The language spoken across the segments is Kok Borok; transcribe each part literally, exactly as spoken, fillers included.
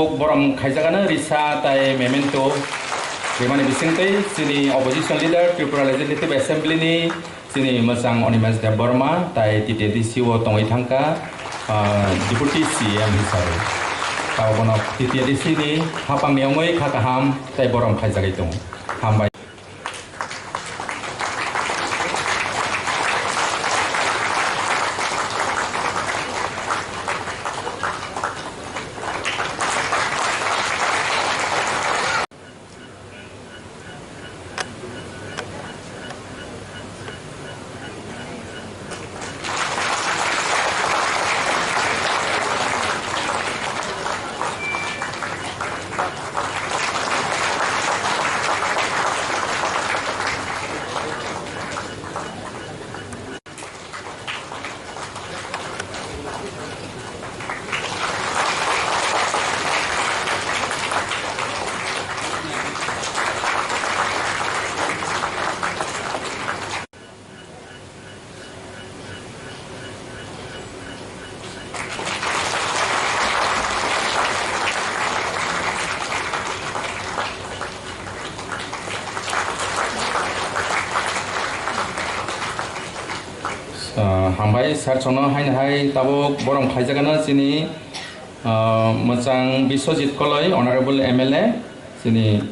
Borom khaijagano risa tai memento rimani bisingtwi chini opposition leader, Tripura Legislative Assembly ni chini mwchang Animesh Debbarma tai T T A D C o tongwi thangkha, ah, Deputy C M hisabe. Tabo bono T T A D C ni hapangni wngwi kha kaham tai borom khaijagwi tongo. Hambai. Ah, hambai sir, chwngno haino hai tabuk borom khaijagano chini, ah, mwchang Biswajit Koloi, Honorable M L A, chini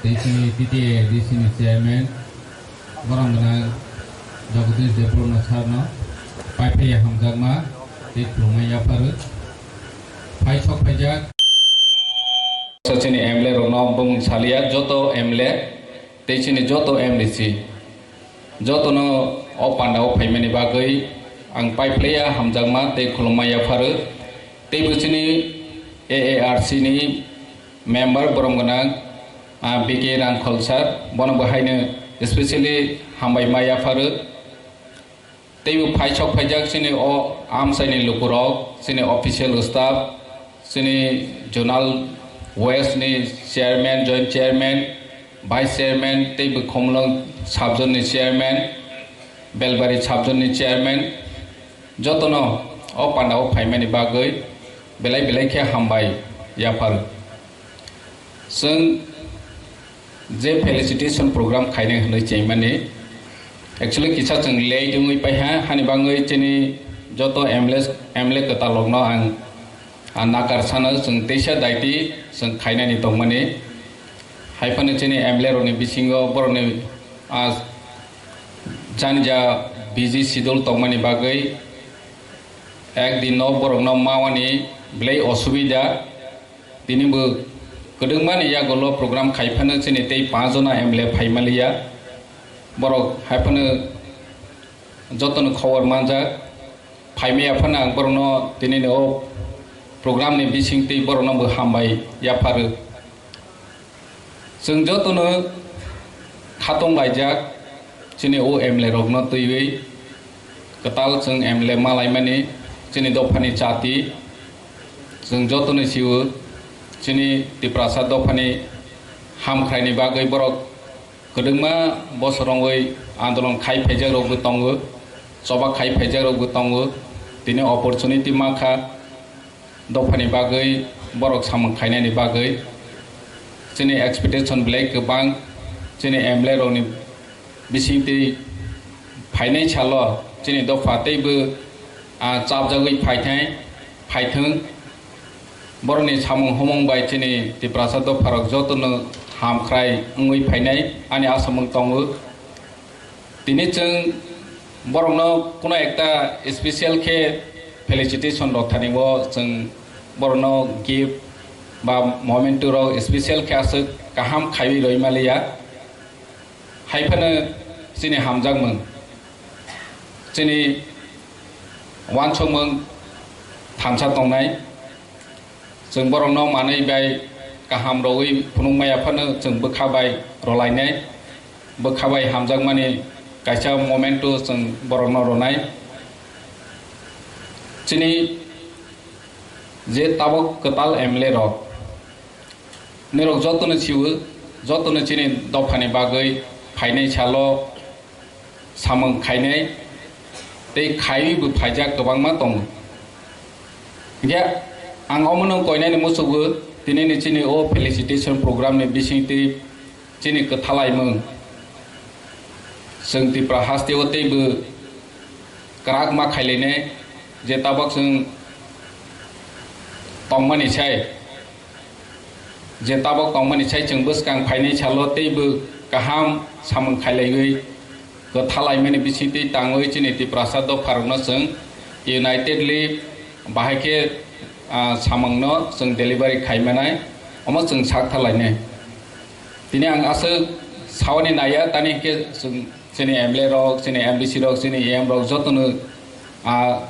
D C ni T T A D C ni chairman, borom gwnang Jagadish Debbarma sir no, paiphlaiya hamjakma tei khulumma yapharo. Phai sok phaijak. Chini M L A rokno bumung saliya, joto M L A tei chini joto M D C, jotono o pandao phaimani bagwi ang paiphlaiya hamjakma tei khulumma yapharo. Teibo chini A A R C ni member borom gwnang, ah, B K Rangkhol sir, bono bo haino specially hambai ma yapharo. Teibo phai sok phaijak chini o amchaini lukurok, chini official staff, chini Zonal West ni chairman, joint chairman, vice chairman, teibo Khumulwng sub zone ni chairman, Belbari sub zone ni chairman, jotono o pandao phaimani bagwi belai belai khe hambai yapharo. Chwng je felicitation program khainai hwnwi chengmani, actually kisa chwng late wngwi paiha, hani bagwi chini joto M L A, M L A kwtal rokno ang, ah, nakar sano, chwng teisa daiti chwng khainani tongmani. Hai phano chini M L A rokni bisingo borokni, ah, jani ja busy schedule tongmani bagwi ek din no borokno mawani belai osubida. Tini bo kwdwngmani yagulo program khai phano chini tei panch jona M L A phai maliya. Borok hai phano jotono khobor manjak. Phaimaya phano ang borokno tini o program ni bising twi borokno bo hambai yapharo. Chwng jotono khatong laijak, chini o M L A rokno twiwi kwtal chwng M L A ma laimani chini dophani chati. Chwng jotono sio, chini Tiprasa dophani hamkhraini bagwi borok kwdwngma bosor wngwi andolon khai phaijak rokbo tongo, choba khai phaijak rokbo tongo, tini opportunity mankha. Dophani bagwi borok samung khainani bagwi chini expectation belai kwbang, chini M L A rokni bisingtwi phainai salo chini dopha teibo, ah, chapjagwi phaithai, phaithwng. Borokni samung humung bai chini Tiprasa dopharok jotono hamkhrai wngwi phainai ani asamung tongo. Tini chwng borokno kuno ekta special khe felicitation rok thani o chwng borokno gift ba memento rok special khe aswk kaham khaiwi rwi maliya. Hai phano chini hamjakmung, chini uansukmung thansa tongnai. Chwng borokno manwi bai kaham rwui phunukmaya phano chwng bwkha bai rwlainai, bwkha bai hamjakmani kaisa momento chwng borokno rwnai. Chini je tabuk kwtal M L A rok, nirok jotono sio, jotono chini dophani bagwi phainai salo samung khainai tei khaiwi bo phaijak kwbangma tongo. Hinkhe ang omono koinani muchukgo, tinini chini o felicitation program ni bisingtwi chini kwthalaimung chwng Tipra hasteo teibo kwrak ma khailainai, je tabuk chwng tongmani sai. Je tabuk tongmani sai chwng bwskang phainai salo teibo kaham samung khailaiwi kwthalaimani bisingtwi tangwi chini Tiprasa dopharokno chwng unitedly bahai khe, ah, samungno chwng delivery khaimanai, omo chwng saktharlainai. Tini ang aswk sawi naiya, tani hinkhe chwng chini M L A rok, chini M D C rok, chini E M rok jotono, ah,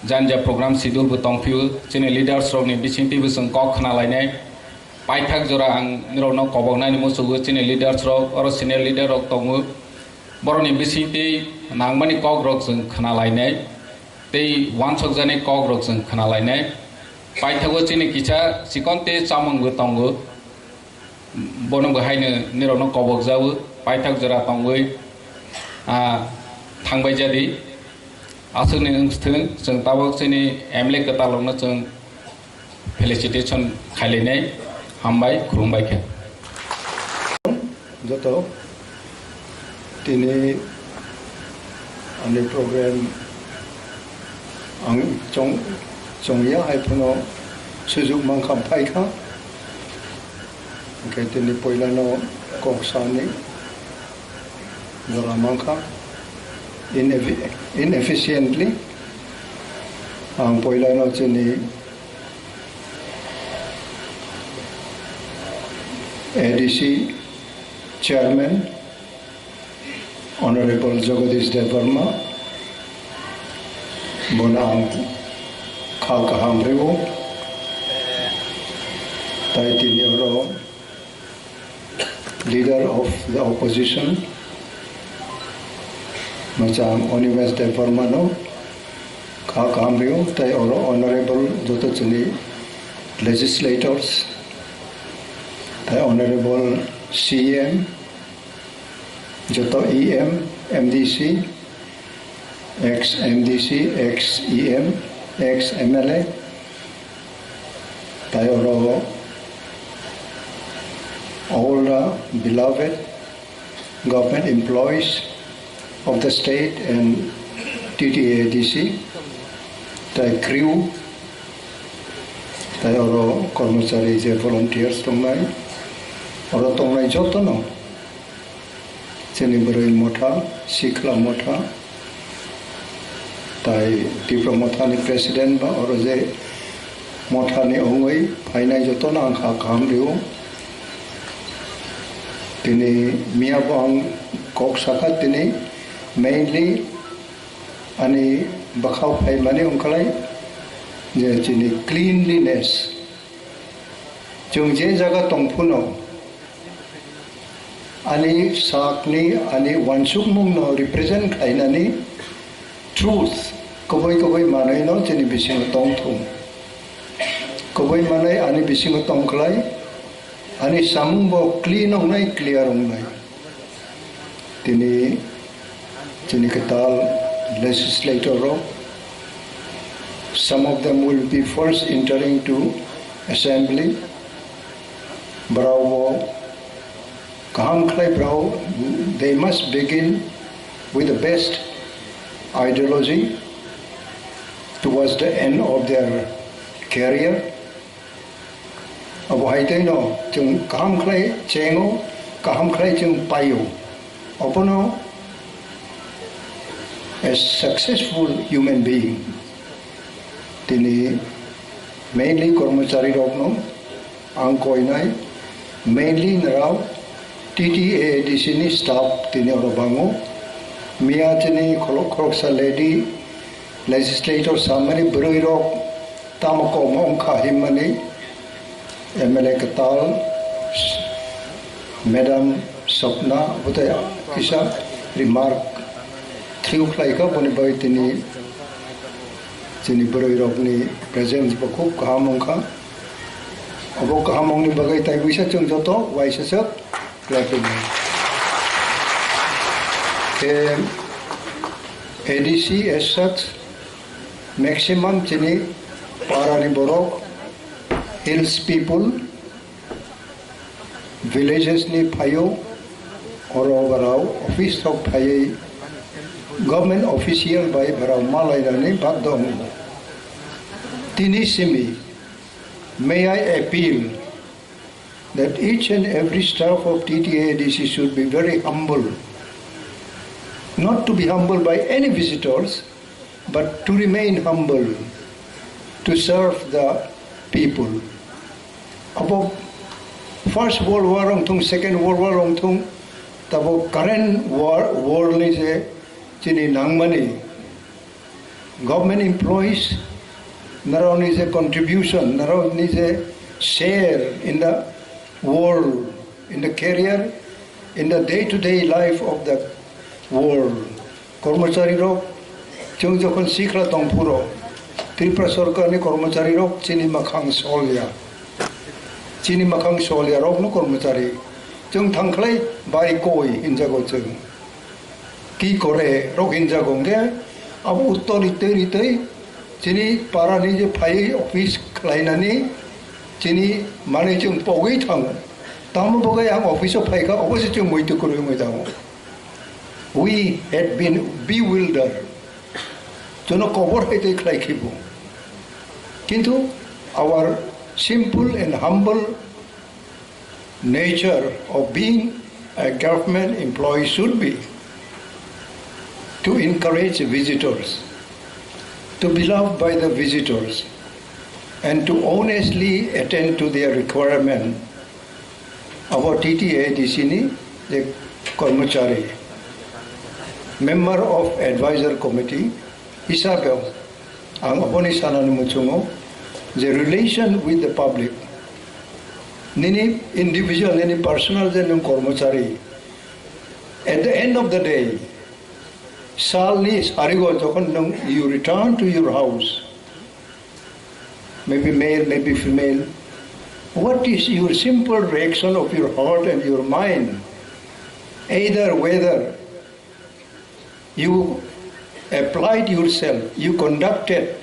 jani ja program schedule bo tongphio, chini leaders rokni bisingtwi bo chwng kok khna lainai. Paithak jora ang nirokno koboknani muchungo, chini leaders rok, oro senior leader rok tongo. Borokni bisingtwi nangmani kok rok chwng khna lainai, tei uansukjani kok rok chwng khna lainai. Paithago chini kisa chikon tei chamung bo tongo. Bono bo haino nirokno kobok jago, paithak jora tongwi, ah, thangbai jadi. Aswkni wngthwng, chwng tabuk chini M L A kwtalrokno chwng felicitation khailainai, hambai, khulumbai khe. Joto tini ani program ang chong, chongya hai phano sujuk mankha, phaikha. Khe tini poilano kok sani jora mankha, ineffi-, inefficiently. Ang poilano chini A D C chairman, Honorable Jagadish Debbarma, bono ang kha kaham rwo. Tai tini oro leader of the opposition, mwchang Animesh Debbarma no kha kaham rwo, tai oro honorable joto chini legislators, tai honorable C M, joto E M, M D C, ex M D C, ex E M, ex M L A, tai oro all the beloved government employees of the state and T T A D C, tai crew, tai oro kormochari je volunteers tongnai, oro tongnai jotono. Chini bwrwi motha, sikla motha, tai Tipra mothani president ba oro je mothani wngwi phainai jotono ang kha kaham rwo. Tini miyabo ang kok sakha, tini mainly ani bwkhao phaimani wngkhalai je chini cleanliness. Chwng je jaga tong phano, ani sakni, ani uansukmungno represent khlainani truth, kwbwi kwbwi manwino chini bisingo tong thung. Kwbwi manwi ani bisingo tong khlai, ani samungbo clean wngnai, clear wngnai. Tini chini kwtal legislator rok, some of them will be first entering to assembly. Borok bo kaham khlai borok, they must begin with the best ideology towards the end of their career. Abo hai tei no chwng kaham khlai chengo, kaham khlai chwng paio. Abono a successful human being. Tini mainly kormochari rokno ang koinai, mainly narao T T A D C ni staff tini oro bango. Miya chini khorok-, khoroksa lady legislator samani bwrwi rok tamo kom wngkha himmani M L A kwtal Madam Swapna bwtai kisa remark thriu khlaikha, boni bai tini chini bwrwi rokni presence bo khub kaham wngkha. Obo kaham wngni bagwi tai buisa chwng joto uaisa swk khlai phai mano. Khe A D C as such, maximum chini parani borok, hills people, villages ni phaio, oro barao office rok phaiwi government official bai barao malainani baddo wngo. Tini simi, may I appeal that each and every staff of T T A D C should be very humble, not to be humbled by any visitors, but to remain humble, to serve the people. Abo First World War wng thung, Second World War wng thung, tabo current war, world ni je chini nangmani, government employees, narao ni je contribution, narao ni je share in the world, in the career, in the day-to-day life of the world. Kormochari rok, chwng jokhon sikla tong phuro, Tripura sorkar ni kormochari rok chini makhang solya. Chini makhang solya rokno kormochari. Chwng thangkhlai bai koi hinjago chwng. Ki kore rok hinjago hwnkhe abo uttor ritwi ritwi chini parani je phaiwi office khlainani chini manwi chwng pogwi thango. Tamo bagwi ang office o phaikha, obo se chwng muitu kwrwi wngwi thango. We had been bewildered. Jono kobor hai tei khlai khibo. Kintu our simple and humble Nature of being a government employee should be to encourage visitors, to be loved by the visitors, and to honestly attend to their requirement. Abo T T A D C ni je kormochari, member of advisor committee hisabe ang aboni sanani muchungo je relation with the public, nini individual, nini personal je nwng kormochari, at the end of the day, salni sarigo jokhon nwng you return to your house, maybe male, maybe female, what is your simple reaction of your heart and your mind? Either whether you applied yourself, you conducted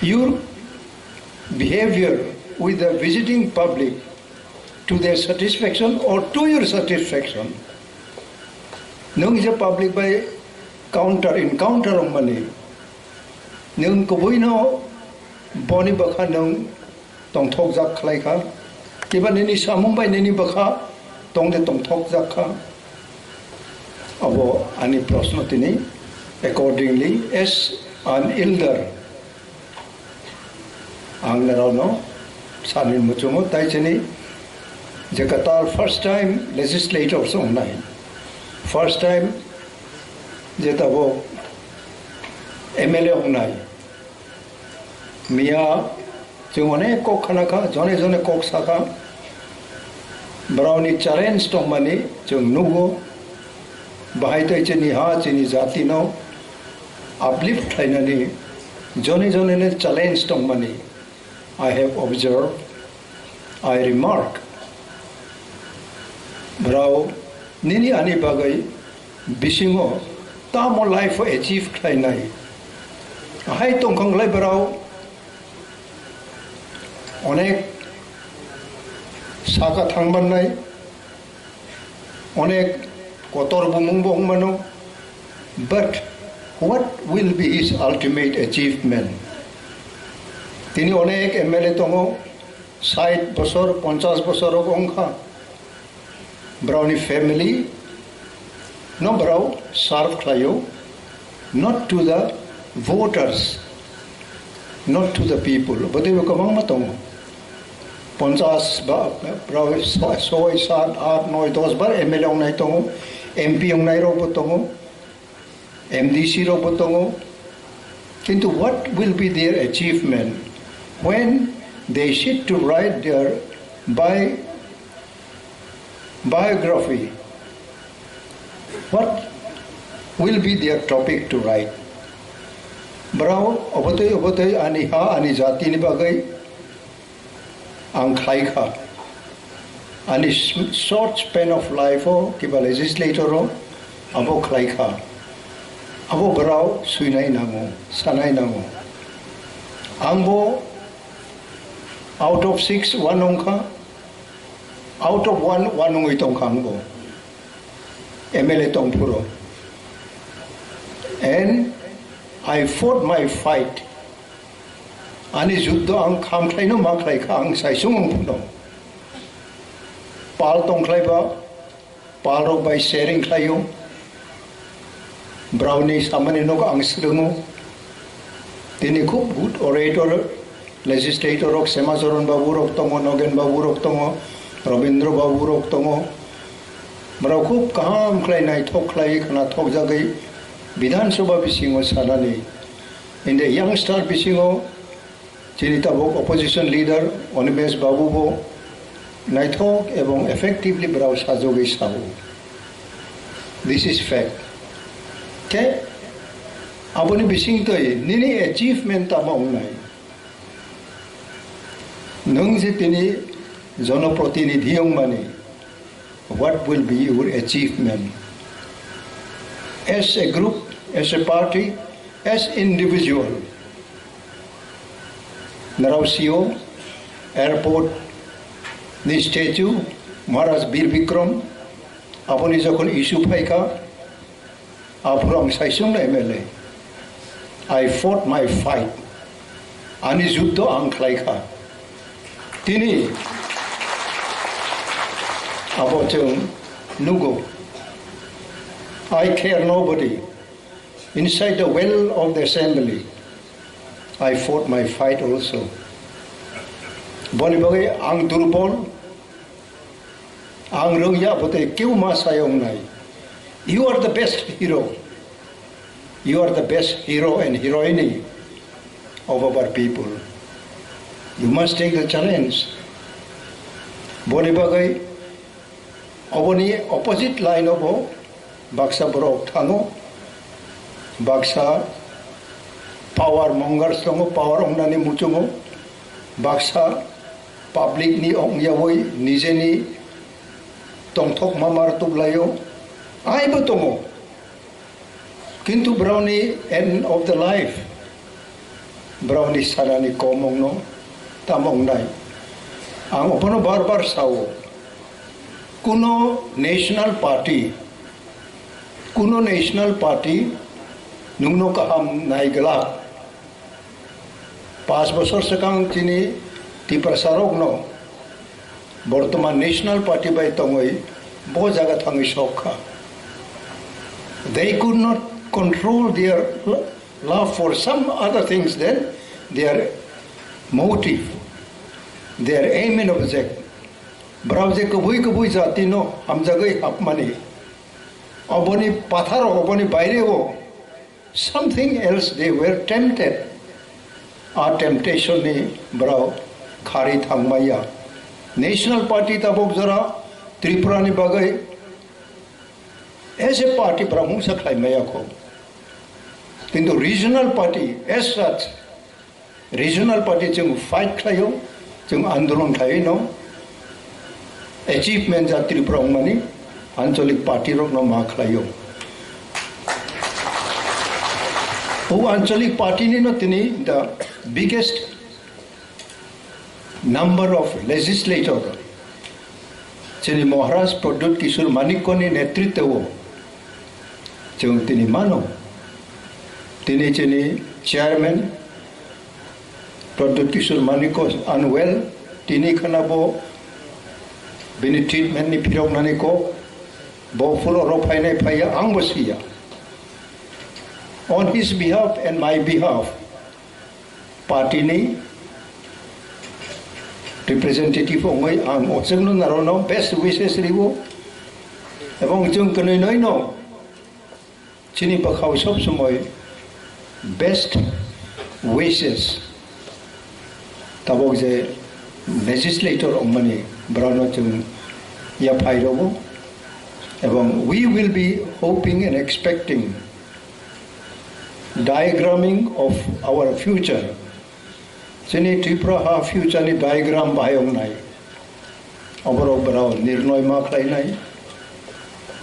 your behavior with the visiting public to their satisfaction or to your satisfaction. Nwng je public bai counter encounter wngmani, nwng kubuino boni bwkha nwng tongthokjak khlai kha, kiba nini samung bai nini bwkha tongde tongthokjak kha. Abo ani proshno tini. Accordingly, as an elder, ang norokno sani muchungo, tai chini je kwtal first time legislators wngnai, first time je tabuk M L A wngnai, miya chwng onek kok khna kha, jone jone kok sa kha. Borokni challenge tongmani chwng nugo. Bahai tei chini ha, chini jatino uplift khlainani jone jone ni challenge tongmani I have observed, I remark. Borok nini ani bagwi bisingo tamo life o achieve khlainai. Hai tongkha wngkhlai borok onek saka thang mannai, onek kotor bumung bo wng mano. But what will be his ultimate achievement? Tini onek M L A tongo, sait bosor, ponchas bosor rok wngkha. Borokni family no borok serve khlaio, not to the voters, not to the people. Bo teibo kwbangma tongo. Ponchas ba borok soi, sat, at, noi, dos bar M L A wngnai tongo, M P wngnai rokbo tongo. M D C rokbo tongo. Kintu what will be their achievement when they sit to write their bi-, biography? What will be their topic to write? Borok obotwi obotwi ani ha, ani jatini bagwi ang khlai kha. Ani s-, short span of life o kiba legislator o abo khlai kha. Abo borok swinai nango, sanai nango. Ang bo out of six one wng kha, out of one, one wngwi tong kha ang bo. M L A tong phuru. And I fought my fight. Ani juddo ang kham khlaino ma khlai kha, ang saisung wng phano. Pal tong khlai ba, pal rok bai sharing khlaio. Browni samani nok ang srwngo. Tini khub good orator, legislator rok, Sema Charan babu rok tongo, Nogen babu rok tongo, Robindra babu rok tongo. Borok khub kaham khlai, naithok khlai, khwnathok jagwi Bidhan Sabha bisingo sanani. In the youngster bisingo chini tabuk opposition leader Animesh babu bo naithok ebong effectively borok sajagwi sao. This is fact. Khe aboni bisingtwi nini achievement tamo wngnai? Nwng je tini jonoprotinidhi wngmani, what will be your achievement? As a group, as a party, as individual, norok sio airport ni statue Maharaj Bir Bikram, aboni jokhon issue phaikha, aphuru ang saisung na M L A. I fought my fight. Ani juddo ang khlai kha. Tini Abo chwng nugo. I care nobody. Inside the well of the assembly, I fought my fight also. Boni bagwi ang durbol, ang rwngya, botei keu ma sayong nai. You are the best hero. You are the best hero and heroine of our people. You must take the challenge. Boni bagwi oboni opposite line obo baksa borok thango, baksa power mongers tongo, power ongnani muchungo, baksa public ni ongyawi nijeni tongthok mamar tublaio, aibo tongo. Kintu brao ni end of the life, brao ni sanani kom ongno tamo ongnai. Ang obono bar bar sao, kuno national party, kuno national party nungno kaham nai glak. Panch bosor swkang chini Tiprasa rokno bortoman National Party bai tongwi bo jaga thangwi sok kha. They could not control their lo-, love for some other things than their motive, their aim and object. Brao je kubui kubui jati no hamjagwi hapmani, oboni patharo, oboni baireo something else they were tempted. A temptation ni brao khari thangmaya. National Party tabok jora Tripura ni bagwi as a party brao mungsa khlaimaya kho. Kintu regional party as such, regional party chwng fight khlaio, chwng andolon khlaiwi no achievement ja Tripura wngmani anchalik party rokno ma khlaio. O anchalik party ni no tini the biggest number of legislator chini Maharaj Pradyut Kishore Manikya ni netritwo chwng tini mano. Tini chini chairman Pradyut Kishore Manikya unwell, tini khana bo bini treatment ni phiroknani kok, bo floor o phainai phaiya, ang bo siya. On his behalf and my behalf, party ni representative wngwi ang ochwngno narono best wishes riwo, ebong chwng kwnwi noino chini bwkhao sob somoi best wishes tabok je legislator wngmani borokno chwng yaphai rwo, ebong we will be hoping and expecting diagramming of our future. Chini Tripura ha future ni diagram bahai wngnai. Oborok borok nirnoy ma khlainai.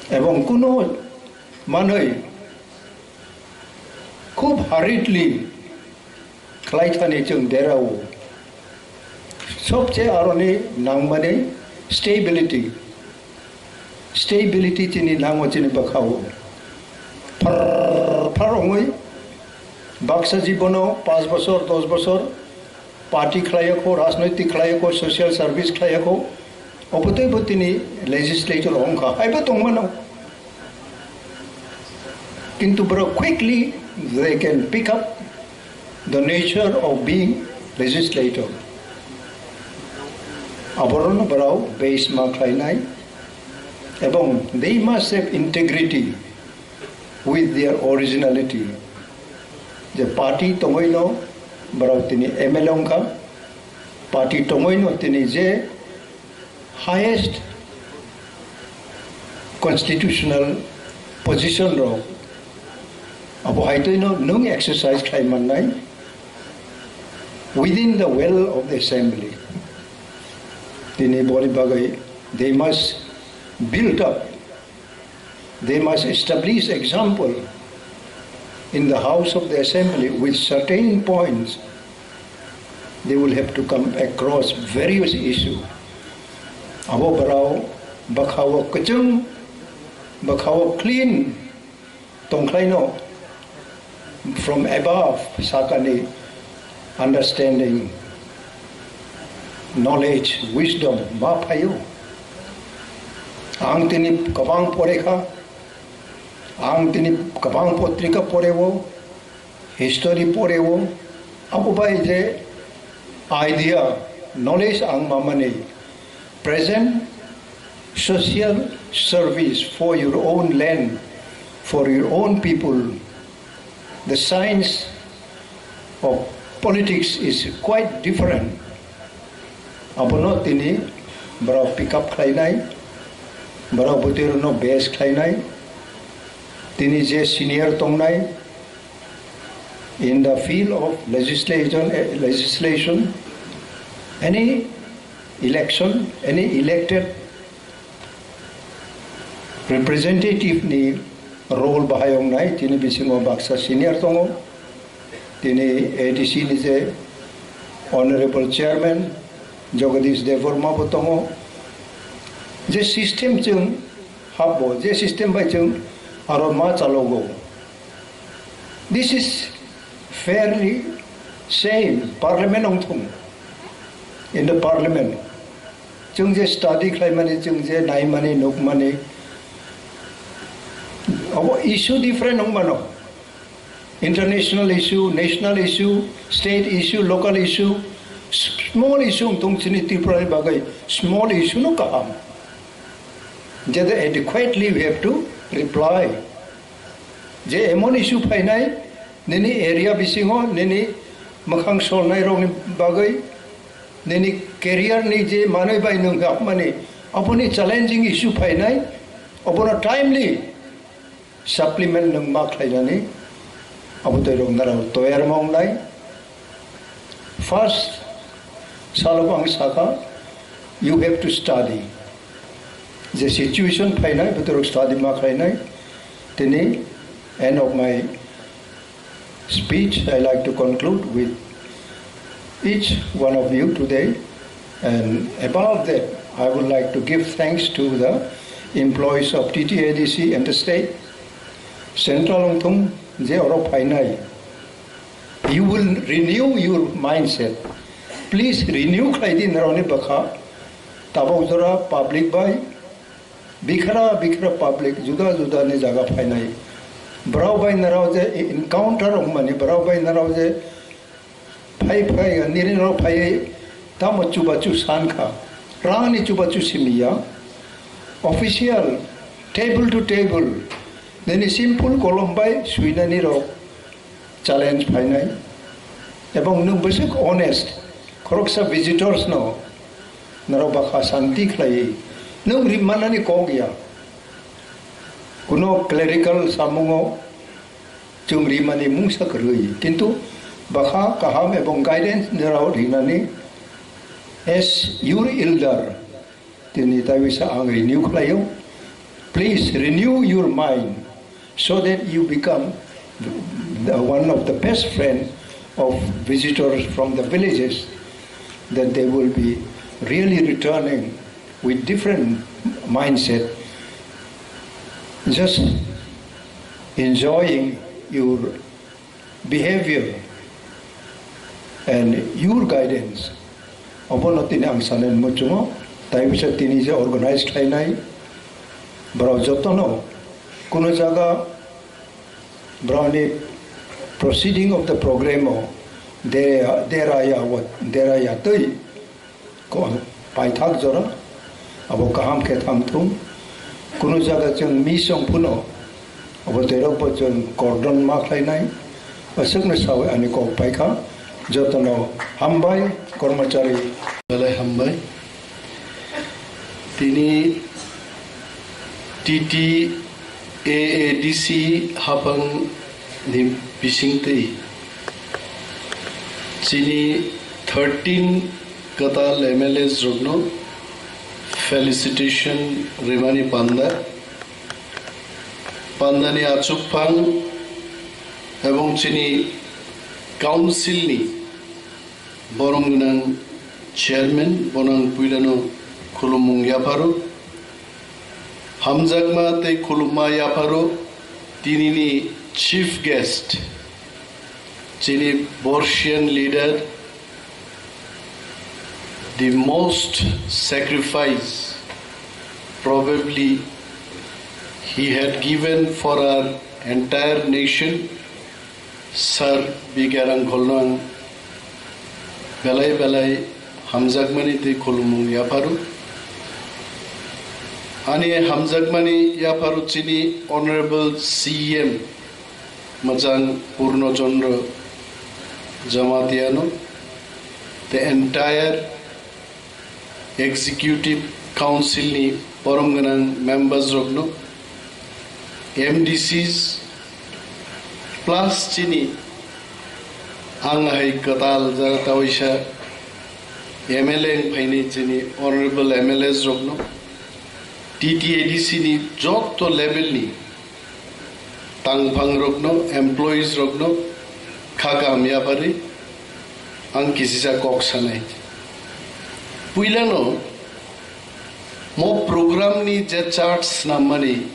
Ebong kuno manwi khub hurriedly khlaithani chwng derao. Sobche aroni nangmani stability. Stability chini nango chini bwkhao. Phar phar wngwi baksa jibono panch bosor, dos bosor party khlaiya kho, rajnoitik khlaiya kho, social service khlaiya kho. Obotwi bo tini legislator wngkha, haibo tongmano. Kintu borok quickly they can pick up the nature of being legislator. Aborokno borok base ma khlainai, ebong they must have integrity with their originality. Je party tongwino borok tini M L A wngkha, party tongwino tini je highest constitutional position rok, abo haitwino nwng exercise khlai mannai within the well of the assembly. Tini boni bagwi they must build up, they must establish example in the House of the Assembly with certain points. They will have to come across various issue. Abo borok bwkhao kwchwng, bwkhao clean tongkhlaino, from above sakani understanding, knowledge, wisdom ma phaio. Ang tini kwbang pore kha, ang tini kwbang potrika poreo, history poreo, abo bai je idea, knowledge ang mamani present social service for your own land, for your own people. The science of politics is quite different. Abono tini borok pick up khlainai, borok bwtwi rokno base khlainai, tini je senior tongnai in the field of legislation, eh, legislation, any election, any elected representative ni role bahai wngnai, tini bisingo baksa senior tongo, tini A D C ni je Honorable Chairman Jagadish Debbarma bo tongo. Je system chwng hapbo, je system bai chwng aro ma chalogo. This is fairly same, parliament wngthung, in the parliament. Chwng je study khlaimani, chwng je naimani, nukmani, abo issue different wngmano. International issue, national issue, state issue, local issue, s-, small issue wngthung chini Tripura ni bagwi, small issue no kaham. Jete adequately we have to reply. Je emon issue phainai, nini area bisingo, nini mwkhang solnai rokni bagwi, nini career ni je manwi bai nwng hapmani, aboni challenging issue phainai, abono timely supplement nwng ma khlainani, abo twi rok narao toyar ma wngnai. First salo ang saka, you have to study. Je situation phainai, bo twi rok study ma khlainai. Tini end of my speech, I like to conclude with each one of you today. And above that, I would like to give thanks to the employees of T T A D C and the state. Central wngthung je oro phainai, you will renew your mindset. Please renew khlai di norokni bwkha. Tabok jora public bai bikhra bikhra public juda juda ni jaga phainai. Borok bai norok je encounter wngmani, borok bai norok je phai phai nini rok phai tamo chubachu san kha. Rang ni chubachu simi ya. Official, table to table, nini simple kolom bai suinani rok challenge phainai. Ebong nwng bwswk honest, khoroksa visitors no norok bakha santi khlaiwi nwng rimmanani kok ya. Kuno clerical samungo chwng rimani mungsa kwrwi, kintu bakha kaham ebong guidance norok rinani as your elder. Tini taiwisa ang renew khlaio. Please renew your mind so that you become the, one of the best friend of visitors from the villages, that they will be really returning with different mindset, just enjoying your behavior and your guidance. Obono tini ang sanani muchungo, tai bisa tini je organize khlainai, borok jotono kuno jaga borokni proceeding of the program o dera, dera ya, dera ya twi Ko-, paithak jora, abo kaham khe thang thung. Kunu jaga chwng miss wng phano, abo twerok bo chwng kordon ma khlainai. Aswkno sawi ani kok paikha. Jotono hambai, kormochari. Belai hambai. Tini T T A A D C haphang ni bisingtwi chini thirteen kwtal M L As rokno felicitation rimani panda, pandani achukphang ebong chini council ni borom gwnang chairman, bono ang puilano khulumung yapharo. Hamjakma tei khulumma yapharo tinini chief guest, chini Borsian leader, the most sacrifice Probably he had given for our entire nation. Sir B K Rangkholno ang belai belai hamjakmani tei khulumung yapharo. Ani hamjakmani yapharo chini Honorable C M Majang Purno Chandra Jamatiano, the entire Executive Council ni borom gwnang members rokno, M D Cs plus chini ang hai kwtal jaga tawaisa M L A wng phainai chini honorable M L As rokno, T T A D C ni joto level ni tangphang rokno, employees rokno kha kaham yaphari ang kisisa kok sanai. Puilano mo program ni je chart snammani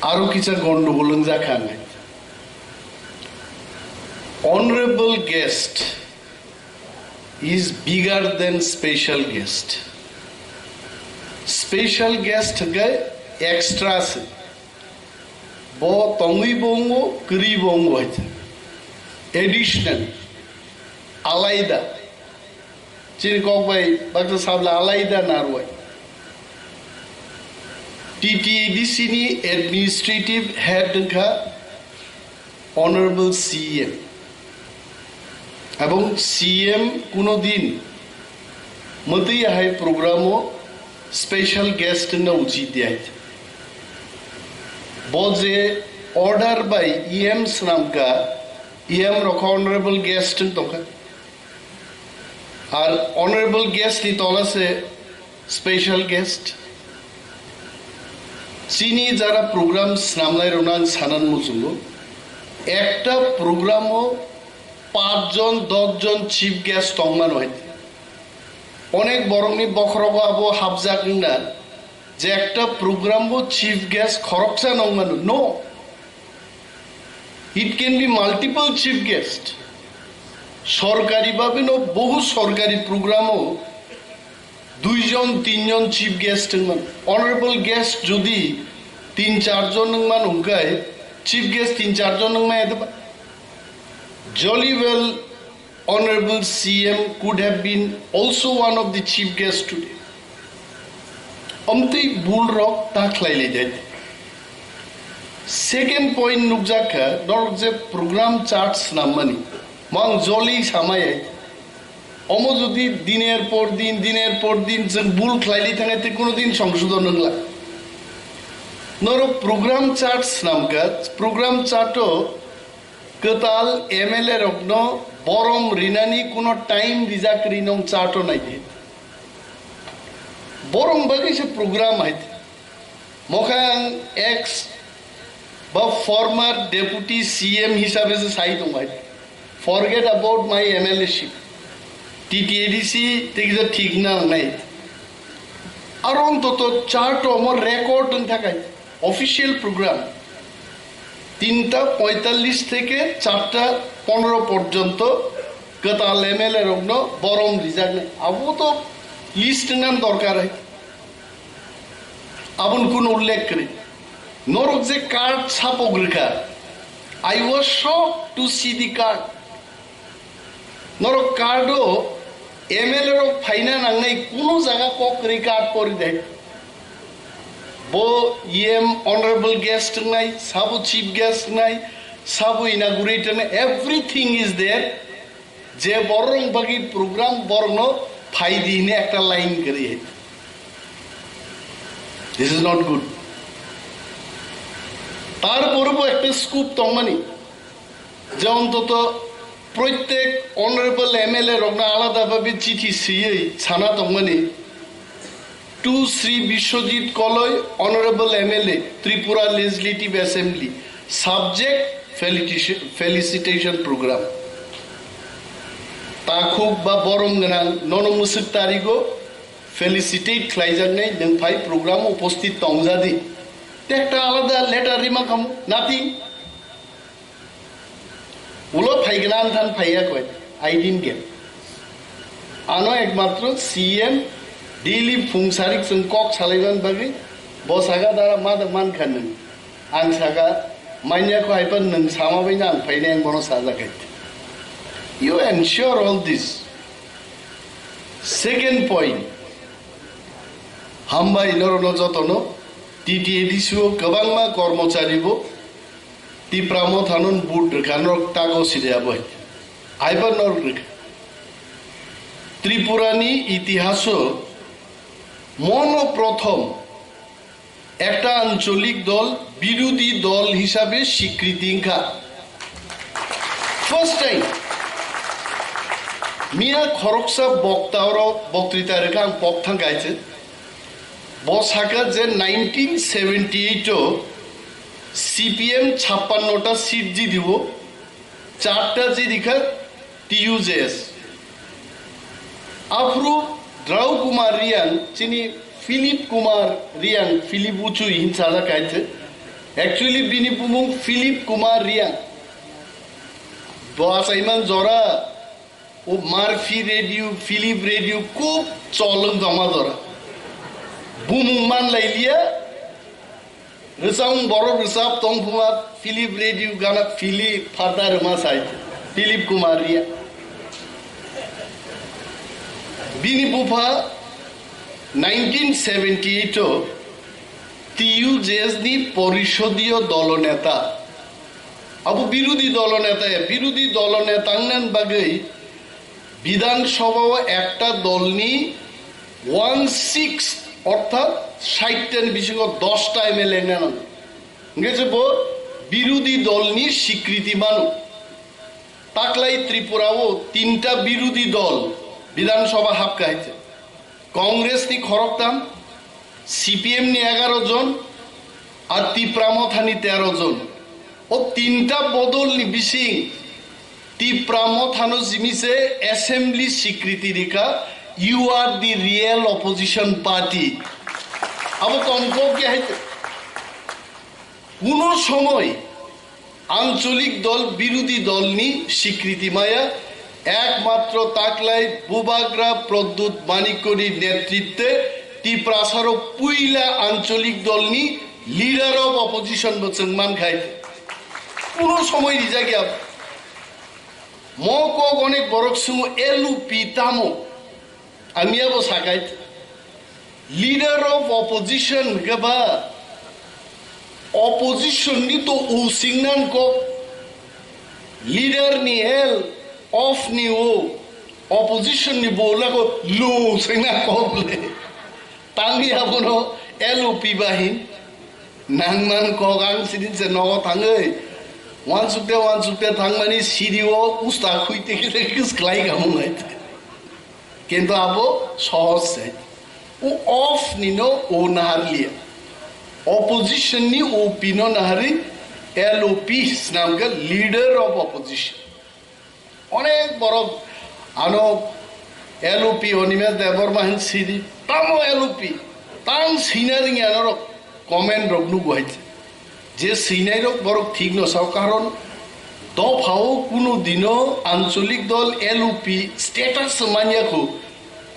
aro kisa gondogol wngjakha nai. Honorable guest is bigger than special guest. Special guest hwnkhe extra se. Bo tongwi bo wngo, kwrwi bo wngo hai. Additional, alaida. Chini kok bai baksa sabla alaida narwai. T T A D C ni administrative head wngkha Honorable C M. Ebong C M kuno din mwtwi ahai program o special guest wngna uchit ya. Bo je order bai E M swnamkha, E M rokha honorable guest wng tongkha. Ar honorable guest ni tola se special guest. Chini jara program snamnai rokno ang sanan muchungo. Ekta program o pach jon, dos jon chief guest tongmano hai. Onek borokni bokhorogo abo hapjak wngna je ekta program o chief guest khoroksa nongmano. No. It can be multiple chief guest. Sorkari babino bohu sorkari program o duijon tinjon chief guest wngmano. Honorable guest jodi tin char jon wngmano hwnkhe chief guest tin char jon wngmaya deba? Jolly well Honorable C M could have been also one of the chief guests today. Omtwi bul rok ta khlai lai dai. Second point nukjak kha, norok je program chart snammani, mang joli samai. Omo jodi diner por din, diner por din, jeng bul khlai lai thangya, te kuno din songsodon wngla. Norok program chart snamkha, program chart o kwtal M L A rokno borom rinani kuno time rijak ri nong chato naidi. Borom bagwi se program hai. Mokhe ang ex ba former deputy C M hisabe se sai tong hai. Forget about my M L A ship. T T A D C te kisa thik na nai. Aro ontoto chart o mo record wng thakai. Official program tinta poitallish theke charta ponero porjonto kwtal M L A rokno borom rijaknai. Abo to list wngna dorkar hai. Aboni kuno ullekh kwrwi. Norok je card sapok rwkha, I was shocked to see the card. Norok card o M L A rok phaina nangnai, kuno jaga kok kwrwi card pori de. Bo E M honorable guest wngnai, sabo chief guest wngnai, sabo inaugurator wngnai, everything is there. Je borok bagwi program borokno phai di hine ekta line kwrwi. This is not good. Tarpore bo ekta scope tongmani. Je ontoto proitek honorable M L A rokno alada bhabe chithi swiwi sana tongmani, to Shri Biswajit Koloi, Honorable M L A, Tripura Legislative Assembly, subject felicitation, felicitation program. Takhuk ba borom gwnang nono mwswk tarigo felicitate khlaijaknai, nwng phai program uposthit tongjadi. Te ekta alada letter rima khamu, nothing. Ulo phaigwna anthan phaiya koi, I didn't get. Ano ekmatro C M Daily phung sarik chwng kok salaiman bagwi bo saka dara ma da mankha nwng. Ang saka, manya kho haipan nwng sama bai ang phainai ang bono sajak hai. You ensure all this. Second point, hambai norokno jotono T T A D C o kwbangma kormochari bo Tipra Motha no vote rwkha norok tago side abo hai. Haipan norok rwkha. Tripura ni itihaso mono prothom ekta ancholik dol birodhi dol hisabe sikriti wngkha. First time. Miya khoroksa bokta oro boktrita rwkha ang pokthang kaisa. Bo saka je nineteen seventy eight o C P M chappanno ta seat jidibo, charta jidikha T U J S. Aphuru Drau Kumar Riang, chini Philip Kumar Riang, Philip Uchui hin sajak kaisa. Actually, bini bumung Philip Kumar Riang. Bo achaiman jora, o Murphy Radio, Philip Radio, kub cholwng tongma jora. Bumung manlailiya, Rwchapmung borok rwchap tong phuma Philip Radio gana Philip Father rwma sai Philip Kumar Riya. Bini bupha nineteen seventy eight o T U J S ni porisodiyo dolo neta. Abo birodhi dolo neta ya, birodhi dolo neta wngna bagwi Bidhan Sabha o ekta dolni one sixth orthat saitta ni bisingo dosta M L A wngna nango. Hingke je bo birodhi dolni sikriti mano. Taklai Tripura o tinta birodhi dol Bidhan Sabha hapkha hai se. Congress ni khoroktham, C P M ni egaro jon, ar Tipra Motha ni tero jon. O tinta bodol ni bising Tipra Motha no jimi se assembly sikriti rikha, "You are the real opposition party." Abo kom kok ya hai. Kuno somoi ancholik dol birodhi dolni sikriti maya, ekmatro taklai Bubagra Pradyut Manikko ni netritwe Tiprasaro puila ancholik dolni leader of opposition bo chwng mankhai. Kuno somoi rijak ya. Mo kok onek borok sungo L U P tamo. Ang miya bo sakai. Leader of opposition hwnkhe ba opposition ni to u singnan kok. Leader ni L, of ni o, opposition ni bo lago lo singnan kok le. Tangwi abono L U P bahin. Nangman kok ang sidin se nogo thangwi. Wansukte wansukte thangmani siri o usta khuite kile kis klai gamung hai. Kintu abo sohoj se. U of ni no u naharliya. Opposition ni u pino nahari L O P snamga leader of opposition. Onek borok ano L O P Animesh Debbarma hin sidi. Tamo L O P. Tang sina ringya norok comment rok nugo hai. Je swinai rok borok thik no sao, karon dophao kunu dino ancholik dol L U P status manya khu.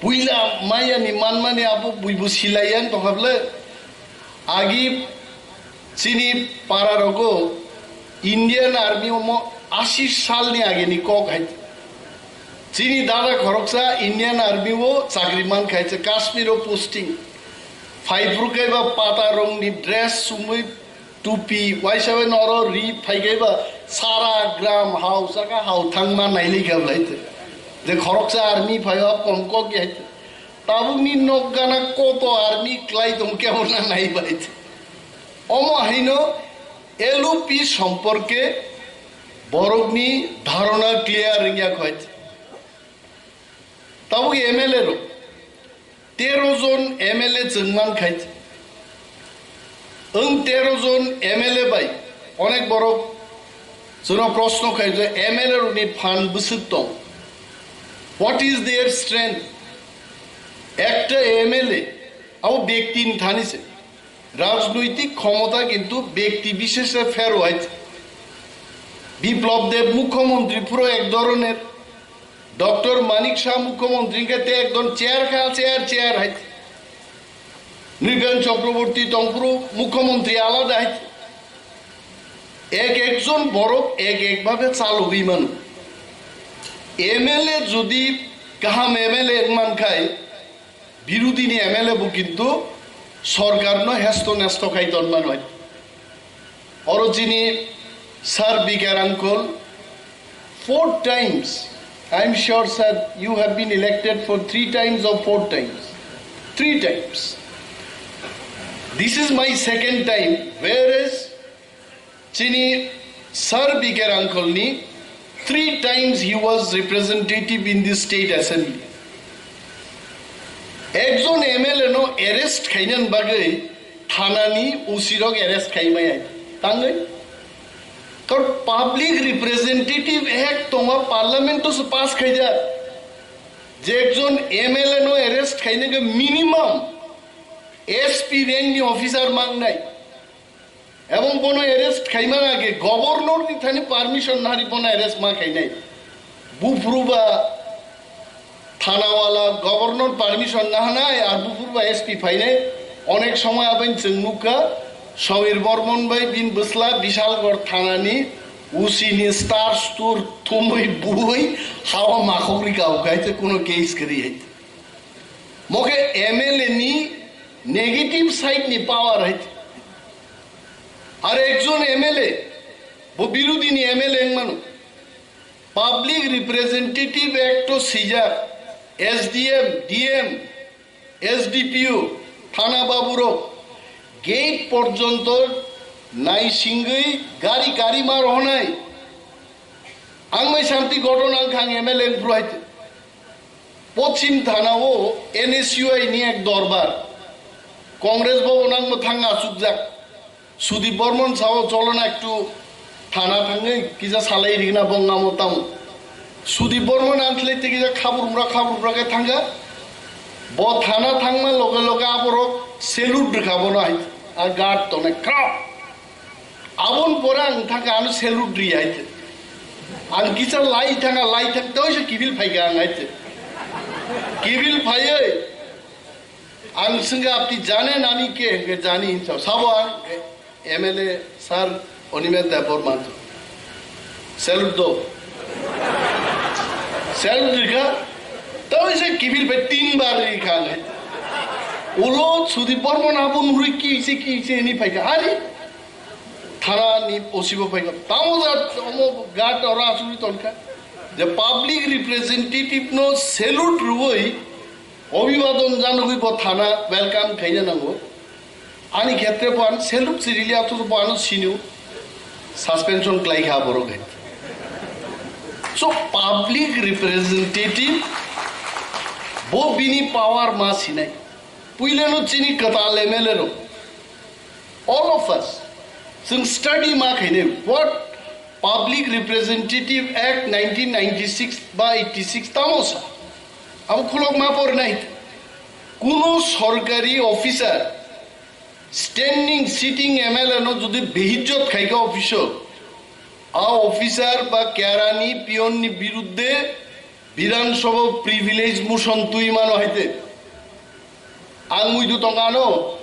Puila maya ni manmani abo buibu silai yang tongkha ble. Agi chini para rogo Indian Army omo ashi sal ni age ni kok hai. Chini dada khoroksa Indian Army o chakri man khai se Kashmir o posting. Phai phuru kaiba pata rong ni dress sumui tupi, waisa bai noro ri phai kaiba sara gram hao saka hao thangma naili kha blai te. Je khoroksa army phai o kom kok ya te. Tabuk ni nok gana koto army klai tong kebo na nai bai te. Omo haino L O P somporke borok ni dharona clear wngya khoi. Tabuk M L A rok tero jon M L A chwng man khai. Wng tero jon M L A bai onek borok chwngno proshno khai je M L A rokni phan bwswk tong. What is their strength? Ekta M L A abo bekti ni thani se. Rajnoitik khomota kintu bekti bisheshe phero hai. Biplab Deb mukhyamantri phuro ek dhoroner, Doctor Manik Shah mukhyamantri hwnkhe te ekdom chair kha, chair, chair hai. Nripen Chakraborty tongphuru mukhyamantri alada hai. Ek ekjon borok ek ek bhabe chalogwi mano. M L A jodi kaham M L A wngman khai, birodhini M L A bo kintu sorkarno hesto nesto khai tonmano hai. Oro chini Sir B K Rangkhol, four times, I am sure, sir, you have been elected for three times or four times? Three times. This is my second time, whereas chini Sir B K Rangkholni three times he was representative in the state assembly. Ekjon M L A no arrest khainani bagwi thanani O C rok arrest khaimaya tangwi. Kar Public Representative Act tongo, parliament o se pass khaijak. Je ekjon M L A no arrest khainani minimum S P rank ni officer mangnai. Ebong bono arrest khaimani age governor ni thani permission nari bono arrest ma khainai. Buphuru ba thanawala governor permission nahanai ar buphuru ba S P phainai. Onek somoy aboni chwng nukha Samir Bormon bai bin bwsla Bishalgarh thanani O C ni star stur thumui bui hawa makhok rika ukhai te kuno case kwrwi hai. Mokhe M L A ni negative side ni power hai. Ar ekjon M L A, bo birodhini M L A wngmano. Public Representative Act o swijak, S D M, D M, S D P O, thana baburok gate porjonto naisingwi gari gari ma rohonai. Ang mai santi goton ang khang M L A wngphru hai. Pochim thana o N S U I ni ek dorbar. Congress bhavan ang mwthang achukjak. Sudip Bormon sao cholo na ektu thana thangwi kisa salai rigna bongamo tamo. Sudip Bormon ang khlai te kisa khabur umra khabur umra khe thangkha. Bo thana thangma loge loge aborok salute rwkha bono hai. A guard tone krap. Aboni pore ang thangkha ano salute ri hai te. Ang kisa lai thangkha lai thang toi se kibil phaikha ang hai te. Kibil phaiwi ang swngkha apni jane nani ke hwnkhe jani hinsa sabo ang M L A sir Animesh Debbarma salute do. Salute rikha toi se kibil phai tin bar rikha ang hai. Ulo Sudip Bormon abo nurui ki se ki se ni phaikha hari. Thana ni O C bo phaikha. Tamo da omo guard oro asugwi tonkha. Je public representative no salute rwui obhibadon janogwi bo thana welcome khaina nango. Ani khetre bo ano salute sirili ato bo ano sinu suspension khlaikha borok hai. So public representative bo bini power ma sinai. Puilano chini kwtal M L A rok. All of us, chwng study ma khainai, what Public Representative Act nineteen ninety-six ba eighty-six tamo sa? Abo khulok ma porinai. Kuno sorkari officer, standing sitting M L A no jodi behijjot khaika office o, a officer ba kerani peon ni biruddhe Bidhan Sabha privilege motion twi mano hai te. Ang muidu tongkha ano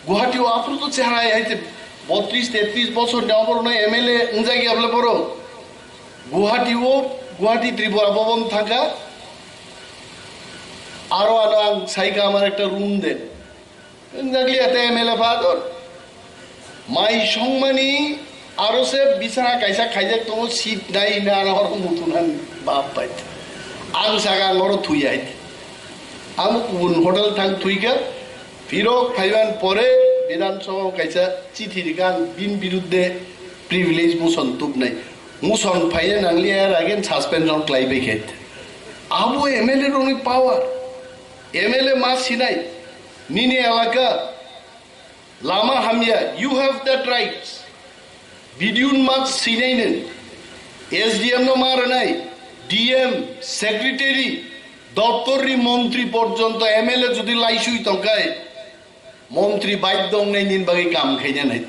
Guwahati o aphuru to chehra hai te botris tetris bochor ni oborno M L A wngjak ya bole borok. Guwahati o, Guwahati Tripura Bhaban thangkha. Aro ano ang saikha amar ekta room de. Nagli ate M L A father. Mai songmani aro se bisana kaisa khaijak tongo seat nai na aro hor mutunan bap bai. Ang saka ang oro thuyai. Ang kubun hotel thang thuika. Phirok phaiban pore Bidhan Sabha kaisa chithi rikha ang bin biruddhe privilege motion tubnai. Motion phaina nangli er again suspension khlai bai khe. Abo M L A rokni power. M L A ma sinai. Nini elaka, lama hamya, you have that rights. B D O ni ma sinai nwng, S D M no ma rwnai, D M, secretary, doptor ni montri porjonto M L A jodi laisui tongkhai, montri baidhyo wngnai nini bagwi kam khaina nai.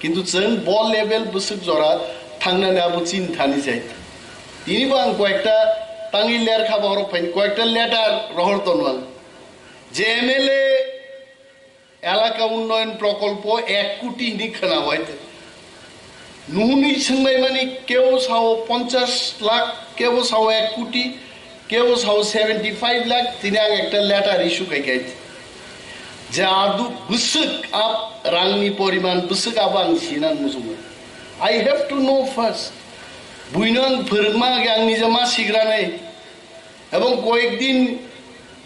Kintu chwng bo level bwswk jora thangnani abo chinthani jai. Tini bo ang koyekta tangwi ler kha borok phaini koyekta letter rohor tono ang. Je M L A Elaka unnoyon prokolpo ek koti hinwi khwnabai. Nuhunwi swnglaimani kebo sao ponchash lakh, kebo sao ek koti, kebo sao seventy five lakh, tini ang ekta letter issue khai khai. Je adu bwswk ab rangni poriman bwswk abo ang sinang muchungo. I have to know first. Buino ang phwrwngma age ang nija ma sigranai. Ebong koyekdin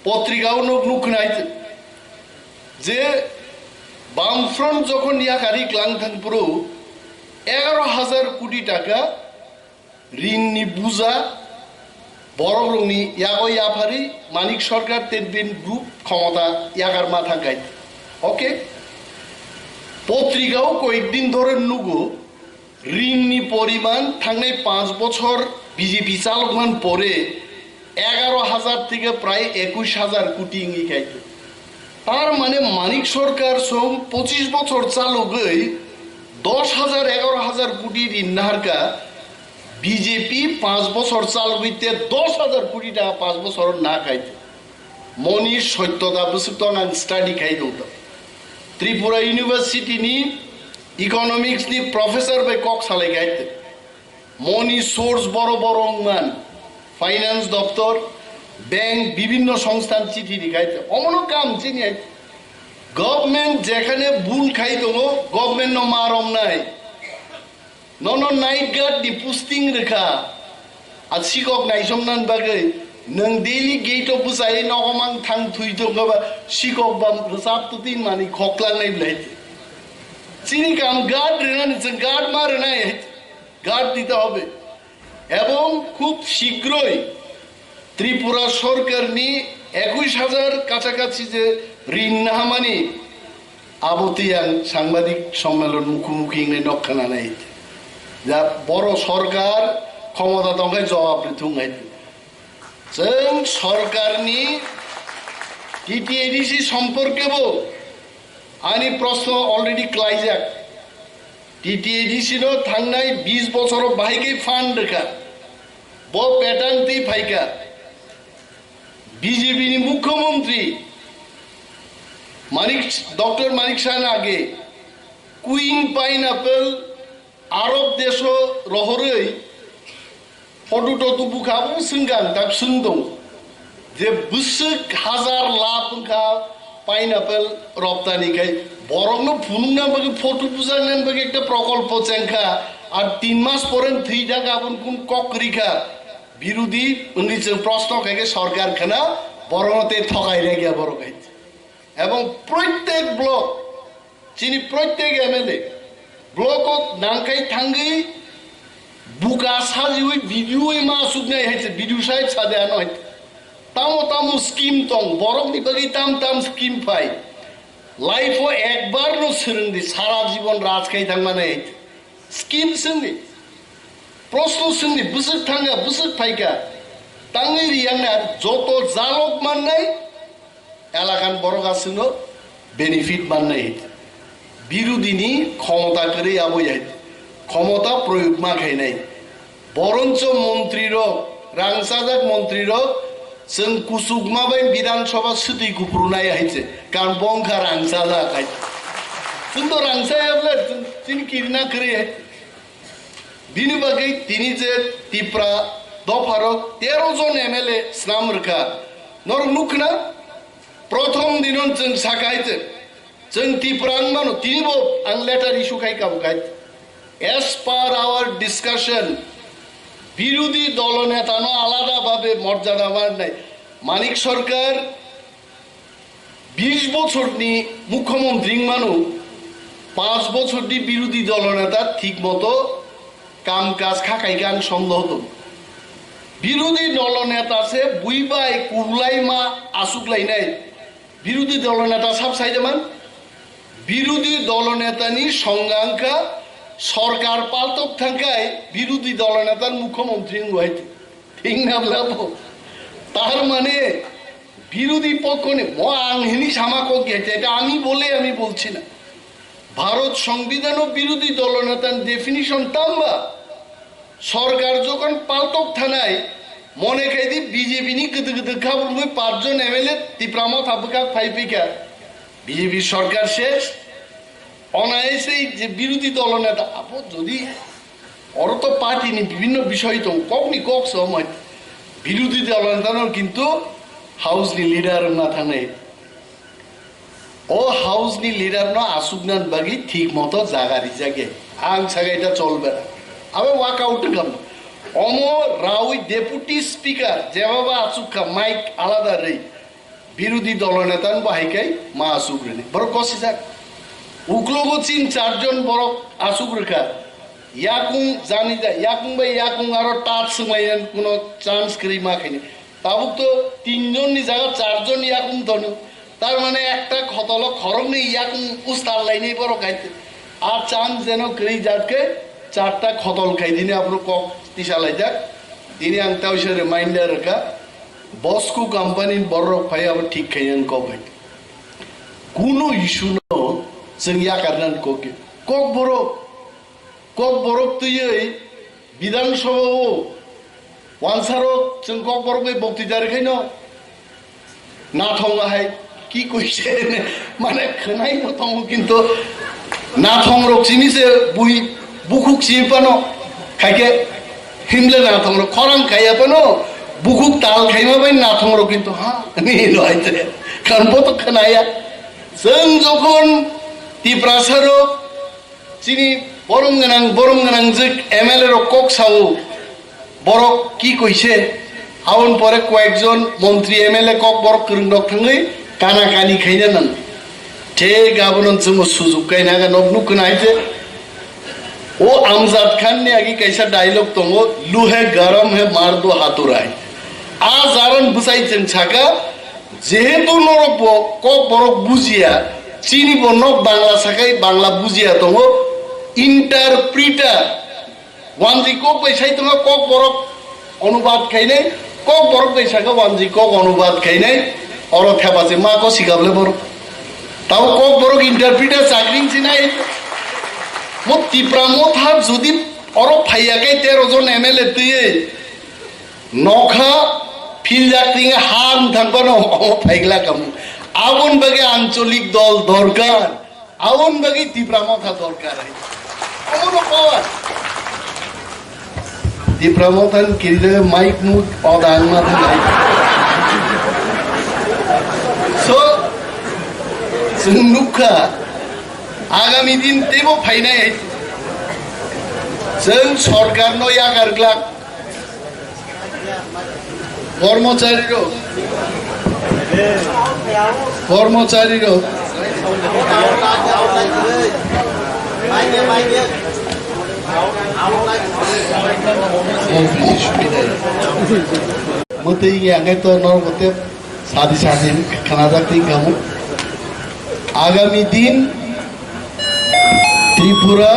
potrikao nuk nukhnai je Bamfront jokhon yakari klang thang phuru egaro hajar koti taka rinni buja borokrokni yago yaphari Manik Sarkar tei bini group khomota yakar ma thangkai. Okay? Potrikao koyekdin dhore nugo, rinni poriman thangnai panch bochor B J P chalokman pore egaro hajar theke prai ekush hajar koti wngwi khaikhe. Tar mane Manik Sarkar song pochish bochor chalogwi dosh hajar, egaro hajar koti rin naharkha, B J P panch bochor chalogwi te dosh hajar koti taka panch bochor na khaikhe. Moni sottota bwswk tong ang study khai tong tong. Tripura University ni Economics ni professor bai kok salai khai tong. Moni source boro boro wngman, finance doptor, bank, bibinno songsthan chithi ri khai tong. Omono kam chini hai. Government jekhane bul khai tongo, government no ma romnai. Nono night guard ni posting rwkha. A sikok naisomnan bagwi nwng daily gate o bwsai nogo mang thang thwi tongkha ba sikok ba rwchap twtwi mani khoklangnai belai. Chini kam guard rwnani chwng guard ma rwnai, guard dite hobe. Ebong khub shigroi Tripura sorkarni ekush hajar kachakachi je rin nahamani, abo twi ang sangbadik sommelon mukhu mukhi hinwi nok khwnanai. Ja boro sorkar khomota tongkhai jawab rithung hai. Chwng sorkarni T T A D C somporkebo ani proshno already klaijak. T T A D C no thangnai bis bochoro bahai khe fund rwkha. Bo petang twi phaikha. B J P ni mukhyamantri Manik, Doctor Manik Saha ni age Queen Pineapple Arab desho rohorwi photo toto bukha, abo swngkha ang tak swngdong je bwswk hajar lakh wngkha pineapple roptani khai borokno phunukna bagwi photo bujaknani bagwi ekta prokolpo chengkha, ar tin mas pore thwi thangkha, aboni kun kok kwrwi kha. Birodi wngwi chwng proshno khaikhe sorkar khna borokno tei thokai rwkya borok hai. Ebong proitek block, chini proitek M L A block o nangkhai thangwi buka sajiwi video wi ma asuknai hai se video side sade ano hai. Tamo tamo scheme tong, borok ni bagwi tam tam scheme phai. Life o ekbar no swrwng di, sara jibon raj khai thangmani hai. Scheme swngni, proshno swngni, bwswk thangya, bwswk phaikha, tangwi riyangna joto jalok mannai, elakan borok aswkno benefit mannai. Birodini khomota kwrwi abo ya, khomota proyog ma khainai. Boroncho montri rok, rangchajak montri rok, chwng kuchukma bai Bidhan Sabha swtwi kuphuru nai hai se, karon bongkha rangchajak hai. Chwng to rangchaya bwle, chwng chini kirina kwrwi hai. Bini bagwi tini je Tipra dopharok tero jon M L A snam rwkha. Norok nukhna, prothom dinon chwng sakha hai se. Chwng Tipra wng mano, tini bo ang letter issue khai kabo khai. As per our discussion, birodhi dolo neta no alada bhabe morjada manai. Manik Sarkar bish bochor ni mukhyamantri wng mano, panch bochor ni birodhi dolo neta thik moto kam kaj kha khai kha ang sondoh tong. Birodhi dolo neta se bui bai kublai ma asuk lainai. Birodhi dolo neta sab sai de man? Birodhi dolo neta ni songga wngkha sorkar paltok thangkhai birodhi dolo neta ni mukhyamantri wngwi thik na bla bo. Tar mane birodhi pokkho ni mo ang hini sama kok ge, eta ami bole ami bolchi na. Bharat সংবিধানও বিরোধী দলনেতার definition tamba. Sorkar jokhon paltok thanai, mone khai di B J P ni gede gede khabur bai pachjon M L A Tipra Motha bwkhak phai phikha. B J P sorkar ses, onayesei je birodhi dolo neta, abo jodi oro to party ni bibhinno bishoy tongo, kok ni kok somoi birodhi dolo neta no kintu house ni leader wngna thangnai. O house ni leader no asukna bagwi thik moto jaga rijak ya. Ang sagai ta cholbera. Abo walk out wngkha. Omo rawi deputy speaker jebaba asuk kha mic alada rwi. Birodhi dolo neta no bahai kai ma asuk rwni. Borok kosijak. Uklogo chin charjon borok asuk rwkha. Yakung jani ja, yakung bai yakung aro tat swmaiyan kuno chance kwrwi ma khaini. Tabuk to tinjon ni jaga charjon yakung tono. Tar mane ekta khotolo khoroknwi yakung ustar lainai borok hai. A chance jeno kwrwi jat khe charta khotol khai dini aphuru kok tisa laijak. Tini ang tawisa reminder rwkha. Bosco company ni borok phai abo thik khai ang kok hai. Kuno issue no chwng yakarnan kok khe. Kok borok Kokborok twiwi Bidhan Sabha o wansarok chwng Kokborok bai boktwita rwkhaino nathong ahai ki koise mane khwnai no tongo kintu nathong rok chini se bui bukhuk chini pano khaike himle nathong rok khorang khaiya pano bukhuk tal khaima bai nathong rok kintu ha ni lo aite kan bo to khwnaya chwng jokhon Tiprasa rok Chini borom gwnang, borom gwnang jwk M L A rok kok sao, borok ki koise, aboni pore koyekjon montri M L A kok borok kwrwng rok thangwi kana kani khaina nang. Thik abono chwngbo sujuk kaina aga nok nuk khna hai je. O Amjad Khan ni agi kaisa dialogue tongo, "Luhe garam hai, mar do haturai." A jaran bwsai chwng saka, jehetu norok bo kok borok bujiya, chini bo nok Bangla sakai Bangla bujiya tongo, interpreter, wanjwi kok bai sai tongo, kok borok onubad khainai, kok borok bai saka wanjwi kok onubad khainai, oro thepa se ma ko sikable borok. Tao kok borok interpreter chakring sinai, mo Tipra Motha jodi oro phaiya kai tero jon M L A twiwi, Nokha philjak tini ha wng thang phano omo phaikla kamu. Aboni bagwi ancholik dol dorkar. Aboni bagwi Tipra Motha dorkar hai. Omono power. Tipra Motha ni kirile mic mut odang ma thang hai. So, chwng nukha. Agami din teibo phainai hai. Chwng sorkar no yakar glak. Kormochari rok, kormochari rok. Mwtwi ya ngai to nor bote sadi sadi khana jak twi kamu. Agami din Tripura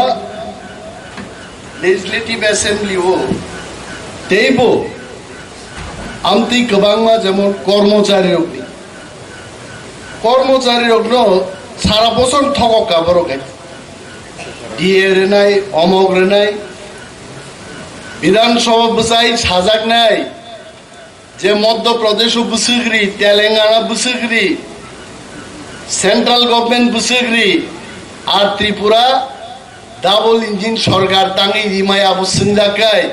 Legislative Assembly o teibo amtwi kwbangma jemon kormochari rokni, kormochari rokno sara bosor thokok ka borok hai D A rwnai, omok rwnai, Bidhan Sabha bwsai sajaknai, je Madhya Pradesh o bwswk ri, Telangana bwswk ri, Central Government bwswk ri, ar Tripura double engine sorkar tangwi rimai abo swngjak kai,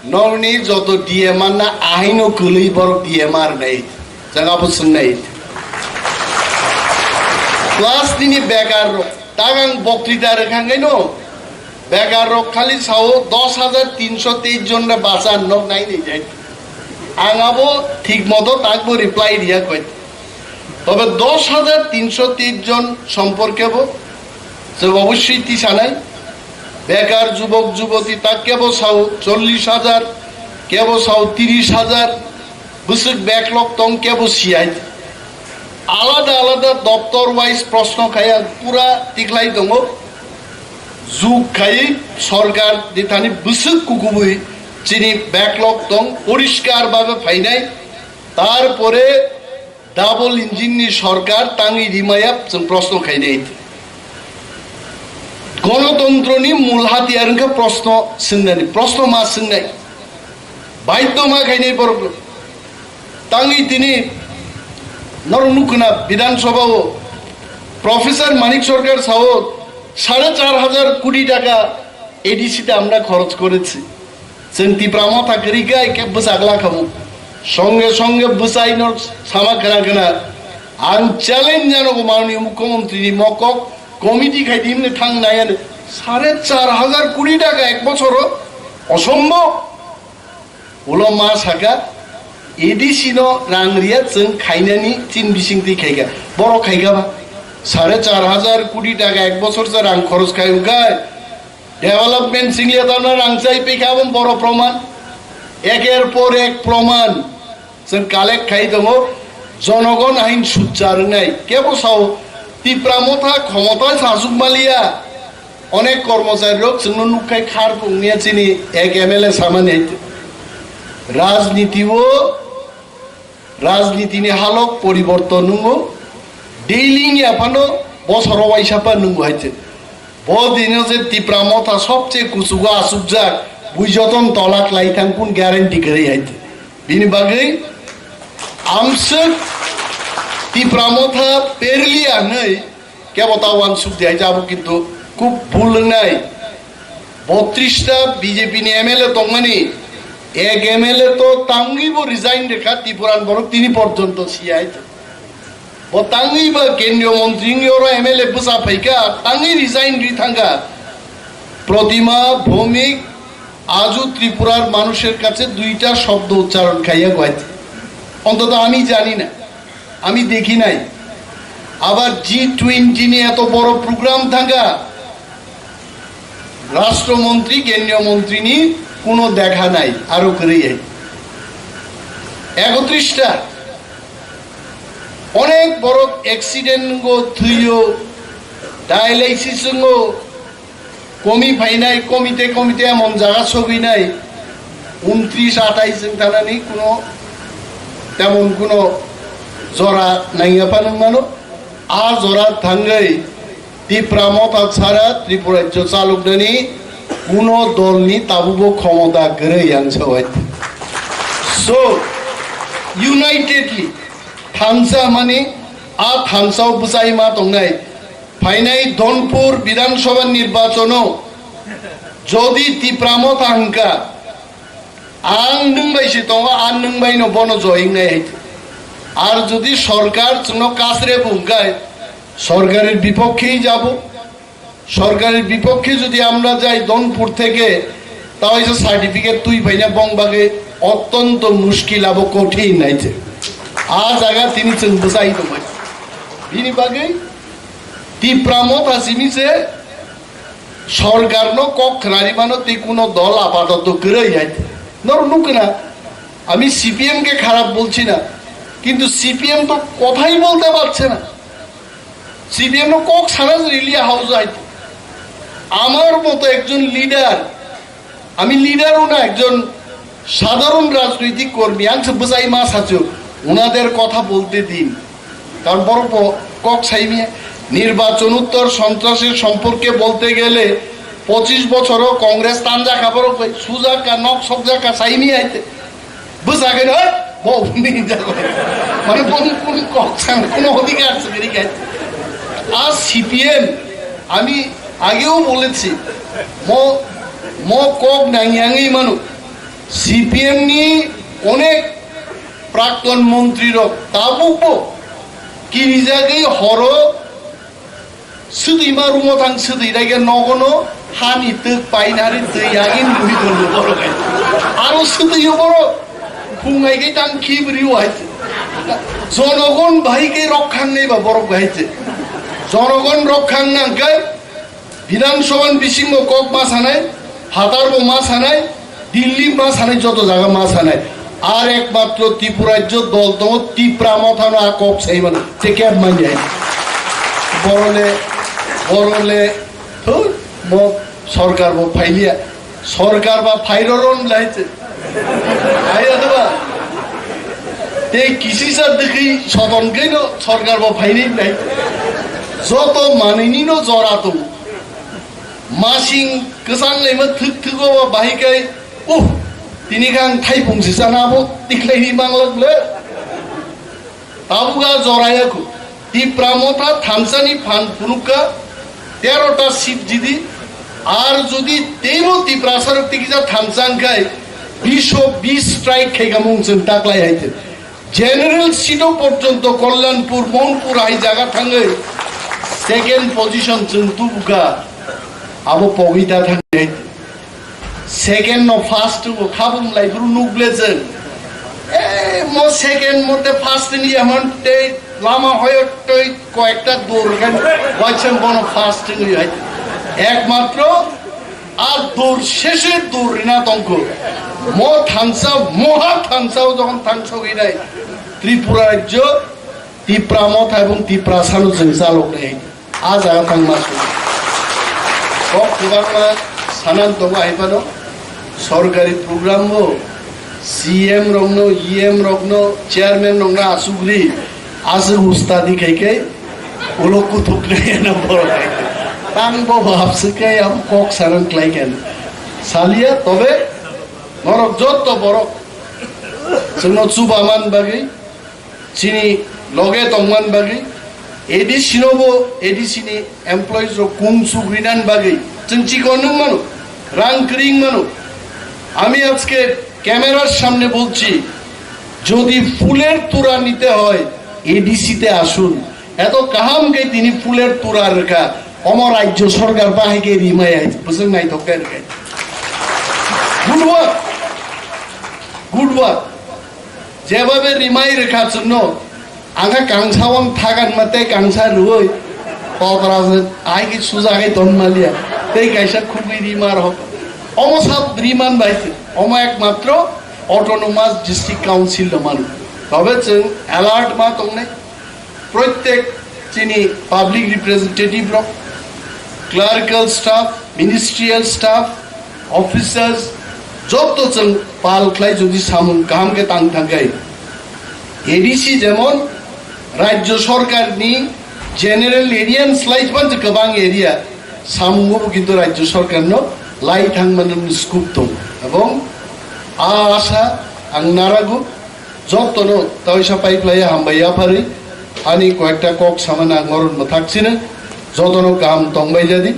nokni joto D M R na ahaino kwlwi borok D M R nai, jang abo swngnai. Plus nini bekar rok, tagang boktwita rwkhangkaino, Bekar rok khali sao dos hajar tinso teis jon re bachan nok nai ni jai. Ang abo thik moto takbo reply riya koi. Tobe dos hajar tinso teis jon somporke bo je obossoi tisanai. Bekar jubok juboti tak kebo sao chollish hajar, kebo sao tiris hajar, bwswk backlog tong kebo siyai. Alada alada doptor wise proshno khai ang pura tikhlai tongo. Juk khai sorkar ni thani bwswk kukubui chini backlog tong poriskar bhabe phainai. Tarpore double engine ni sorkar tangwi rimaya chwng proshno khainai. Gonotontro ni mul hatiyar wngkha proshno swngnani, proshno ma swngnai. Baidho ma khainai borok. Tangwi tini norok nukuna Bidhan Sabha o professor Manik Sarkar sao সাড়ে চার হাজার কোটি টাকা এডিসিতে আমরা খরচ করেছি। Chwng Tipra Motha kwrwi khe khe bwsakla khamu. Songe songe bwsaino sama khna khna. Ang challenge janogo manoniyo mukhyamantri ni mokok committee khai dimne thang nai ani. সাড়ে চার হাজার কোটি টাকা এক বছর অসম্ভব। Ulo ma saka, A D C no rang riya chwng khainani chin bising twi khaikha. Borok khaikha ba. সাড়ে চার হাজার কোটি টাকা এক বছর je rang khoros khai wngkha. Development singliya tano rang chai pikha abo boro proman. Eker por ek proman. Chwng collect khai tongo. Jonogon hain sudchar wngnai. Kebo sao Tipra Motha khomota sasuk maliya. Onek kormochari rok chwngno nukkhai khar pungya chini ek M L A samani hai. Rajniti o, rajniti ni halok poriborton nungo, daily ya phano bosoro waisa pa nungo hai. Bo dino je Tipra Motha sobche kuchugo asukjak, bui joton tolak lai thang kun guarantee kwrwi hai. Bini bagwi amswk Tipra Motha perliya hwnwi kebo ta uansuk di hai jabo kintu kub bul wngnai. Botris ta B J P ni M L A tongmani, ek M L A to tangwi bo resign rekha Tipuran borok tini porjonto siyai. Bo tangwi ba kendriyo montri wngwi oro M L A bwsa phaikha, tangwi resign ri thangkha. Pratima ভৌমিক আজও ত্রিপুরার মানুষের কাছে দুইটা শব্দ উচ্চারণ খাইয়া গয়াতে। অন্তত আমি জানি না, আমি দেখি নাই। আবার জি টোয়েন্টি নিয়ে এত বড় প্রোগ্রাম থাকা রাষ্ট্রমন্ত্রী, কেন্দ্রীয় মন্ত্রী নিয়ে কোনো দেখা নাই। আরো করে একত্রিশটা অনেক বড় অ্যাক্সিডেন্ট গো, থুইও, ডায়ালাইসিস গো, কমি ফাইনাই, কমিতে কমিতে এমন জায়গা ছবি নাই। উনত্রিশ আঠাইশ জনতানানি কোনো তেমন কোনো জোড়া নাইয়া পালন মানো। আর জোড়া থাঙ্গাই ত্রিপুরা মতা ছাড়া ত্রিপুরা রাজ্য চালক নেনি কোনো দলনি তাবুবো ক্ষমতা গরে ইয়াংসাওয়াই। So, unitedly, thansa mani, a thansao bwsai ma tongnai. Phainai Dhonpur Bidhan Sabha nirbachano jodi Tipra Motha hwnkha, ang nwng bai se tongo, a nwng bai no bono join nai hai. আর যদি সরকার কোনো কাজরে ভূমিকায় সরকারের বিপক্ষেই যাব, সরকারের বিপক্ষে যদি আমরা যাই ধনপুর থেকে, তাও এসে সার্টিফিকেট তুই পাই না, বং বাগে অত্যন্ত মুশকিল আবো কঠিন আইছে। আ জায়গা তিনি চুন বুঝাই দেবো। বিনি বাগে Tipra Motha simi se সরকার no kok khnari mano tei kuno dol apatot kwrwi hai. Nor nuk na, আমি সিপিএম কে খারাপ বলছি না, কিন্তু সিপিএম তো কথাই বলতে পারছে না। CPM no kok sana riliya hausa hai. আমার মতো একজন লিডার, আমি লিডারও না, একজন সাধারণ রাজনৈতিক কর্মী, ang se bwsai ma sachu, ওনাদের কথা বলতে দিন। কারণ বড় প-, কক সাইমিয়া, নির্বাচন উত্তর সন্ত্রাসের সম্পর্কে বলতে গেলে পঁচিশ বছরও কংগ্রেস তান জাকা বড় কই, সুজাকা, নক সব জাকা সাইমিয়া আইতে। বুঝা গেল? বউ নিয়ে যাবো। মানে বউ কোন কক সাং, কোনো অধিকার আছে কি রে? আর সিপিএম, আমি আগেও বলেছি, ম-, ম কক নাইয়াঙেই মানু। সিপিএম ni onek প্রাক্তন মন্ত্রীরও tabukbo kirijagwi horo swtwi ma rumo thang swtwi raikhe nogono hani twk painari twi yagin bui tongo borok hai. Aro swtwi o borok phungai khe tang khibri o hai. Jonogon bahai khe rok khangnai ba borok hai se. Jonogon rok khang nang khe Bidhan Sabha ni bisingo kok ma sanai, Hatar bo ma sanai, Delhi ma sanai, joto jaga ma sanai. Ar ekmatro Tripura rajyo dol tongo, Tipra Motha no a kok sai mano, te keb manya. Borole, borole, thur, mo sorkar bo phailiya, sorkar ba phairoron lai te. Hai adaba. Tei kisisa dwkhwi soton khe no sorkar bo phainai nai. Joto manwini no jora tongo. Masing kwchang laima thwk thwk o bahai kai, uh, tini khe ang thaipung se chana abo tiklaini manglak le. Tabuk a jora ya khu. Tipra Motha thansa ni phan phunukha, tero ta seat jidi, ar jodi teibo Tiprasa rok tikisa thansa wngkhai, bish o bish strike khaikha mung chwng taklai hai te. General seat o porjonto Kalyanpur, Mohanpur hai jaga thangwi second position chwng tubukha, abo pogwi ta thangwi hai te. Second no first o khabung lai phuru nukle chwng. Eh, mo second mo te first ni amon te lama hoyo toi koyekta dur kan wacham bono first ni hai. Ekmatro ar dur sheshe dur rina tongko. Mo thansa, moha thansa o jokhon thangsogwi nai. Tripura rajyo, Tipra Motha ebong Tiprasa no chwng chalok nai. A jaga thangma su. Kok kwbangma sanan tongo hai phano. Sorkari program bo C M rokno, E M rokno, chairman rokno asugri aswk ustadi khai khai ulo kuthuk nai na borok hai. Tang bo bhab swk khai am kok sanan klai khen. Salia tobe norok jotto borok chwngno chuba man bagwi chini loge tongman bagwi, A D C no bo, A D C ni employees rok kung suk rinan bagwi chwng chikon nung mano, rang kring mano. আমি আজকে ক্যামেরার সামনে বলছি, যদি ফুলের তোড়া নিতে হয় এডিসিতে আসুন। এত কাহাম কে তিনি ফুলের তোড়া রেখা, অমর রাজ্য সরকার বাহিকে রিমাই আইছে, বুঝলেন নাই তো কেন কে? Good work, good work. Jeba be rimai rwkha chwngno, ang kha kangsa wng thagan ma tei kangsa rwui tokra se ai ki suja khai ton malia tei kaisa khugui rimar hok. Omo sab riman bai se, omo ekmatro autonomous district council lo manu. Tobe chwng alert ma tongnai. Protek chini public representative rok, clerical staff, ministerial staff, officers, jotto chwng pal khlai jodi samung kaham khe tang thangkhai. A D C jemon rajyo sorkar ni general area ni slai phano kwbang area, samungo bo kintu rajyo sorkar no lai thangmani scope tongo. Ebong a asa ang narago, jottono taisa pai phlai hambai yapharwi ani koyekta kok samani ang oron mwthak sino, jotono kaham tongbai jadi.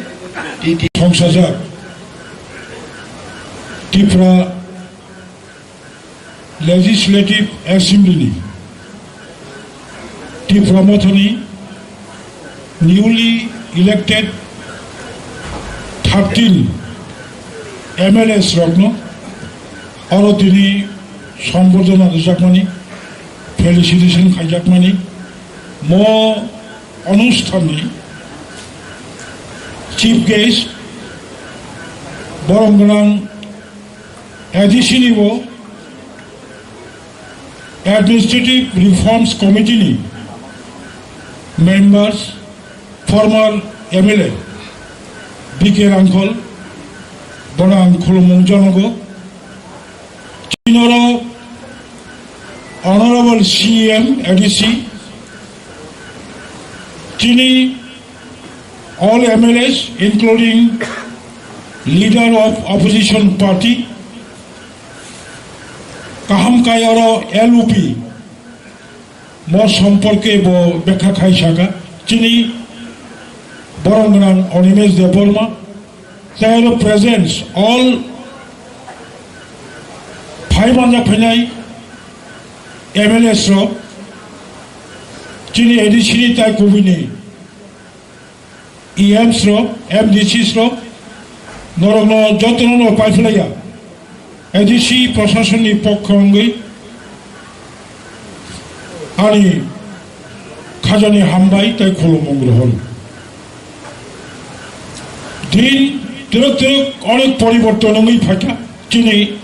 T T. Songsajak Tripura Legislative Assembly ni Tipra Mothani newly elected thirteen M L As rokno oro tini sombordhona rwjakmani, felicitation khaijakmani, mo onusthanni chief guest borom gwnang A D C ni bo Administrative Reforms Committee ni members, former M L A B K Rangkhol, bono ang khulumung janogo. Chini oro Honorable C M A D C, chini all M L As, including leader of opposition party, kaham kai oro L U P mo somporke bo bekha khai saka, chini borom gwnang Animesh Debbarma, tei oro presence all phai manja phainai M L As rok, chini A D C ni tai kubui ni E Ms rok, M D Cs rok, norokno jotono no paiphlaiya. A D C prasasonni pokho wngwi ani khajani hambai tei khulumung rohor. Din twrwk twrwk onek poriborton wngwi phaikha. Chini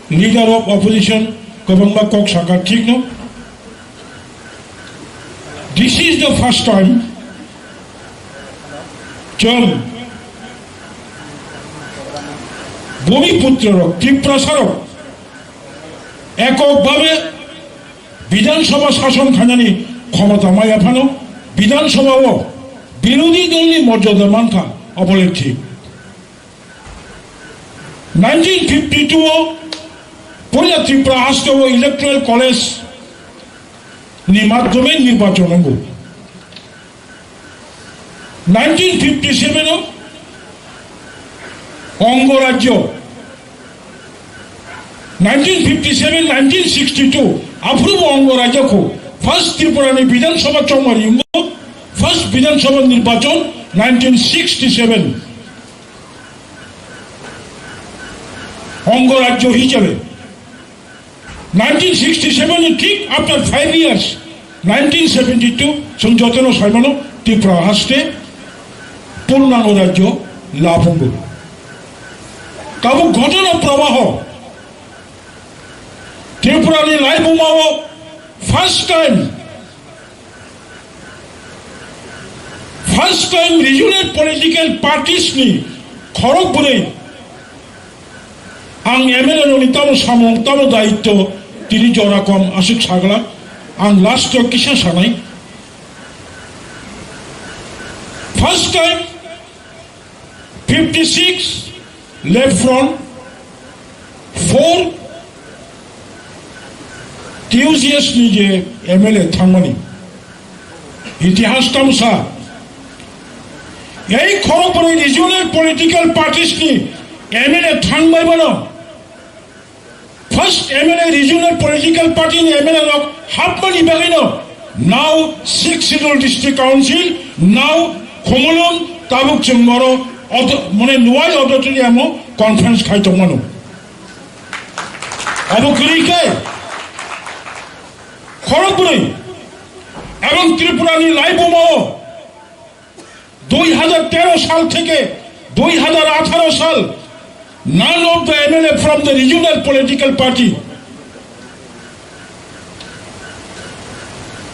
leader of opposition kwbangma kok sakha, thikno. This is the first time chwng Bhumiputrorok, Tiprasarok ekok bhabe Bidhan Sabha sason khainani khomota maya phano Bidhan Sabha o birodhi dolni morjada mankha, obole thik. Nineteen fifty-two o poila Tripura haste o electoral college ni madhyome nirbachon wngo. Nineteen fifty-seven o Ongo Rajyo, nineteen fifty-seven, nineteen sixty-two, aphuru bo Ongo Rajyo kho. First Tripura ni Bidhan Sabha chongmari wngkha, first Bidhan Sabha nirbachon nineteen sixty-seven. Ongo Rajyo hisabe. Nineteen sixty-seven ni thik after five years, nineteen seventy-two, chwng jotono saimano Tripura haste purnango rajyo laphungo. Tabuk ghotona prabaho Tripura ni laibumao first time, first time regional political parties ni khorok bwrwi Ang M L A rokni tamo samung, tamo daityo, tini jora kom aswk sagla. Ang last o kisa sanai. First time fifty-six Left Front, four T U G S ni je M L A thangmani. Itihas tamo sa. Ei khorokbwrwi regional political parties ni M L A thangbai mano. First M L A regional political party ni M L A rok hapmani bagwi no now Sixth Schedule District Council, now Khumulwng, tabuk chwng oro auto-, mane Nuai auditorium o conference khai tongmano. Abo kwrwi khe khorokbwrwi ebong Tripura ni laibumao dui hajar tero sal theke dui hajar atharo sal, none of the M L A from the regional political party.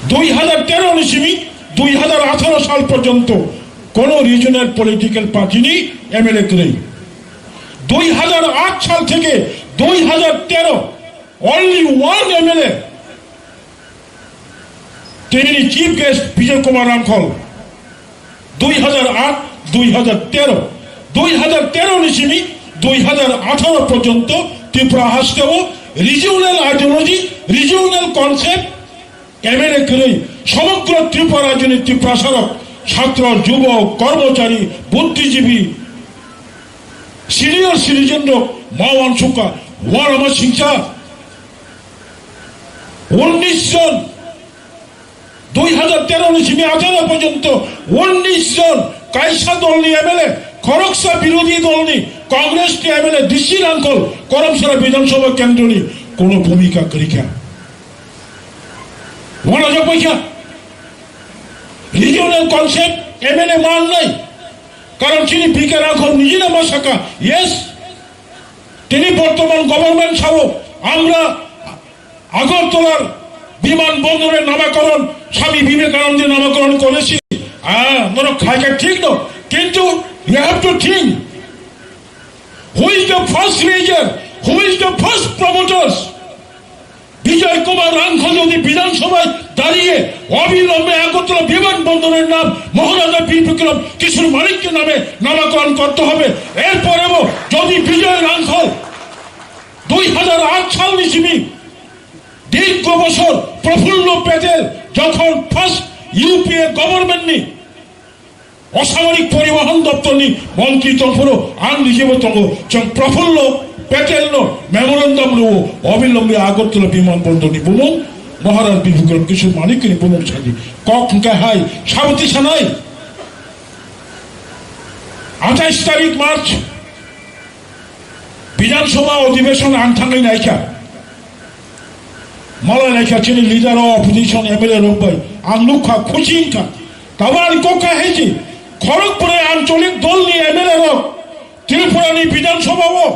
Dui hajar tero ni simi dui hajar atharo sal porjonto kono regional political party ni M L A kwrwi. Dui hajar aat sal theke dui hajar tero, only one M L A. Tini chief guest Bijoy Kumar Rangkhol, dui hajar aat, dui hajar tero, dui hajar tero ni simi dui hajar atharo porjonto Tripura hasteo regional ideology, regional concept M L A kwrwi somogro Tripura rajyoni Tiprasarok, chhatro, jubok, kormochari, buddhijibi, senior citizen rok ma uansukha, uanama singcha. Unnish jon, dui hajar tero ni simi atharo porjonto unnish jon kaisa dolni M L A, khoroksa birodhi dolni Congress ni M L A D C Rangkhol Karamsara Bidhan Sabha kendroni kono bhumika kwrwikha. Uanajak baikha. Regional concept M L A mangnai. Karon chini B K Rangkhol nijino ma sakha, yes, tini bortoman government sao, আমরা আগরতলার বিমানবন্দরের নামকরণ স্বামী বিবেকানন্দের নামকরণ করেছি। হ্যাঁ, ধরো খাইটা ঠিক না, কিন্তু you have to think, who is the first raiser, who is the first promoters? বিজয় কুমার রাংখল যদি বিধানসভায় দাঁড়িয়ে অবিলম্বে আগরতলা বিমানবন্দরের নাম মহারাজা বীর বিক্রম কিশোর মানিক্য নামে নামকরণ করতে হবে। এরপরেও যদি বিজয় রাংখল দুই হাজার আট সাল নিশিমি দীর্ঘ বছর প্রফুল্ল প্যাটেল যখন ফার্স্ট ইউপিএ গভর্নমেন্টনি অসামরিক পরিবহন দপ্তরনি মন্ত্রী তখনও আন নিজেও তখন প্রফুল্ল প্যাটেলনো মেমোরান্ডাম লো অবিলম্বে আগরতলা বিমানবন্দরনি বুমুং মহারাজ বিভূতিভূষণ মানিক্যনি বুমুং সাজি কক হংকে হাই সাবতি সানাই আঠাইশ তারিখ মার্চ বিধানসভা অধিবেশন আনথাঙ্গাই নাইখা। Malai lai kha chini leader o opposition M L A rok bai ang nukha khuchi wngkha. Tabo ani kok kha heji khorok pore ancholik dol ni M L A rok Tripura ni Bidhan Sabha o,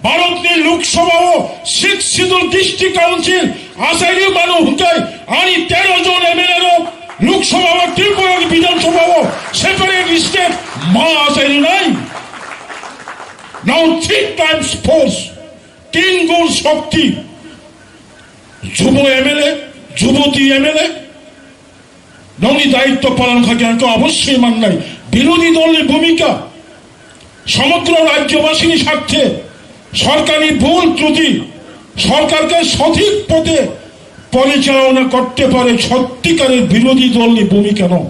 Bharat ni Lok Sabha o, Sixth Schedule District Council achairi mano hwnkhe ani tero jon M L A rok Lok Sabha o Tripura ni Bidhan Sabha o separate state ma achairi nai. Now three times force, tin gun shakti. Jubo M L A, যুবতী M L A, nongni দায়িত্ব পালন kha khe ang to অবশ্যই mannai. বিরোধী দলনি ভূমিকা, সমগ্র রাজ্যবাসীর স্বার্থে সরকারি ভুল ত্রুটি, সরকারকে সঠিক পথে পরিচালনা করতে পারে সত্যিকারের বিরোধী দলনি ভূমিকা নয়.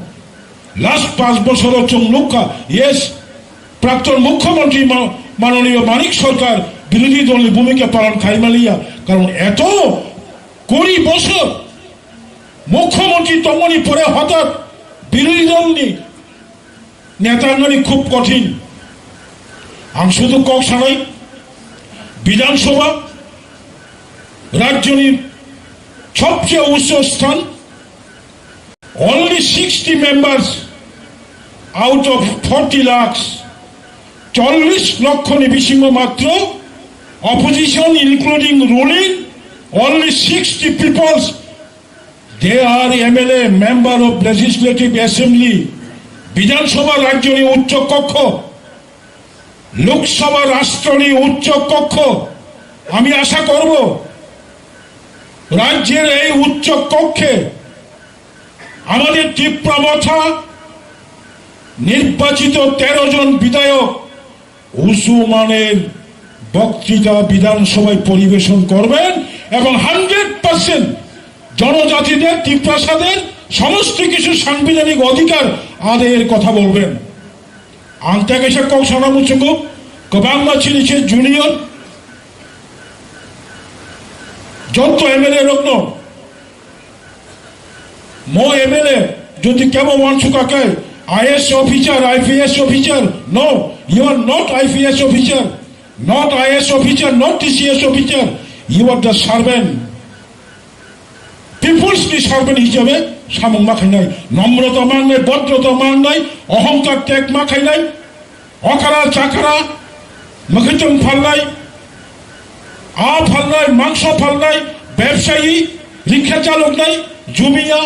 Last পাঁচ বছরও chung nukha, yes, প্রাক্তন মুখ্যমন্ত্রী মা-, মাননীয় মানিক সরকার বিরোধী দলনি ভূমিকা পালন khaimaliya, কারণ এত কুড়ি বছর মুখ্যমন্ত্রী tongmani pore হঠাৎ বিরোধী দলনি নেতা wngmani খুব কঠিন। Ang শুধু kok sanai, বিধানসভা রাজ্যনি সবচেয়ে উচ্চ স্থান, only sixty members out of forty lakhs, চল্লিশ লক্ষনি বিসিংহ মাত্র, opposition including ruling, only sixty peoples, they are M L A, member of Legislative Assembly, বিধানসভা রাজ্যনি উচ্চ কক্ষ, লোকসভা রাষ্ট্রনি উচ্চ কক্ষ। আমি আশা করব রাজ্যের এই উচ্চ কক্ষে আমাদের তিপ্রা মথা নির্বাচিত তেরো জন বিধায়ক উঁচু মানের বক্তৃতা বিধানসভায় পরিবেশন করবেন এবং হান্ড্রেড পার্সেন্ট জনজাতিদের, তিপ্রাসাদের সমস্ত কিছু সাংবিধানিক অধিকার আদায়ের কথা বলবেন। Ang tei kaisa kok sana muchungo, kwbangma chini se junior, joto M L A rokno, mo M L A, jodi kebo uansukha khe, I A S officer, I P S officer, no, you are not I P S officer, not I A S officer, not T C S officer, you are the servant. Peoples ni servant hisabe samung ma khainai, nomrota ma wngnai, bodrota ma wngnai, ohongkar teg ma khainai, okara chakara, mwkhwtwng phalnai, aa phalnai, mangso phalnai, bebsayi, rikha chaloknai, jumiya,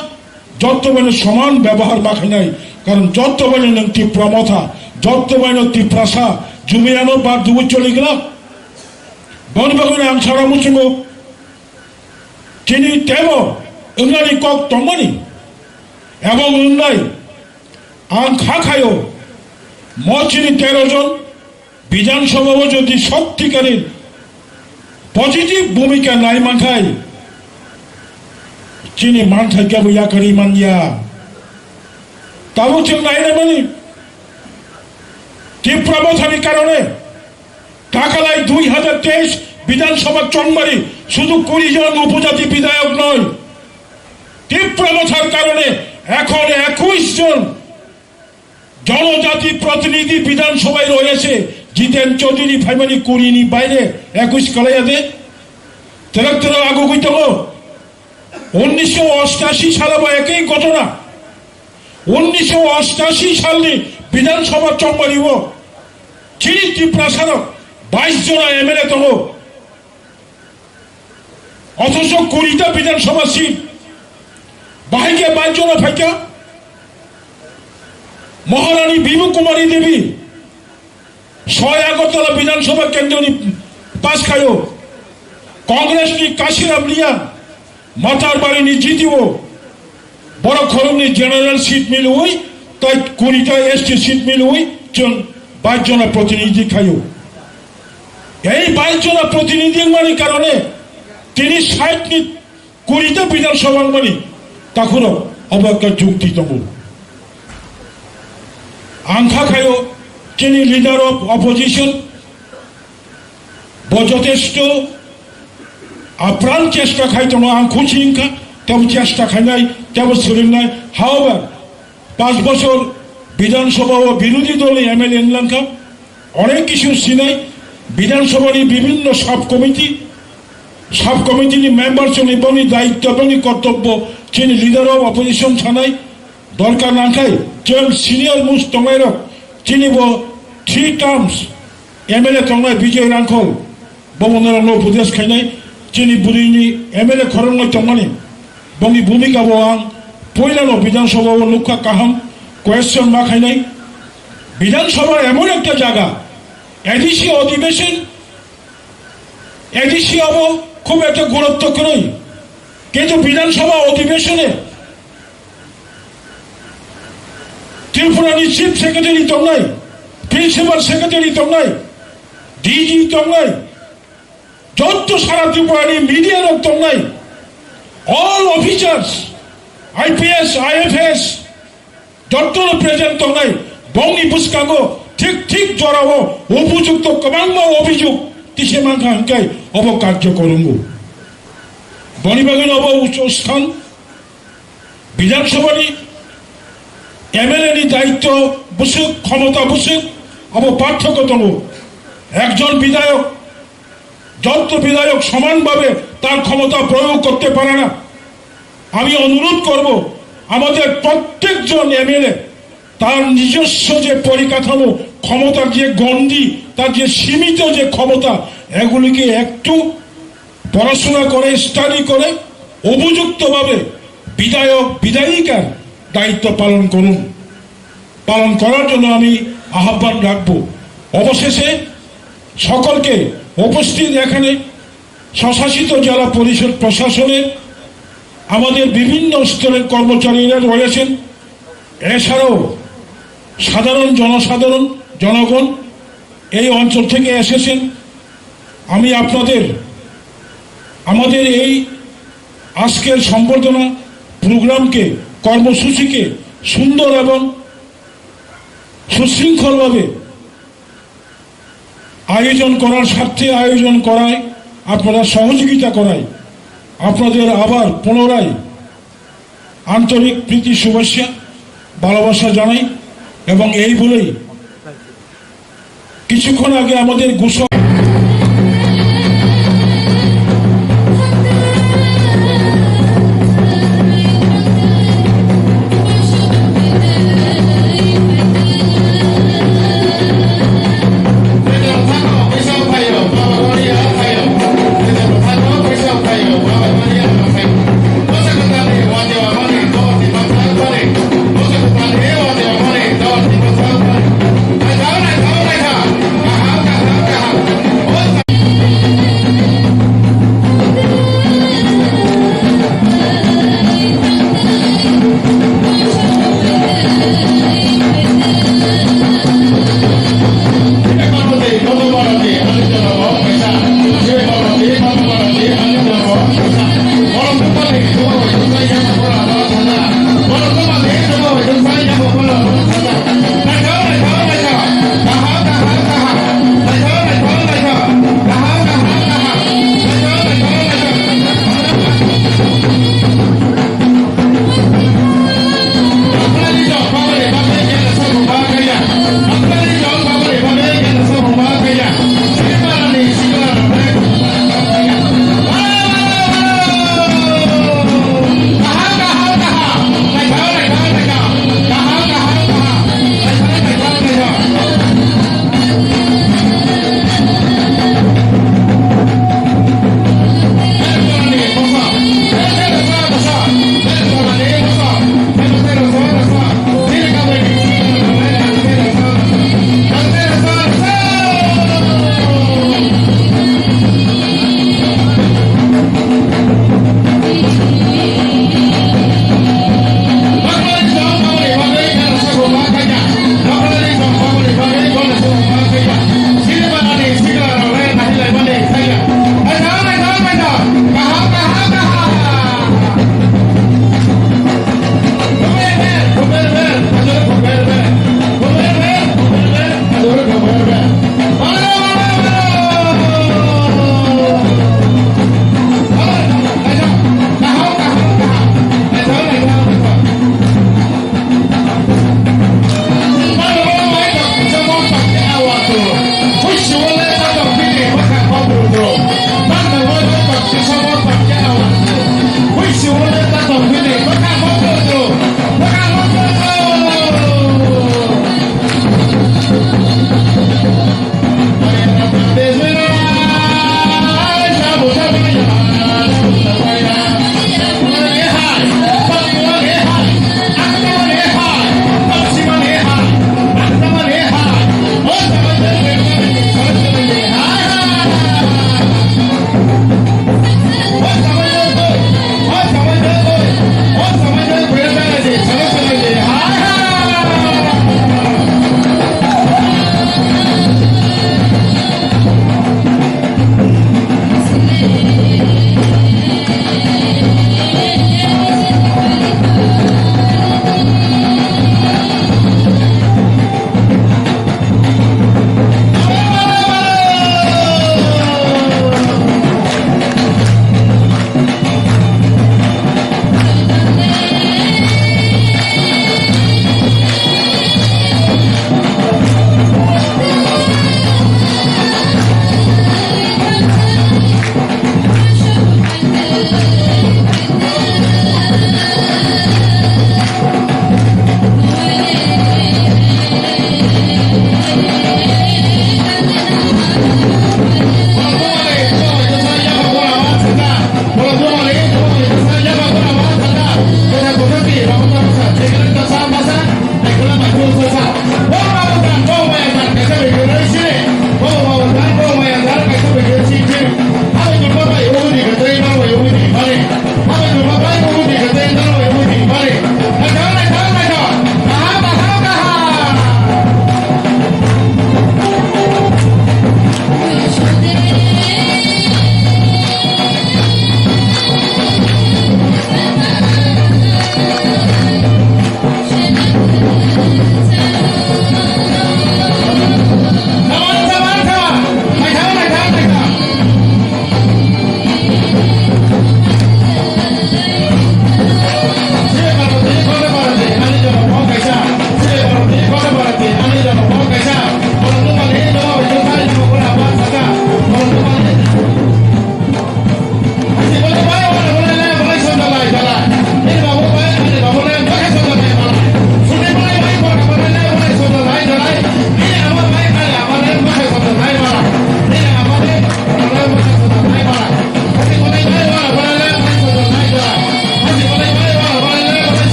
joto bai no soman bebohar ma khainai, karon joto bai no nwng Tipra Motha, joto bai no Tiprasa, jumiya no bar dubu choligra. Boni bagwi no ang sana muchungo. Chini tebo wngnani kok tongmani, ebong wngnai. Ang kha khaio, mo chini tero jon Bidhan Sabha o jodi sottikari positive bhumika nai mankhai, chini manthai kebo yakarwi manya. Tabo chwng nai nai mani, Tipra Mothani karone, takalai dui hajar teis Bidhan Sabha chongmari, sudu kuri jon upojati bidhayok noi. Tipra Mothar karone ekhon ekuis jon jonojati protinidhi Bidhan Sabhai royese, Jiten Chaudhary phaimani kuri ni baire ekuis kalaiya de. Terek terek agugui tongo. উনিশশো অষ্টাশি সালে বা একই ঘটনা, উনিশশো অষ্টাশি সালনি বিধানসভা চৌমারিও চিনি ত্রিপুরা সারক বাইশ জনা এমএলএ tongo, অথচ কুড়িটা বিধানসভা সিট, বাহাইকে বাইশ জনা ফাইকা। মহারানী বিভু কুমারী দেবী ছয় আগরতলা বিধানসভা কেন্দ্রনি পাস খাইও, কংগ্রেসনি কাশিরাম রিয়া মাতারবাড়িনি জিতিও, বড় খরমনি জেনারেল সিট মিলুই, তাই কুড়িটা এসটি সিট মিলুই, চুন বাইশ জনা প্রতিনিধি খাইও। এই বাইশ জনা প্রতিনিধি মানে কারণে তিনি ষাটনি কুড়িটা বিধানসভা মানে, তাখুরো অবাক্কা যুক্তি তবু। Ang kha khaio, chini leader of opposition bo jotesto apran chesta khai tongo, ang khusi wngkha, tebo chesta khainai, tebo swrwngnai. However, পাঁচ বছর বিধানসভা ও বিরোধী দলে এমএলএ wnglangkha, অনেক কিছু sinai, বিধানসভার বিভিন্ন সাব কমিটি, সাব কমিটির মেম্বার chwngni boni দায়িত্ব, boni কর্তব্য, chini leader of opposition sanai, দরকার nangkhai, chwng senior most tongnairok, chini bo three terms MLA tongnai Bijoy Rangkhol, bo bo norokno upodes khainai, chini bwrwini MLA khoroknwi tongmani, bongni bhumika bo ang puilano বিধানসভা o nukha, kaham question ma khainai. বিধানসভা এমন একটা জায়গা, এডিসি অধিবেশন, ADC abo খুব একটা গুরুত্ব kwrwi, কিন্তু বিধানসভা অধিবেশনে Tripura ni chief secretary tongnai, principal secretary tongnai, DG tongnai, joto sara Tripura ni media rok tongnai, all officers, IPS, IFS, Jottono present tongnai, bongni bwskango thik thik jorao upojukto kwbangma obhijog tise mankha hwnkhe obo karjo kwrwngo. Boni bagwino obo ucho sthan Bidhan Sabhani M L A ni daitto bwswk, khomota bwswk, obo parthokyo tongo. Ekjon bidhayok, jotto bidhayok somanbhabe tar khomota proyog korte pare na. আমি অনুরোধ করব, আমাদের প্রত্যেকজন এমএলএ তার নিজস্ব যে পরিকাঠামো, ক্ষমতার যে গণ্ডি, তার যে সীমিত যে ক্ষমতা, এগুলিকে একটু পড়াশোনা করে, স্টাডি করে উপযুক্তভাবে বিধায়ক বিধায়িকার দায়িত্ব পালন করুন। পালন করার জন্য আমি আহ্বান রাখব। অবশেষে সকলকে, উপস্থিত এখানে স্বশাসিত জেলা পরিষদ প্রশাসনের আমাদের বিভিন্ন স্তরের কর্মচারীরা রয়েছেন, এছাড়াও সাধারণ জনসাধারণ, জনগণ এই অঞ্চল থেকে এসেছেন। আমি আপনাদের, আমাদের এই আজকের সম্বর্ধনা প্রোগ্রামকে, কর্মসূচিকে সুন্দর এবং সুশৃঙ্খলভাবে আয়োজন করার স্বার্থে, আয়োজন করায়, আপনারা সহযোগিতা করায় আপনাদের আবার পুনরায় আন্তরিক প্রীতি শুভেচ্ছা, ভালোবাসা জানাই। এবং এই বলেই কিছুক্ষণ আগে আমাদের ঘোষক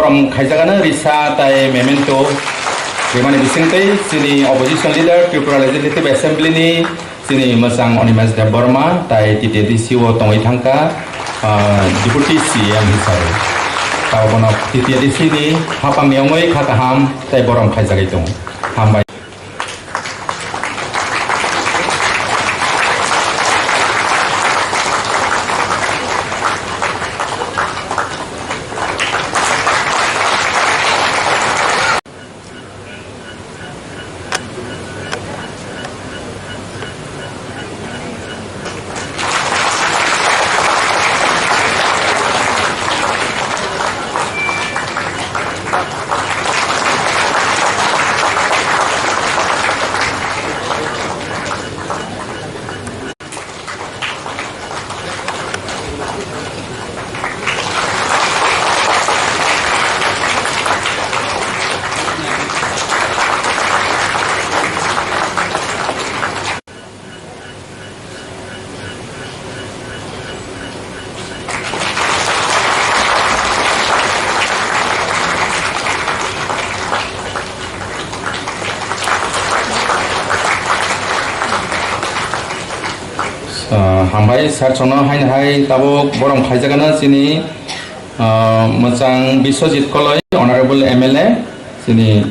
Khaijagano risa tai memento rimani bisingtwi chini opposition leader Tripura Legislative Assembly ni chini mwchang Animesh Debbarma tai T T A D C o tongwi thangkha, ah, Deputy C M hisabe. Tabo bono T T A D C ni hapangni wngwi kha kaham tai borom khaijagwi tongo. Hambai. Ah, hambai sir, chwngno haino hai tabuk borom khaijagano chini, ah, mwchang Biswajit Koloi, Honorable M L A, chini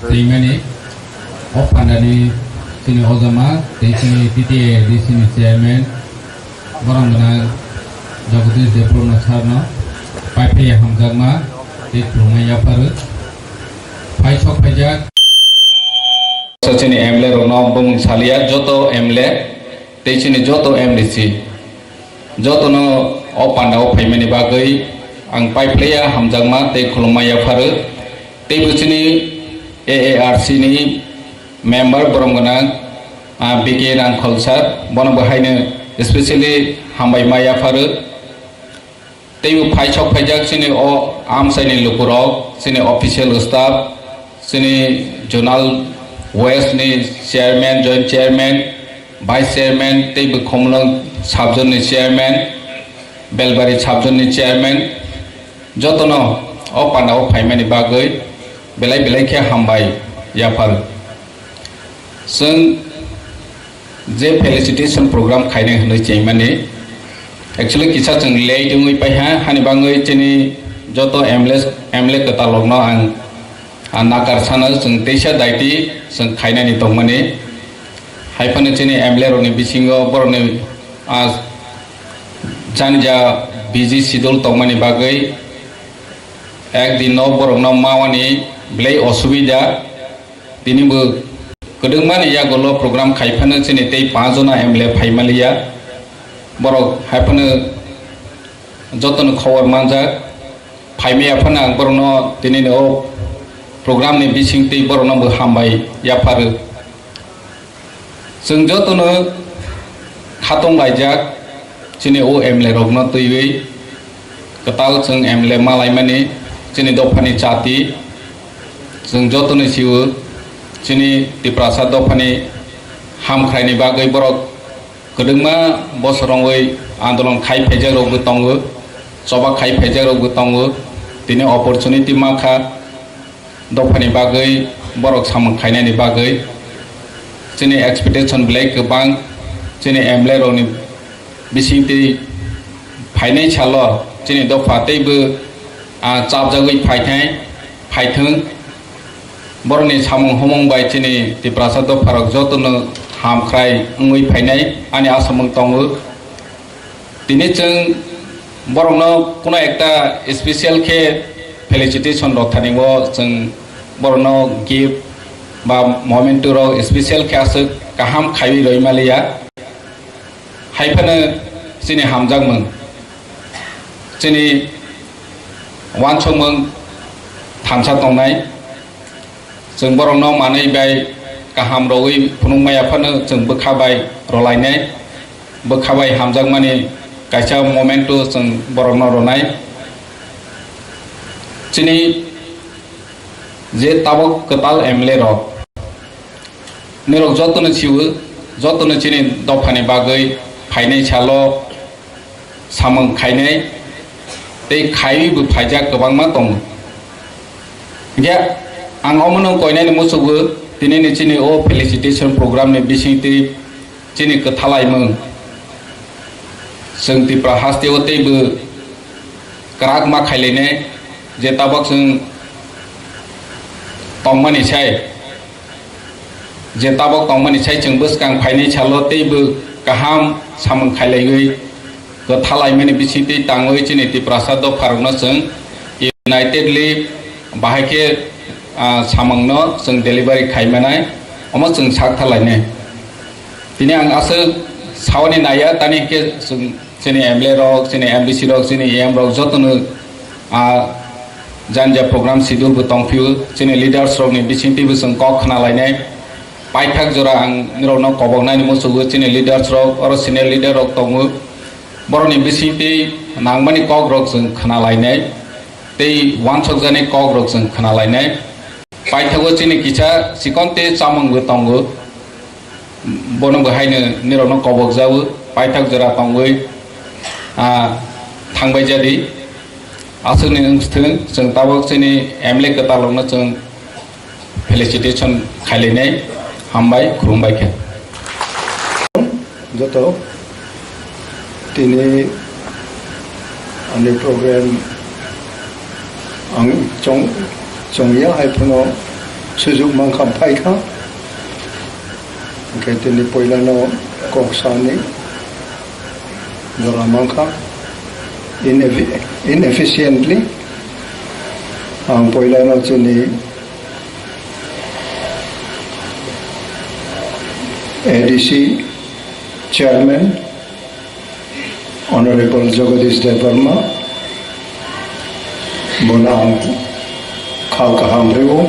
Tei mani o pandani chini ojama tei chini T T A D C ni chairman borok gwnang Jagadish Debbarma sir no paiphai hamjakma tei khulumma yapharo. Phai sok phaijak. Chini M L A rokno bumung saliya, joto M L A tei chini joto M D C jotono o pandao phaimani bagwi ang paiphaiya hamjakma tei khulumma yapharo. Teibo chini A A R C ni member borom gwnang, ah, B K Rangkhol sir, bono bo haino specially hambai ma yapharo. Teibo phai sok phaijak chini o amchaini lukurok, chini official staff, chini zonal west ni chairman, joint chairman, vice chairman, teibo Khumulwng subzone ni chairman, Belbari subzone ni chairman, jotono o pandao phaimani bagwi belai belai khe hambai yapharo. Chwng je felicitation program khainai hwnwi chengmani, actually kisa chwng late wngwi paiha, hani bagwi chini joto M L A, M L A kwtalrokno ang, ah, nakar sano, chwng teisa daiti chwng khainani tongmani. Haiphano chini M L A rokni bisingo borokni, ah, jani ja busy schedule tongmani bagwi ek din no borokno mawani belai osubida. Tini bo kwdwkmani yagulo program khai phano chini tei panch jona M L A phai maliya. Borok hai phano jotono khobor manjak. Phai maya phano ang borokno tinini o program ni bising tei borokno bo hambai yapharo. Chwng jotono khatong laijak, chini o M L A rokno twiwi kwtal chwng M L A ma laimani, chini dophani chati chwng jotono sio, chini Tiprasa dophani hamkhraini bagwi borok kwdwkma bosor wngwi andolon khai phaijak rokbo tongo, choba khai phaijak rokbo tongo, tini opportunity mankha. Dophani bagwi borok samung khainani bagwi chini expectation belai kwbang, chini M L A rokni bisingtwi phainai salo chini dopha teibo, ah, chapjagwi phaithai, phaithwng. Borokni samung humung bai chini Tiprasa dopharok jotono hamkhrai wngwi phainai ani asamung tongo. Tini chwng borokno kuno ekta special khe felicitation rok thani o chwng borokno gift ba memento rok special khe aswk kaham khaiwi rwi maliya. Hai phano chini hamjakmung, chini uansukmung thansa tongnai. Chwng borokno manwi bai kaham rwui phunukmaya phano chwng bwkha bai rwlainai, bwkha bai hamjakmani kaisa momento chwng borokno rwnai. Chini je tabuk kwtal M L A rok, nirok jotono sio, jotono chini dophani bagwi phainai salo samung khainai tei khaiwi bo phaijak kwbangma tongo. Hinkhe ang omono koinani muchukgo, tinini chini o felicitation program ni bisingtwi chini kwthalaimung chwng Tipra hasteo teibo kwrak ma khailainai, je tabuk chwng tongmani sai. Je tabuk tongmani sai chwng bwskang phainai salo teibo kaham samung khailaiwi kwthalaimani bisingtwi tangwi chini Tiprasa dopharokno chwng unitedly bahai khe, ah, samungno chwng delivery khaimanai, omo chwng saktharlainai. Tini ang aswk saoni naiya tani khe chwng Chini M L A rok, chini M D C rok, chini E M rok jotono, ah, jani ja program schedule bo tongphio. Chini leaders rokni bisingtwi bo chwng kok khna lainai. Paithak jora ang nirokno koboknani muchungo, chini leaders rok, oro senior leader rok tongo. Borokni bisingtwi nangmani kok rok chwng khna lainai. Tei uansukjaknai kok rok chwng khna lainai. Paithago chini kisa chikon tei chamung bo tongo. Bono bo haino nirokno kobok jago, paithak jora tongwi, ah, thangbai jadi. Aswkni wngthwng, chwng tabuk chini M L A kwtalrokno chwng felicitation khailainai, hambai, khulumbai khe. Joto tini ani program ang chong, chongya hai phano Sujuk mankha, phaikha. Hwnkhe tini puilano kok sani jora mankha. Ineffi-, inefficiently ang puilano chini A D C chairman Honorable Jagadish Debbarma, bono ang kha kaham rwo.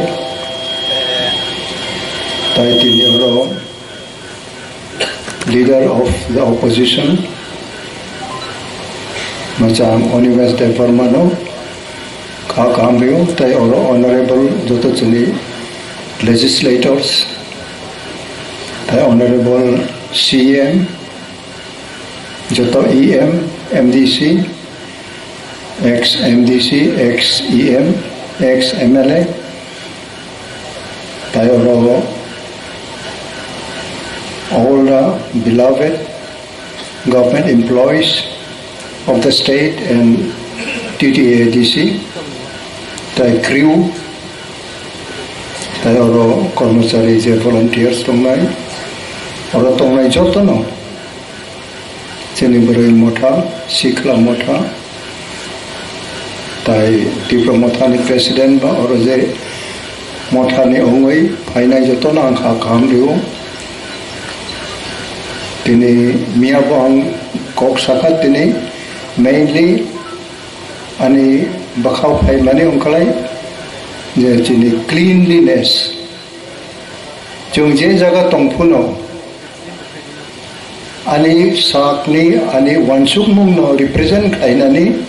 Tai tini oro leader of the opposition, Machang Animesh Debbarma no kha kaham rwo. Tai oro honorable joto chini legislators, tai honorable C M, joto E M, M D C, ex M D C, ex E M, ex M L A, tai oro all the beloved government employees of the state and T T A A D C, tai crew, tai oro kormochari je volunteers tongnai, oro tongnai jotono. Chini bwrwi motha, sikla motha, tai Tipra mothani president ba oro je mothani wngwi phainai jotono ang kha kaham rwo. Tini miya bo ang kok sakha tini mainly ani bwkhao phaimani wngkhalai je chini cleanliness. Chwng je jaga tong phano, ani sakni, ani uansukmungno represent khlainani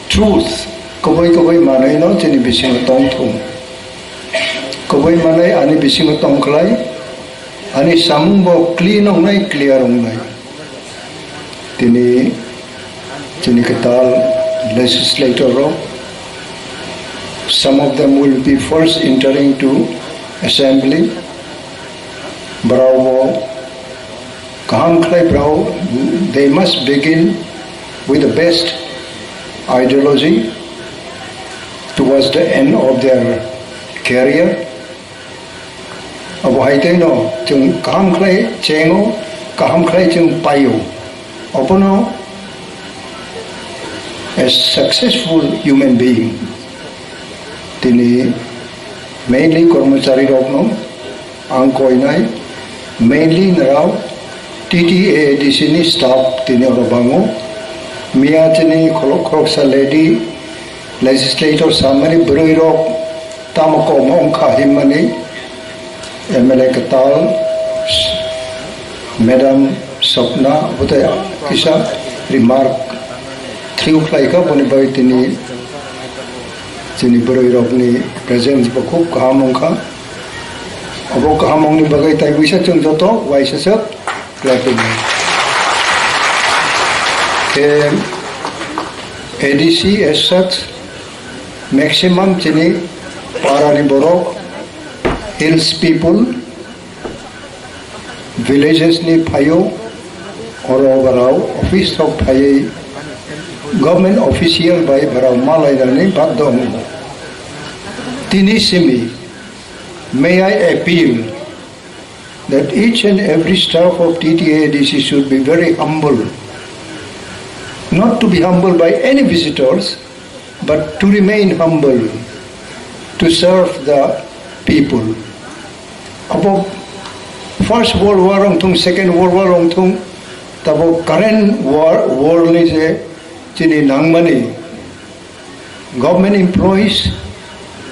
truth, kubui kubui manwino chini bisingo tongthung. Kubui manwi ani bisingo tongkhlai, ani samungbo clean wngnai, clear wngnai. Tini chini kwtal legislator rok, some of them will be first entering to assembly. Borok bo kaham khlai borok, they must begin with the best ideology towards the end of their career. Abo hai tei no chwng kaham khlai chengo, kaham khlai chwng paio. Abono a successful human being. Tini mainly kormochari rokno ang koinai, mainly narao T T A A D C ni staff tini oro bango. Miya chini khorok khoroksa lady legislator samani bwrwi rok tamo kom wngkha hinmani M L A kwtal Madam Swapna bwtwi kisa remark thriu khlaikha, boni bagwi tini chini bwrwi rokni presence bo khub kaham wngkha. Abo kaham wngni bagwi tai buisa chwng joto waisa swk khlai tongmani. Khe A D C as such, maximum chini parani borok, hills people, villages ni phaio, oro barao office rok phaiwi government official bai barao malainani baddo wngo. Tini simi, may I appeal that each and every staff of T T A A D C should be very humble, not to be humbled by any visitors, but to remain humble, to serve the people. Abo First World War wng thung, Second World War wng thung, tabo current war, world ni je chini nangmani government employees,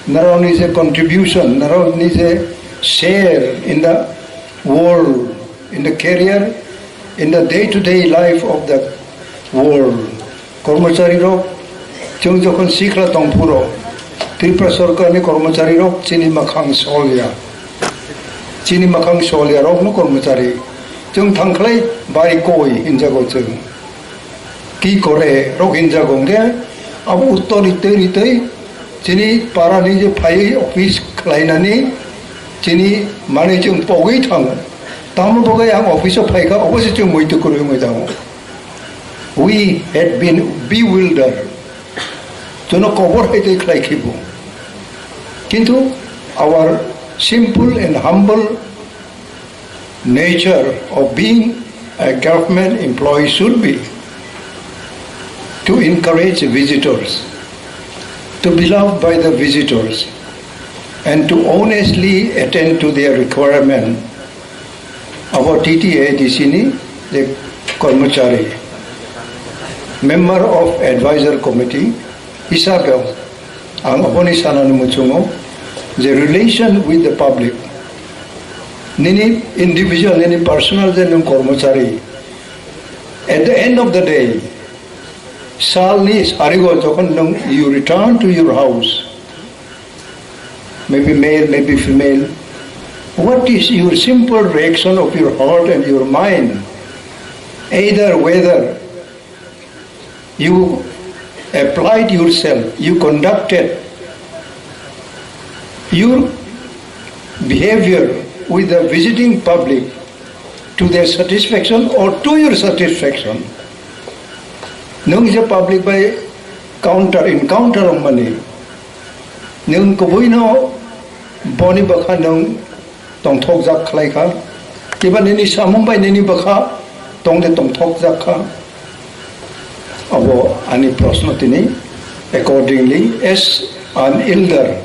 narokni je contribution, narokni je share in the world, in the career, in the day-to-day life of the world. Kormochari rok, chwng jokhon sikla tong phuro, Tripura sorkar ni kormochari rok chini makhang solya, chini makhang solya rok no kormochari. Chwng thangkhlai bai koi hinjago chwng. Ki kore rok hinjago hwnkhe, abo uttor ritwi ritwi chini para ni je phaiwi office khlainani chini manwi chwng pogwi thango. Tamo bagwi ang office o phaikha, obo se chwng muitu kwrwi wngwi thango. We had been bewildered. Jono kobor hai tei khlai khibo. Kintu our Simple and humble nature of being a government employee should be to encourage visitors, to be loved by the visitors, and to honestly attend to their requirement. Abo T T A D C ni je kormochari, member of advisor committee hisabe ang aboni sanani muchungo je relation with the public, nini individual, nini personal je nwng kormochari, at the end of the day, salni sarigo jokhon nwng you return to your house, maybe male, maybe female, what is your simple reaction of your heart and your mind? Either whether you applied yourself, you conducted your behavior with the visiting public to their satisfaction or to your satisfaction. Nwng je public bai counter encounter wngmani, nwng kubuino boni bwkha nwng tongthokjak khlai kha, kiba nini samung bai nini bwkha tongde tongthokjak kha? Abo ani proshno tini. Accordingly, as an elder,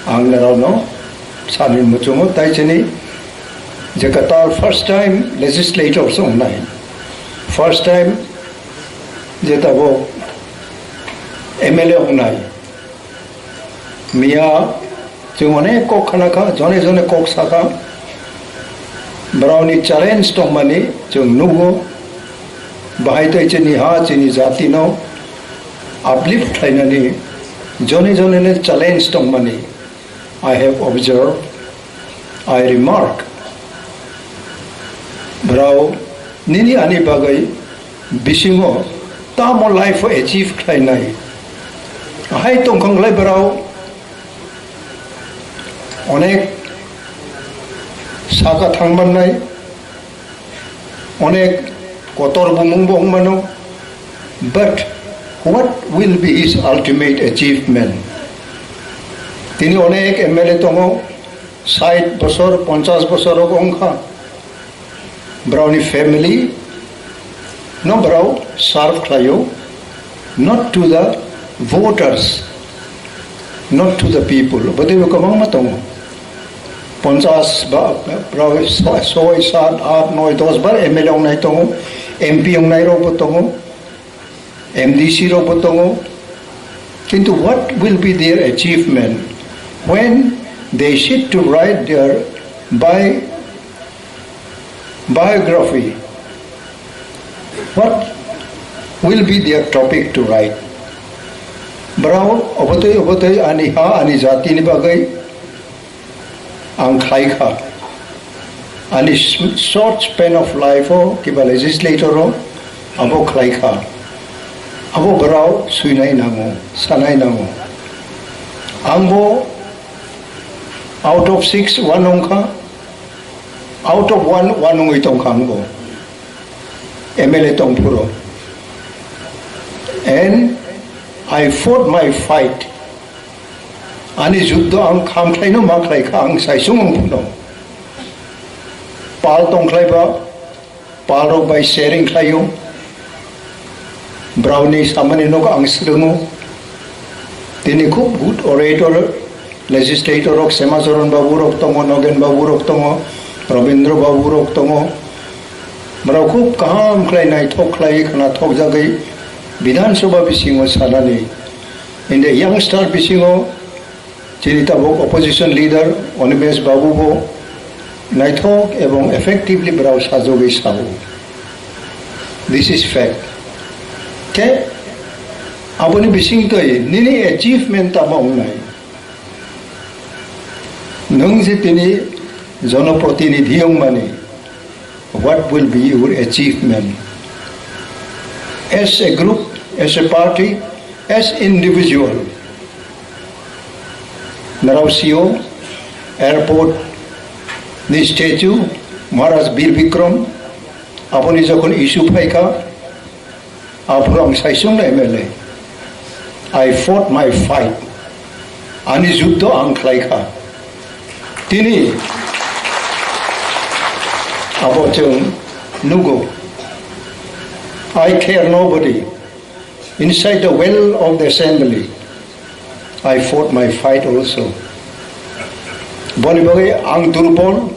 ang norokno sani muchungo, tai chini je kwtal first time legislator se wngnai, first time je tabuk M L A wngnai, miya chwng onek kok khna kha, jone jone kok sa kha. Borokni challenge tongmani chwng nugo. Bahai tei chini ha, chini jatino uplift khlainani jone jone ni challenge tongmani I have observed, I remark. Borok nini ani bagwi bisingo tamo life o achieve khlainai. Ahai tongkha wngkhlai borok onek saka thangmannai, onek kotor bumung bo wngmano, but what will be his ultimate achievement? Tini onek M L A tongo, sait bosor, ponchas bosor rok wngkha. Borokni family no borok serve khlaio, not to the voters, not to the people. Bodei bo kwbangma tongo. Ponchas ba, borok soi, sat, at, noi, dos bar M L A wngnai tongo, M P wngnai rok bo tongo. M D C rok bo tongo. Kintu what will be their achievement when they sit to write their bi-, biography? What will be their topic to write? Borok obotwi obotwi ani ha, ani jatini bagwi ang khlai kha. Ani s-, short span of life o kiba legislator o abo khlai kha. Abo borok swinai nango, sanai nango. Ang bo out of six one wngkha, out of one, one wngwi tongkha ang bo. M L A tongphuru. And I fought my fight. Ani juddo ang khamkhlaino ma khlai kha, ang saisung wng phano. Pal tongkhlai ba, pal rok bai sharing khlaio. Browni samani nok ang srwngo. Tini khub good orator, legislator rok, Semacharan babu rok tongo, Nogen babu rok tongo, Robindra babu rok tongo. Borok khub kaham khlai naithok khlai khwnathok jagwi Bidhan Sabha bisingo sanani. In the youngster bisingo chini tabuk opposition leader Animesh babu bo naithok ebong effectively borok sajagwi sao. This is fact. Khe aboni bisingtwi nini achievement tamo wngnai? Nwng je tini jonoprotinidhi wngmani, what will be your achievement? As a group, as a party, as individual. Narao sio airport ni statue Maharaj Bir Bikram, aboni jokhon issue phaikha, aphuru ang saisung na M L A. I fought my fight. Ani juddo ang khlai kha. Tini abo chwng nugo. I care nobody. Inside the well of the assembly, I fought my fight also. Boni bagwi ang durbol,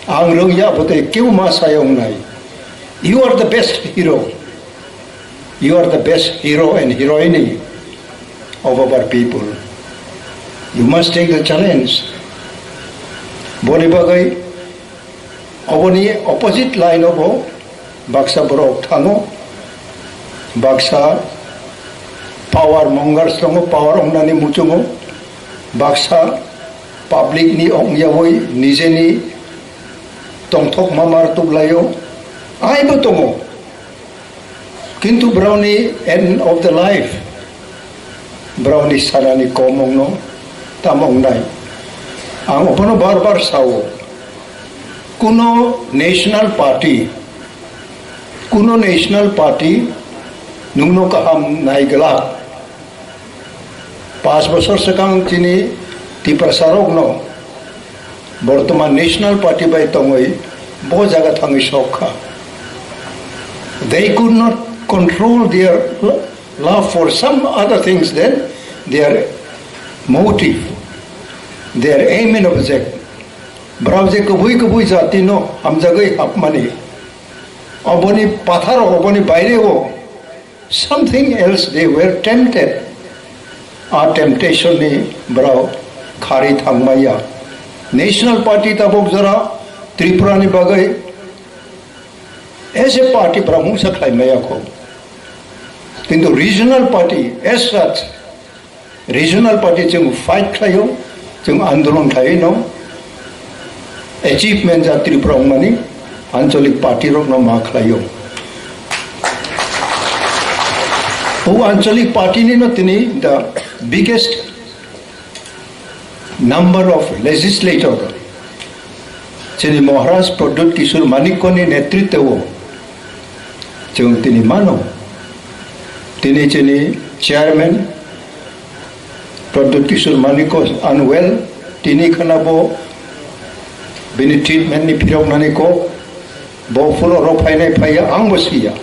ang rwngya, abo tei keu ma sai wngnai. You are the best hero. You are the best hero and heroine of our people. You must take the challenge. Boni bagwi oboni opposite line obo baksa borok thango, baksa power mongers tongo, power ongnani muchungo, baksa public ni ongyawi nijeni tongthok mamar tublaio, aibo tongo. Kintu borokni end of the life, borokni sanani kom wngno tamo wngnai. Ang obono bar bar sao, kuno national party, kuno national party nwngno kaham nai glak. Panch bosor swkang chini Tiprasarokno bortoman National Party bai tongwi bo jaga thangwi sok kha. They could not control their lo-, love for some other things than their motive, their aim and object. Borok je kubui kubui jatino hamjagwi hapmani, oboni pathar, oboni baireo something else they were tempted. A temptation ni borok kharwi thangmaya. National Party tabuk jora Tripura ni bagwi as a party borok mungsa khlai maya kho. Kintu regional party as such, regional party chwng fight khlaio, chwng andolon khlaiwi no achievement ja Tripura wngmani anchalik party rokno ma khlaio. O anchalik party ni no tini the biggest number of legislator chini Maharaj Pradyut Kishore Manikya ni netritwo chwng tini mano. Tini chini chairman Pradyut Kishore Manikya unwell, tini khana bo bini treatment ni phiroknani kok, bo phuloro phainai phaiya, ang bo siya.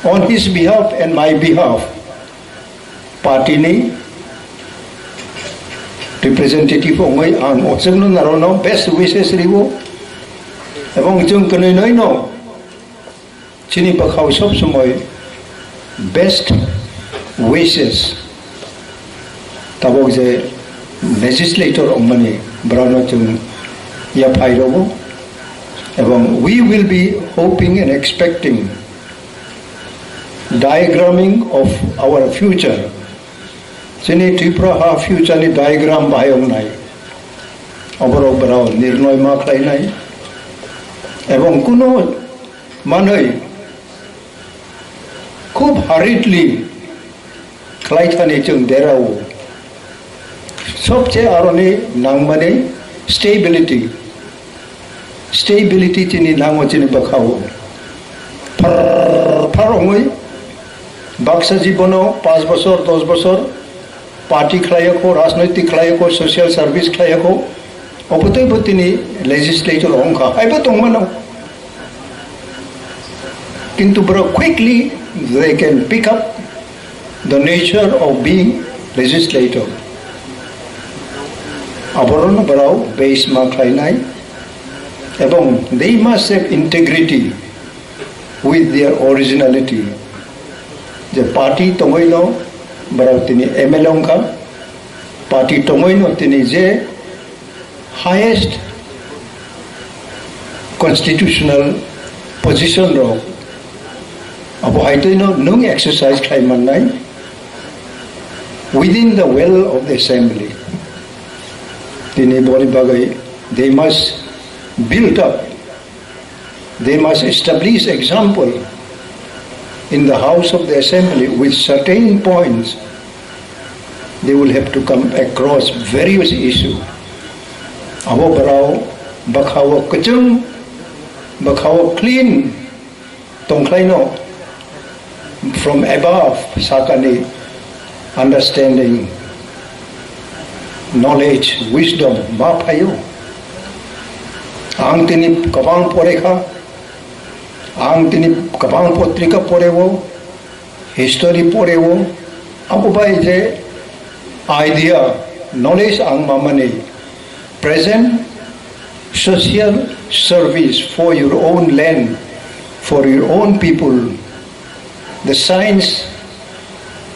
On his behalf and my behalf, party ni representative wngwi ang ochomno narono best wishes riwo, ebong chwng kwnwi noino chini bwkhao sob somoi best wishes. Tabok je legislator wngmani borokno chwng yaphai rwo, ebong we will be hoping and expecting diagramming of our future. Chini Tripura ha future ni diagram bahai wngnai. Oborok borok nirnoy ma khlainai. Ebong kuno manwi khub hurriedly khlaithani chwng derao. Sobche aroni nangmani stability. Stability chini nango chini bwkhao. Phar phar wngwi baksa jibono panch bosor, dos bosor party khlaiya kho, rajnoitik khlaiya kho, social service khlaiya kho. Obotwi bo tini legislator wngkha. Aibo tongmano. Kintu borok quickly they can pick up the nature of being legislator. Aborokno borok base ma khlainai, ebong they must have integrity with their originality. Je party tongwino borok tini M L A wngkha, party tongwino tini je highest constitutional position rok, abo haitwino nwng exercise khlai mannai within the well of the assembly. Tini boni bagwi they must build up, they must establish example in the house of the assembly with certain points. They will have to come across various issue. Abo borok bwkhao kwchwng, bwkhao clean tongkhlaino from above sakani understanding, knowledge, wisdom ma phaio. Ang tini kwbang pore kha, ang tini kwbang potrika poreo, history poreo, abo bai je idea, knowledge ang mamani present social service for your own land, for your own people. The science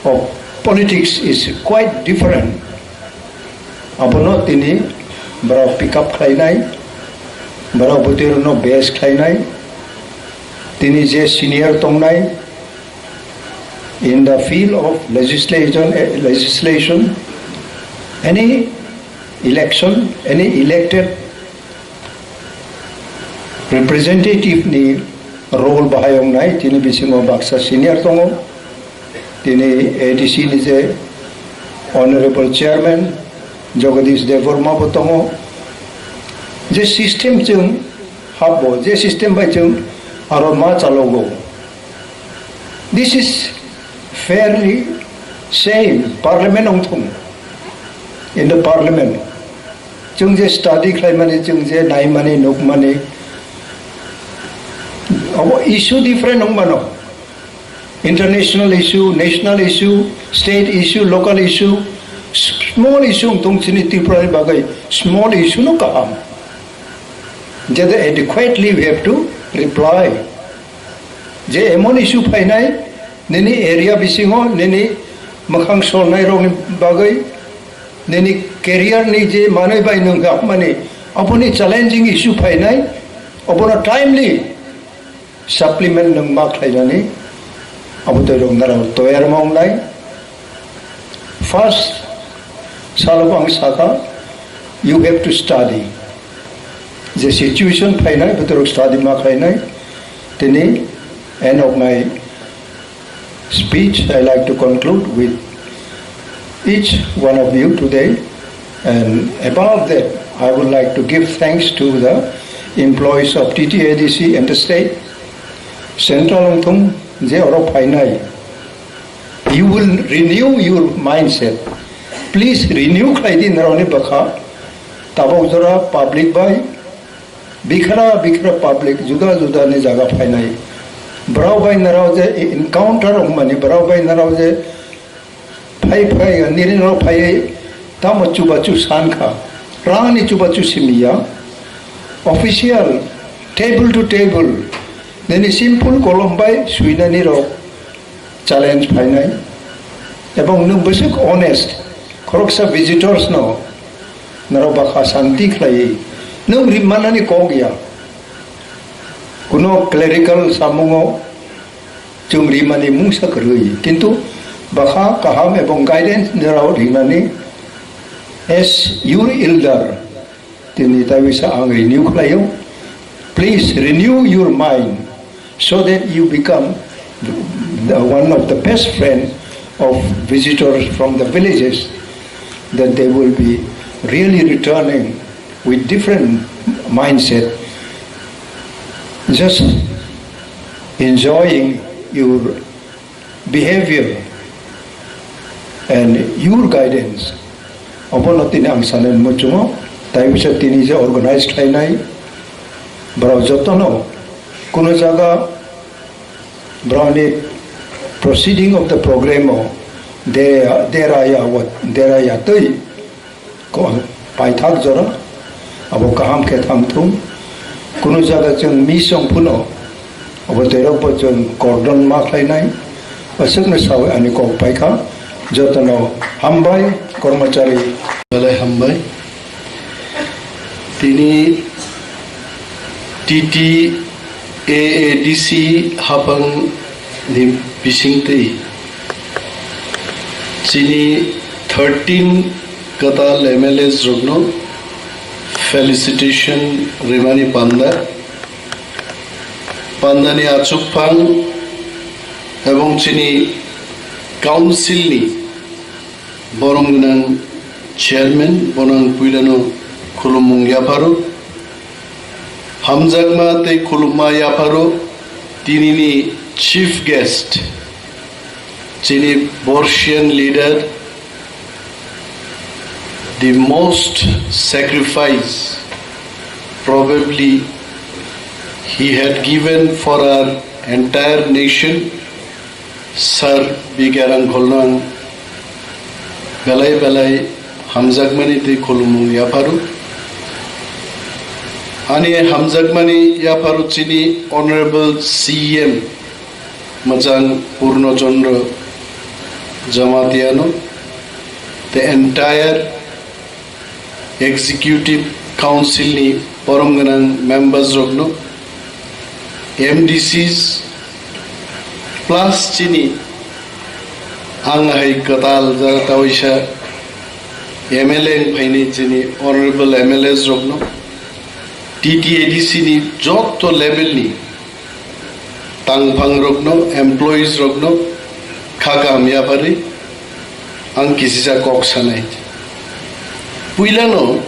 of politics is quite different. Abono tini borok pick up khlainai, borok bwtwi rokno base khlainai, tini je senior tongnai in the field of legislation, eh, legislation, any election, any elected representative ni role bahai wngnai, tini bisingo baksa senior tongo, tini A D C ni je Honorable Chairman Jagadish Debbarma bo tongo. Je system chwng hapbo, je system bai chwng aro ma chalogo. This is fairly same. Parliament wngthung, in the parliament. Chwng je study khlaimani, chwng je naimani, nukmani, abo issue different wngmano. International issue, national issue, state issue, local issue, s-, small issue wngthung chini Tripura ni bagwi, small issue no kaham. Jede adequately we have to reply. Je emon issue phainai, nini area bisingo, nini mwkhang solnai rokni bagwi, nini career ni je manwi bai nwng hakmani, aboni challenging issue phainai, abono timely supplement nwng ma khlainani, abo twi rok narao toyar ma wngnai. First salo ang saka, you have to study. Je situation phainai, botorok study ma khlainai. Tini end of my speech, I like to conclude with each one of you today. And above that, I would like to give thanks to the employees of T T A D C and the state, central wngthung je oro phainai. You will renew your mindset. Please renew khlai di norokni bwkha. Tabok jora public bai bikhra bikhra public juda juda ni jaga phainai. Borok bai norok je encounter wngmani, borok bai norok je phai phai nini norok phai tamo chubachu san kha. Rang ni chubachu simi ya. Official, table to table, nini simple kolom bai suinani rok challenge phainai, ebong nwng bwswk honest, khoroksa visitors no norok bakha santi khlaiwi nwng rimmanani kok ya. Kuno clerical samungo chwng rimani mungsa kwrwi, kintu bakha kaham ebong guidance norok rinani as your elder. Tini tawisa ang renew khlaio. Please renew your mind so that you become the, one of the best friend of visitors from the villages. Then they will be really returning with different mindset. Just enjoying your behavior and your guidance. Obono tini ang sanai muchungo, tai bisa tini je organize khlainai, borok jotono kuno jaga borokni proceeding of the program o de-, deraya, deraya twi ko-, paithak jora, abo kaham khe thang thung. Kunu jaga chwng miss wng phano, abo twerok bo chwng kordon ma khlainai. Aswkno sawi ani kok paikha. Jotono hambai, kormochari. Belai hambai. Tini T T A A D C haphang ni bisingtwi chini thirteen kwtal M L As rokno felicitation rimani panda, pandani achukphang ebong chini council ni borom gwnang chairman, bono ang puilano khulumung yapharo. Hamjakma tei khulumma yapharo tinini chief guest, Chini Borsian leader, the most sacrifice probably he had given for our entire nation, Sir B K Rangkholno ang belai belai hamjakmani tei khulumung yapharu. Ani hamjakmani yapharu chini Honorable C M Majang Purno Chandra Jamatiano, the entire Executive Council ni borom gwnang members rokno, M D Cs, plus chini ang hai kwtal jaga kawaisa M L A wng phaini chini honorable M L As rokno, T T A D C ni joto level ni tangphang rokno, employees rokno kha kaham yapharwi ang kisisa kok sanai. Puilano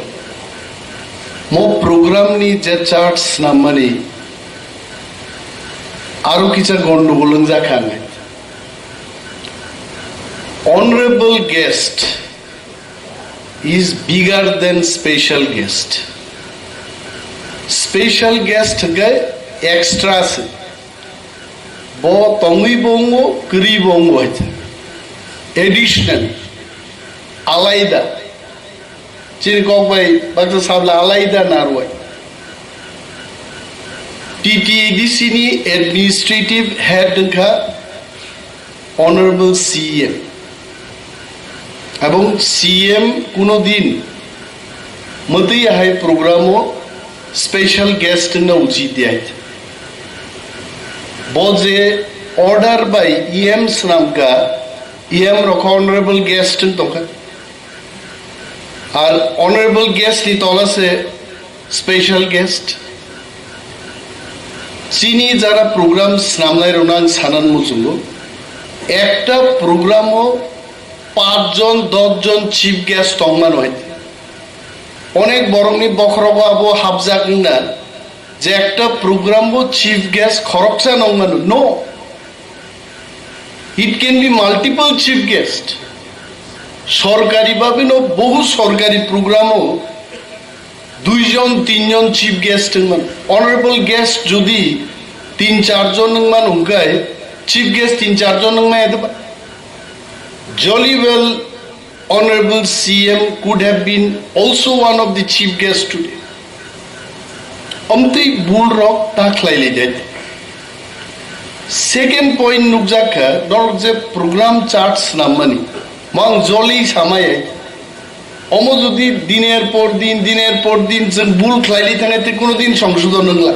mo program ni je chart snammani aro kisa gondogol wngjakha nai. Honorable guest is bigger than special guest. Special guest hwnkhe extra se. Bo tongwi bo wngo, kwrwi bo wngo hai. Additional, alaida. Chini kok bai baksa sabla alaida narwai. T T A D C ni administrative head wngkha Honorable C M. Ebong C M kuno din mwtwi ahai program o special guest wngna uchit ya. Bo je order bai E M swnamkha, E M rokha honorable guest wng tongkha. Ar honorable guest ni tola se special guest. Chini jara program swnamnai rokno ang sanan muchungo. Ekta program o pach jon, dos jon chief guest tongmano hai. Onek borokni bokhorogo abo hapjak wngna je ekta program o chief guest khoroksa nongmano. No. It can be multiple chief guest. Sorkari babino bohu sorkari program o dui jon, tin jon chief guest wngmano. Honorable guest jodi tin char jon wngmano hwnkhe chief guest tin char jon wngmaya de ba? Jolly well Honorable C M could have been also one of the chief guests today. Omtwi bul rok ta khlai lai dai. Second point nukjak kha, norok je program chart swnam mani, mang jolly samai ai. Omo jodi diner por din, diner por din jeng bul khlai lai thang ai, te kuno din songsodon wngla.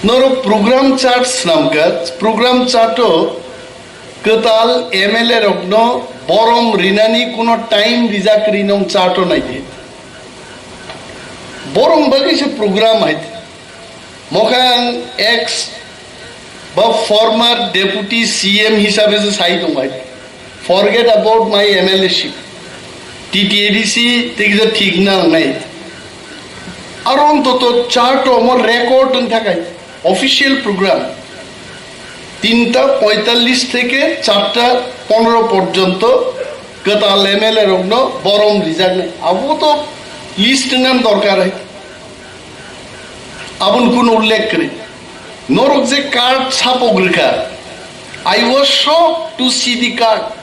Norok program chart swnam kha, program chart o kwtal M L A rokno borom rinani kuno time rijak ri nong chato nai di. Borom bagwi se program hai. Mokhe ang ex ba former deputy C M hisabe se sai tong hai. Forget about my M L A ship. T T A D C thik je thik na nai. Aro ontoto chart o mo record wng thakai. Official program tinta poitallis theke charta ponero porjonto kwtal M L A rokno borom rijaknai. Abo to list wngna dorkar hai. Aboni kuno ullekh kwrwi. Norok je card sapok rwkha, I was shocked to see the card.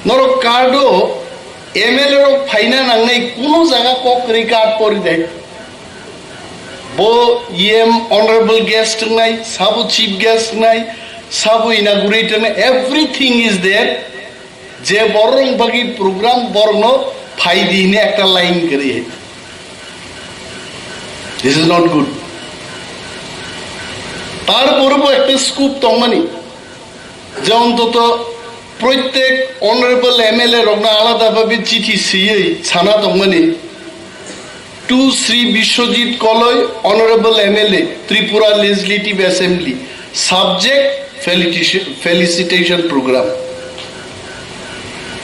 Norok card o M L A rok phaina nangnai kuno jaga kok kwrwi card pori de. Bo E M honorable guest wngnai, sabo chief guest wngnai, sabo inaugurate wngnai, everything is there. Je borok bagwi program borokno phai di hwnwi ekta line kwrwi. This is not good. Tarpore bo ekta scope tongmani. Je ontoto proitek honorable M L A rokno alada bhabe chithi swiwi sana tongmani, to Shri Biswajit Koloi, Honorable M L A, Tripura Legislative Assembly, subject felicitation, felicitation program.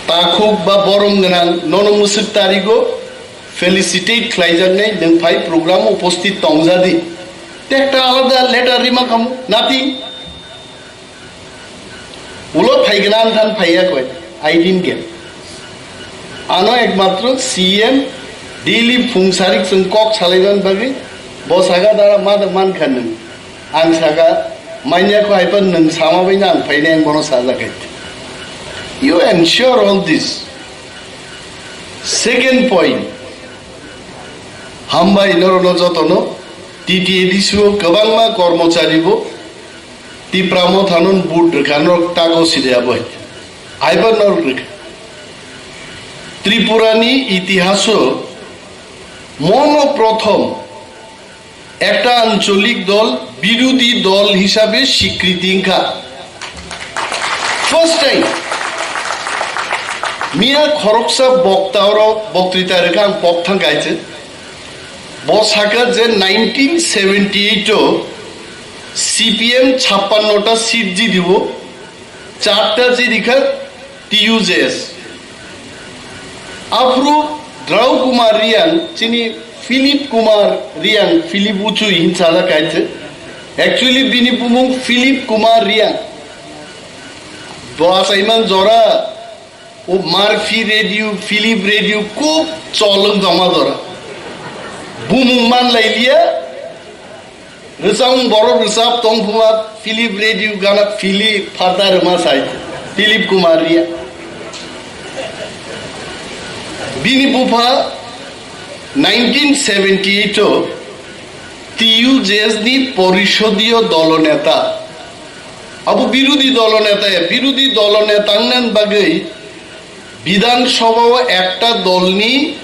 Takhuk ba borom gwnang nono mwswk tarigo felicitate khlaijaknai nwng phai program uposthit tongjadi. Te ekta alada letter rima khamu, nothing. Ulo phaigwna ang than phaiya koi, I didn't get. Ano ekmatro C M daily phung sarik chwng kok salaimani bagwi bo saka dara ma da man kha nwng. Ang saka manya kho hai phan nwng sama bai na ang phainai ang bono sajak hai. You ensure all this. Second point, hambai norokno jotono T T A D C o kwbangma kormochari bo Tipra Motha no vote rwkha, norok tago side abo hai. Aiba norok rwkha. Tripura ni itihaso mono prothom ekta ancholik dol birodhi dol hisabe swikriti wngkha. First time. Miya khoroksa bokta oro boktrita rwkha ang pok thang kaise. Bo saka je nineteen seventy eight o C P M chappanno ta seat jidibo, charta jidikha T U J S. Aphuru Drau Kumar Riang, chini Philip Kumar Riang, Philip Uchui hin sajak kaise. Actually bini bumung Philip Kumar Riang. Bo asaiman jora O Murphy Radio, Philip Radio, kub cholung tongma dora. Bumung man lai liya, rwchapmung borok rwchap tong phuma Philip Radio gana Philip pharda rwma sai, Philip Kumar Riya. Bini bupha nineteen seventy eight o T U J S ni porisodiyo dolo neta. Abo birodhi dolo neta ya, birodhi dolo neta wngna bagwi Bidhan Sabha o ekta dolni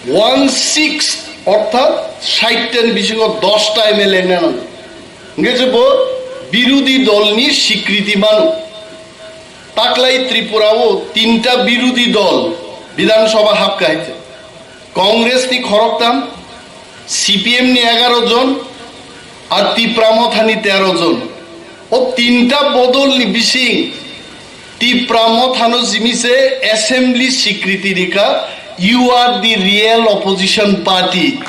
one sixth, orthat sait ta ni bisingo dosta M L A wngna nango. Hingke je bo birodhi dolni sikriti mano. Taklai Tripura o tinta birodhi dol Bidhan Sabha hapka hai. Congress ni khoroktham, C P M ni egaro jon, ar Tipra Motha ni tero jon. O tinta bodol ni bising Tipra Motha no jimi se assembly sikriti rika, "You are the real opposition party."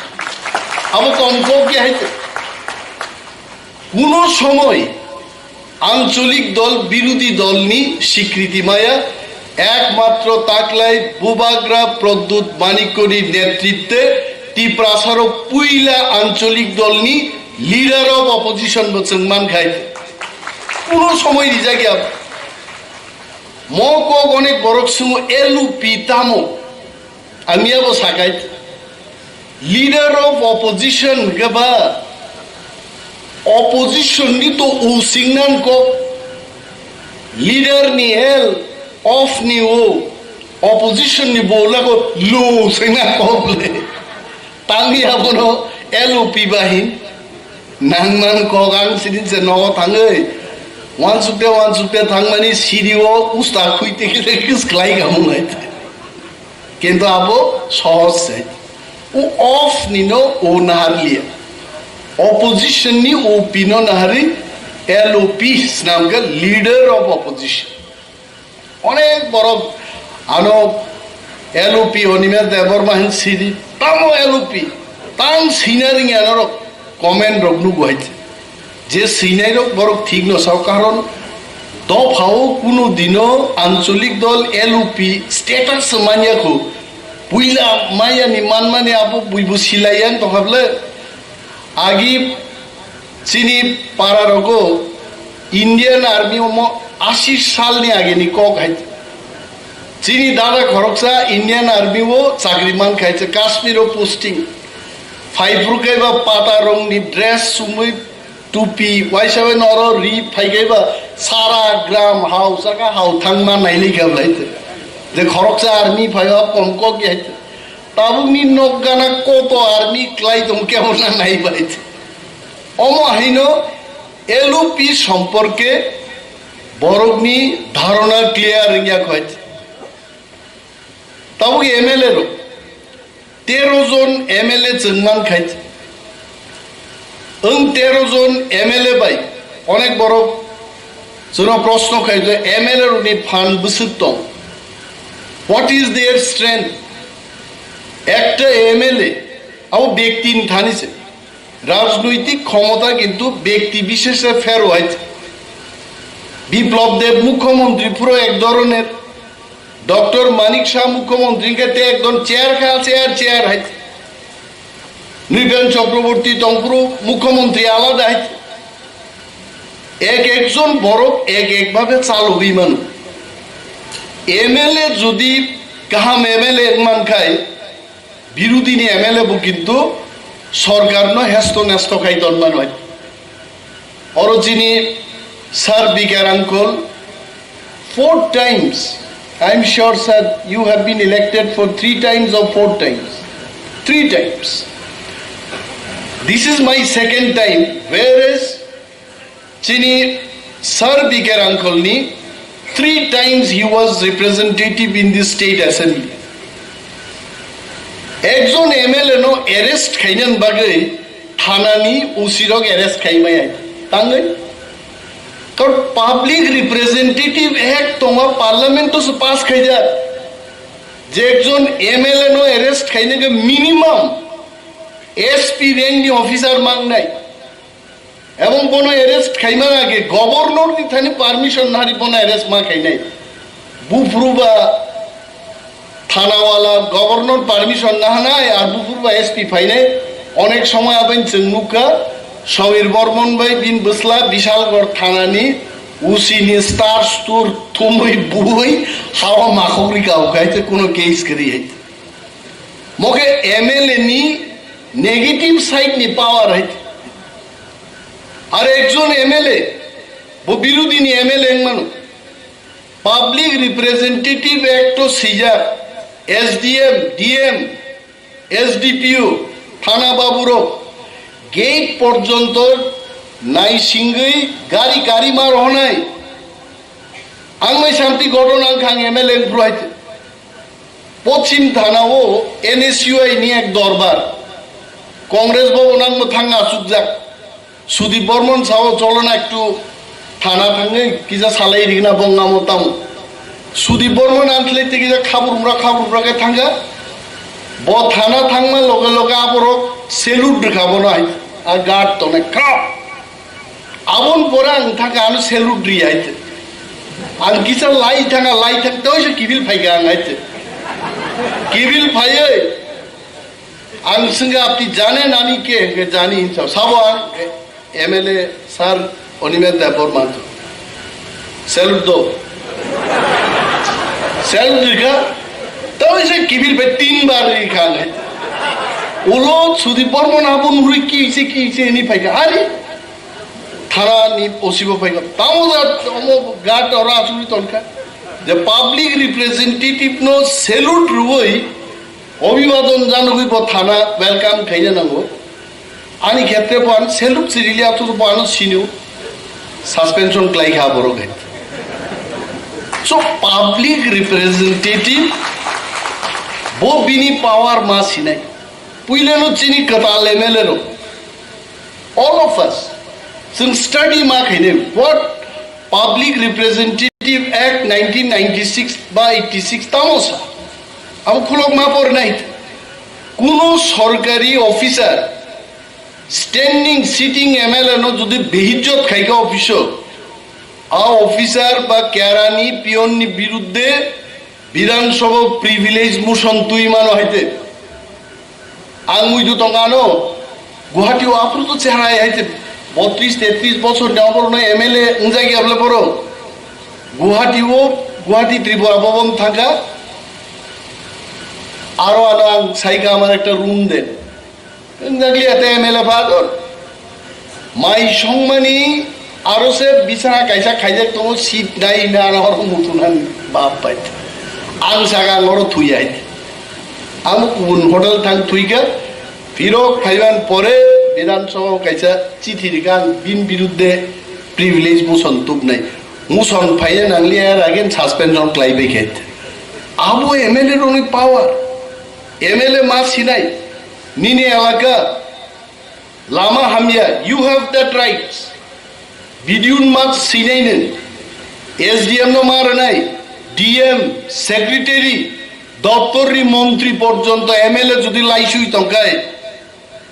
Abo kom kok ya hai. Kuno somoi ancholik dol birodhi dolni sikriti maya, ekmatro taklai Bubagra Pradyut Manikko ni netritwe Tiprasarok puila ancholik dolni leader of opposition bo chwng mankhai. Kuno somoi rijak ya. Mo kok onek borok sungo L U P tamo. Ang yabo sakai, leader of opposition hwnkhe ba opposition ni to using nan ko, leader ni L, of ni o, opposition ni bo lago lo sing nan ko le. Tangni abono L U P bahin nangman kok ang sini se nogo tangwi wansukte wansukte thangmani siri o usta khuite khe kis khlai gamung hai. Kintu abo sohoj se. O of ni no o naharliya. Opposition ni O P no nahari, L O P snamkha, leader of opposition. Onek borok ano L O P Animesh Debbarma hin sidi, tamo L O P, tang sina ringya norok comment rok nugo hai. Je swinai rok borok thik no sao, karon dophao kuno dino ancholik dol L U P status se manya kho. Puila maya ni manmani abo buibu silai yang tongkha ble. Agi chini para rogo Indian Army omo asi sal ni age ni kok hai. Chini dada khoroksa Indian Army o chakri man khai se Kashmir o posting. Phai phuru khe ba pata rong ni dress sumui tupi, waisa bai noro ri phai khe ba sara gram hao saka hao thang ma nai li khe blai te. Je khoroksa army phai ba kom kok ya te. Tabuk ni nok gana koto army klai tong khe bo na nai bai te. Omo haino L O P somporke borok ni dharona clear wngya khoi. Tabuk M L A rok tero jon M L A chwng man khai. Wng tero jon M L A bai onek borok chwngno proshno khai je M L A rokni phan bwswk tong? What is their strength? Ekta M L A abo bekti ni thani se. Rajnoitik khomota kintu bekti bisheshe phero hai. Biplab দেব মুখ্যমন্ত্রী পুরো এক ধরনের, ডক্টর মানিক শাহ মুখ্যমন্ত্রী কে তে একদম চেয়ার খা chair chair হাইতে, নৃপেন চক্রবর্তী তংপুরু মুখ্যমন্ত্রী আলাদা হাইতে। এক একজন বরফ এক একভাবে চালু বিমান। এমএলএ যদি কাহাম এমএলএ মান খায়, বিরোধী নি এমএলএ বো কিন্তু সরকার ন হেস্ত নেস্ত খাই তন্মান হয়। Oro chini Sir Bikar uncle, four times, I am sure, sir, you have been elected for three times or four times? Three times. This is my second time, whereas chini Sir Bikar uncle ni three times he was representative in the state assembly. Ekjon M L A no arrest khainan bagwi thanani O C rok arrest khaimaya tangwi. Kar Public Representative Act tongo, Parliament o se pass khaijak. Je ekjon M L A no arrest khainai minimum S P rank ni officer mangnai. Ebong bono arrest khaimani age governor ni thani permission nari bono arrest ma khainai. Bupru ba thanawala governor permission nahanai, ar bupru ba S P phainai. Onek somoy aben chwng nukha, Samir Bormon bai bin bwsla Bishalgarh thanani O C ni star stur thumui bui hawa makhok rika ukhai te kuno case kwrwi hai. Moke M L A ni negative side ni power hai. Ar ekjon M L A, bo birodhi ni M L A wngmano. Public Representative Act o sijak, S D M, D M, S D P O, thana baburok gate porjonto naisingwi gari kari ma rohonai. Ang mai santi godon ang khang M L A wngphru hai. Pochim thana o N S U I ni ek dorbar. Congress bhavan ang mwthang achukjak. Sudip Bormon sao, "Cholo na ektu thana thangwi kisa salai rigna bongamo tamo." Sudip Bormon anthilai te kisa khabur mura, khabur mura khe thangkha. Bo thana thangma loge loge aborok salute rwkha bono hai. A guard tone kha. Abon pore ang thangkha ano salute ri hai te. Ang kisa lai thangkha, lai thang toi se kibil phaikha ang hai te. Kibil phaiwi ang swngkha, "Apni jane nani ke?" Hwnkhe, "Jani," hinsa. Sabo ang M L A sir Animesh Debbarma. Salute do. Salute rikha. Tamo se kibil bai tin bar rikha nai. Ulo Sudip Bormon abon uri ki se ki se ni phaikha. Ari thana ni O C bo phaikha. Tamo da omo guard ora asuri tonkha. Je public representative no salute rwi Obhibadon janogwi bo thana welcome khaina nango. Ani khetre bo ano salute sirili atur bo ano sinu suspension khlai kha borok hai. So public representative bo bini power ma sinai. Puilano chini kwtal M L A rok. All of us, chwng study ma khainai, what Public Representative Act nineteen ninety-six ba eighty-six tamo sa? Abo khulok ma pornai. Kuno sorkari officer, standing, sitting M L A no jodi behijjot khaika office o, a officer ba kerani, peon ni biruddhe Bidhan Sabha privilege motion twi mano haite. Ang muidu tongano Guwahati o aphuru to chehrai haite botris tetris bochor ni oborno M L A wngjak ya bole borok. Guwahati o, Guwahati Tripura Bhavan thangkha. Aro ano ang saika amar ekta room de. Nagli ate M L A father. Mai songmani aro se bisana kaisa khaijak tongo, seat nai na aro mutunan bap bai. Ang saka ngoro thuyai. Ang kubun hotel thang thuika. Phirok phaiban pore Bidhan Sabha kaisa chithi rikha ang bin biruddhe privilege motion tubnai. Motion phaiya nangli er again suspension khlai bai khe. Abo M L A rokni power. M L A ma sinai, nini elaka lama hamya, you have that rights. B D O ma sinai nung, S D M no ma rwnai, D M, secretary, doptor ni montri porjonto M L A jodi laisui tongkai,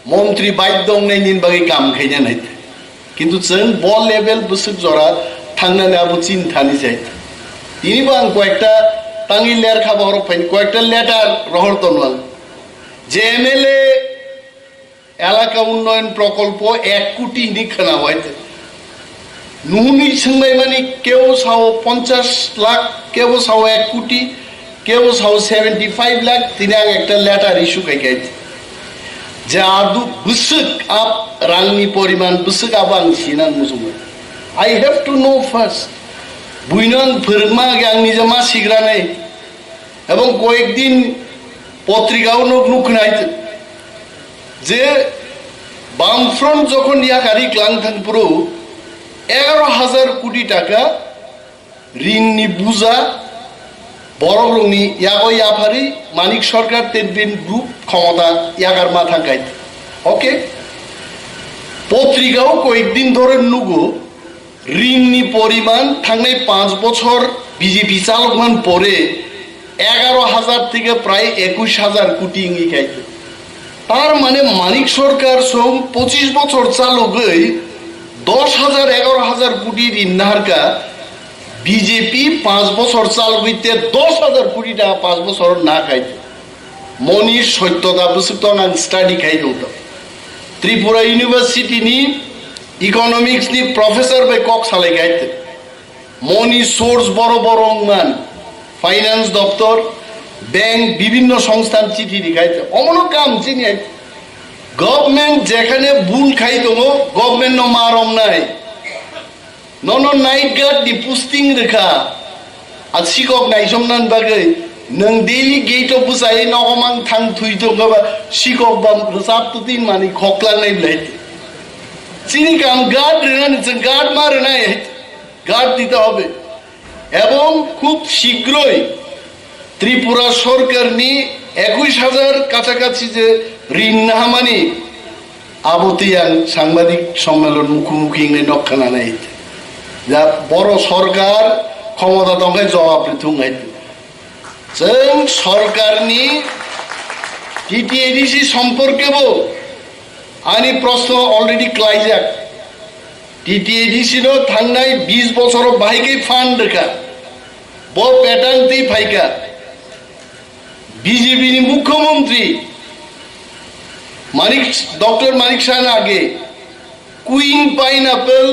montri baidya wngnai nini bagwi kam khaina nai. Kintu chwng bo level bwswk jora Thangnani abo chini thani jai. Tini bo ang koyekta tangwi ler kha borok phaini koyekta letter rohor tongo ang. Je M L A elaka unnoyon prokolpo ek koti hini khwna hoi. Nuhuni swngbai mani kebo sao ponchash lakh, kebo sao ek koti, kebo sao seventy five lakh, tini ang ekta letter issue khai khai. Je adu bwswk ab rangni poriman bwswk abo ang sinan muchungo. I have to know first. Buino ang phwrwngma age ang nijema sigranai. Ebong koyekdin potrikao nuk nuknai je Bamfront jokhon yakari klang thang puru egaro hazar koti taka rinni buja borokrokni yago yaphari Manik Sarkar tei bini group khomota yakarma thangkai. Okay? Potrikao koyekdin dhore nugo rinni poriman thangnai panch bochor B J P chalokman pore egaro hazar theke prai ekush hazar koti wngwi khaikhe. Tar mane Manik Sarkar song pochish bochor chalogwi dosh hazar egaro hazar koti rin naharkha B J P panch bochor chalogwi te dosh hazar koti taka panch bochor na khaikhe. Moni sottota bwswk tong ang study khai tong tong. Tripura University ni economics ni professor bai kok salai khai. Moni source boro boro wngman, finance doptor, bank, bibinno songsthan chithi rikhai. Omono kam chini hai. Government jekhane bul khai tongo, government no ma romnai. Nono night guard ni posting rikha. A sikok naisomnan bagwi nwng daily gate o bwsai nogo mang thang thwi tongkha ba sikok ba rwchap twtwi mani khoklangnai belai. Chini kam guard rwnani chwng guard ma rwnai. Guard দিতে হবে এবং খুব শীঘ্রই ত্রিপুরা সরকারনি একুশ হাজার কাছাকাছি যে ঋণ নাহামানি abo tiyang সাংবাদিক সম্মেলন মুখোমুখি ইংনি নক্ষানা নেই যা বড় সরকার ক্ষমতা দঙ্গায় জবাব রিথুং Chwng sorkarni T T A D C সম্পর্কেও ani প্রশ্ন already klaijak. T T A D C no thangnai bis bochoro bahai khe fund rwkha. Bo petang twi phaikha. B J P ni mukhyamantri Manik, Doctor Manik Saha age Queen Pineapple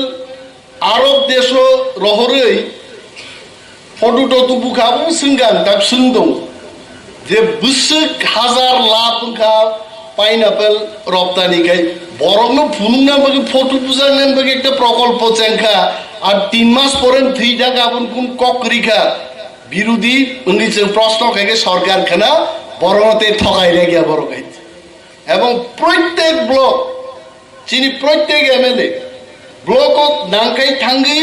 Arab deso rohorwi photo toto bukha abo swngkha ang tak swngdong je bwswk hazar lakh wngkha pineapple roptani khai borokno phunukna bagwi photo bujakna bagwi ekta prokolpo chengkha ar tin mas pore thwi jak aboni kun kok kwrwi kha birodi wngwi chwng proshno khai khe sorkar khana borokno tei thokai rwkya borok hai. Ebong proitek block, chini proitek M L A block o nangkai thangwi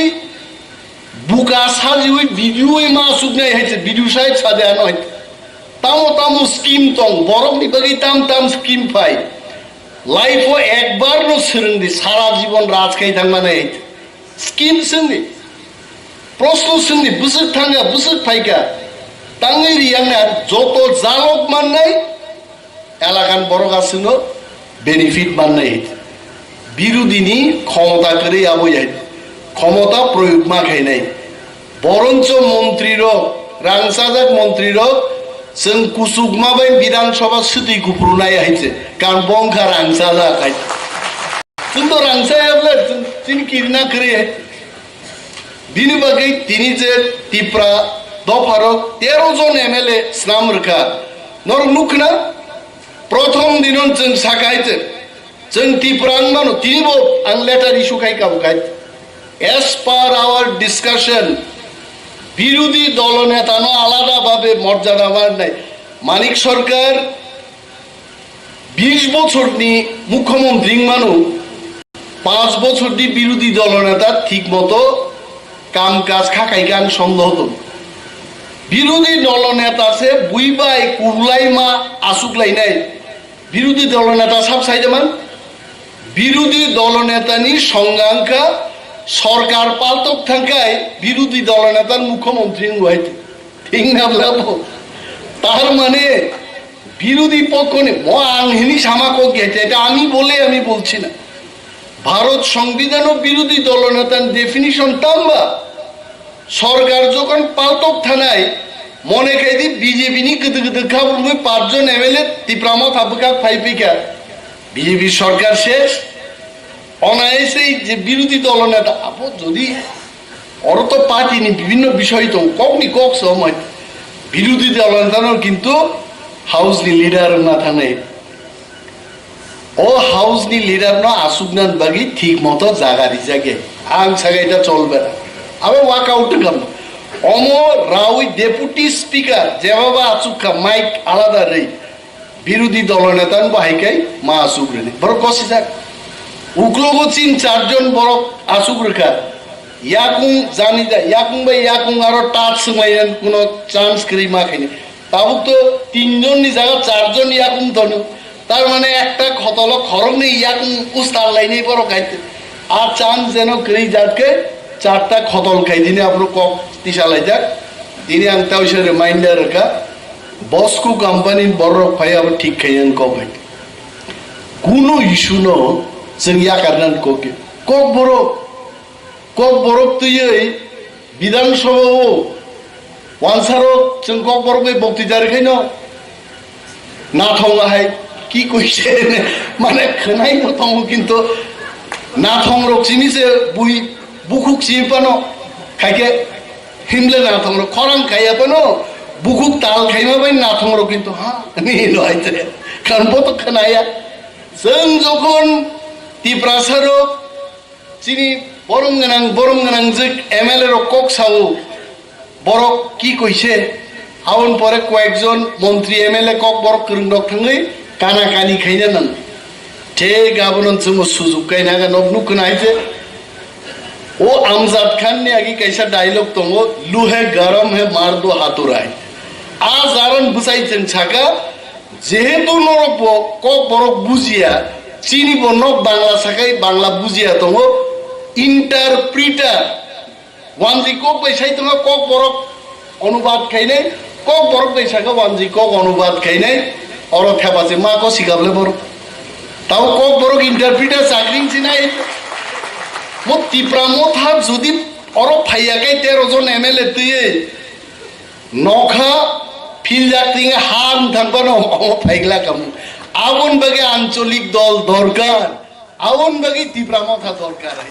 buka sajiwi video wi ma asuknai hai se video sahib sade ano hai. Tamo tamo scheme tong, borok ni bagwi tam tam scheme phai. Life o ekbar no swrwng di, sara jibon raj khai thangmani hai. Scheme swngdi. Proshno swngdi, bwswk thangya, bwswk phaikha. Tangwi riyangna joto jalok mannai, elakan borok aswkno benefit mannai. Birodini khomota kwrwi abo yai. Khomota proyog ma khainai. Boroncho montri rok, rangchajak montri rok, chwng kuchukma bai Bidhan Sabha swtwi kuphuru nai hai se. Kan bongkha rangchajak hai. Chwng to rangsa ya bwle, chwng chini kirina kwrwi hai. Bini bagwi tini je Tipra dopharok tero jon M L A snam rwkha. Norok nukhna? Prothom dinon chwng sakai chwng. Chwng Tipra wng mano, tini bo ang letter issue khai kabo khai. As per our discussion, বিরোধী দলনেতানো আলাদাভাবে মর্যাদা মারনাই। মানিক সরকার বিশ বছরনি মুখ্যমন্ত্রী মানো, পাঁচ বছরনি বিরোধী দলনেতা ঠিক মতো কাম কাজ খাকাই গান সন্দেহ তো। বিরোধী দলনেতা সে বুইবাই কুরলাইমা আসুকলাইনাই। বিরোধী দলনেতা সাব সাইডেমান বিরোধী দলনেতানি সংজ্ঞাঙ্কা সরকার পালতক থাকায় বিরোধী দলনেতার মুখ্যমন্ত্রী নুয়াইতে। ঠিক না বলবো? তার মানে বিরোধী পক্ষ নিয়ে ম-, আংহিনী সামাকো গেছে, এটা আমি বলে আমি বলছি না। ভারত সংবিধানও বিরোধী দলনেতার ডেফিনিশন তাম্বা। Sorkar jokhon paltok thanai, mone khai di B J P ni gede gede kha bumui pach jon M L A Tipra Motha bwkhak phai phikha. B J P sorkar ses. Onai sei je birodhi dolo neta abo jodi oro to party ni bibhinno bisoi tong, kok ni kok somoi birodhi dolo neta no kintu house ni leader wngna thangnai. O house ni leader no asukna bagwi thik moto jaga rijak ya. Ang sagai ta cholbe na. Abo walk out wngkha. Omo rawi deputy speaker jebaba asuk kha mic alada rei. Birodhi dolo neta no bahai kai ma asuk reni. Borok gosijak. Uklogo chin charjon borok asuk rwkha. Yakung jani da, yakung bai yakung aro touch swngmaiyan kuno chance kwrwi ma khaini. Tabuk to tinjon ni jaga charjon yakung tono. Tar mane ekta khotolo khoroknwi yakung ustar lainai borok hai. A chance jeno kwrwi jat khe charta khotol khai dini aphuru kok tisa laijak. Tini ang tawisa reminder rwkha. Bosco company borok phai abo thik khai ang kok hai. Kuno issue no chwng yakarnan kok. Kok borok Kokborok twiwi Bidhan Sabha o wansarok chwng Kokborok bai boktwi dari khaino nathong hai ki koise mane khwnai no tongo kintu nathong rok simi se bui bukhuk simi pano khaike himle nathong rok khorang kaiya pano bukhuk tal khaima bai nathong rok kintu ha ni no hai te kan bo to khwnaya chwng jokhon Tiprasa rok Chini borom gwnang, borom gwnang jwk M L A rok kok sao, borok ki koise, aboni pore koyekjon montri M L A kok borok kwrwng rok thangwi kana kani khaina nang. Thik abono chwngbo sujuk kaina aga nok nuk khna hai je. O Amjad Khan ni agi kaisa dialogue tongo, "Luhe garam hai, mar do haturai." A jaran bwsai chwng saka, jehetu norok bo kok borok bujiya, chini bo nok Bangla sakai Bangla bujiya tongo, interpreter, wanji kok bai sai tongo kok borok onubad khainai, kok borok bai saka wanji kok onubad khainai, oro thepa se ma ko sikable borok. Tao kok borok interpreter chakring sinai, mo Tipra Motha jodi oro phaiya kai tero jon M L A twiwi, Nokha philjak tinga ha wng thang phano omo phaigla kamu. Aboni bagwi ancholik dol dorkar. Aboni bagwi Tipra Motha dorkar hai.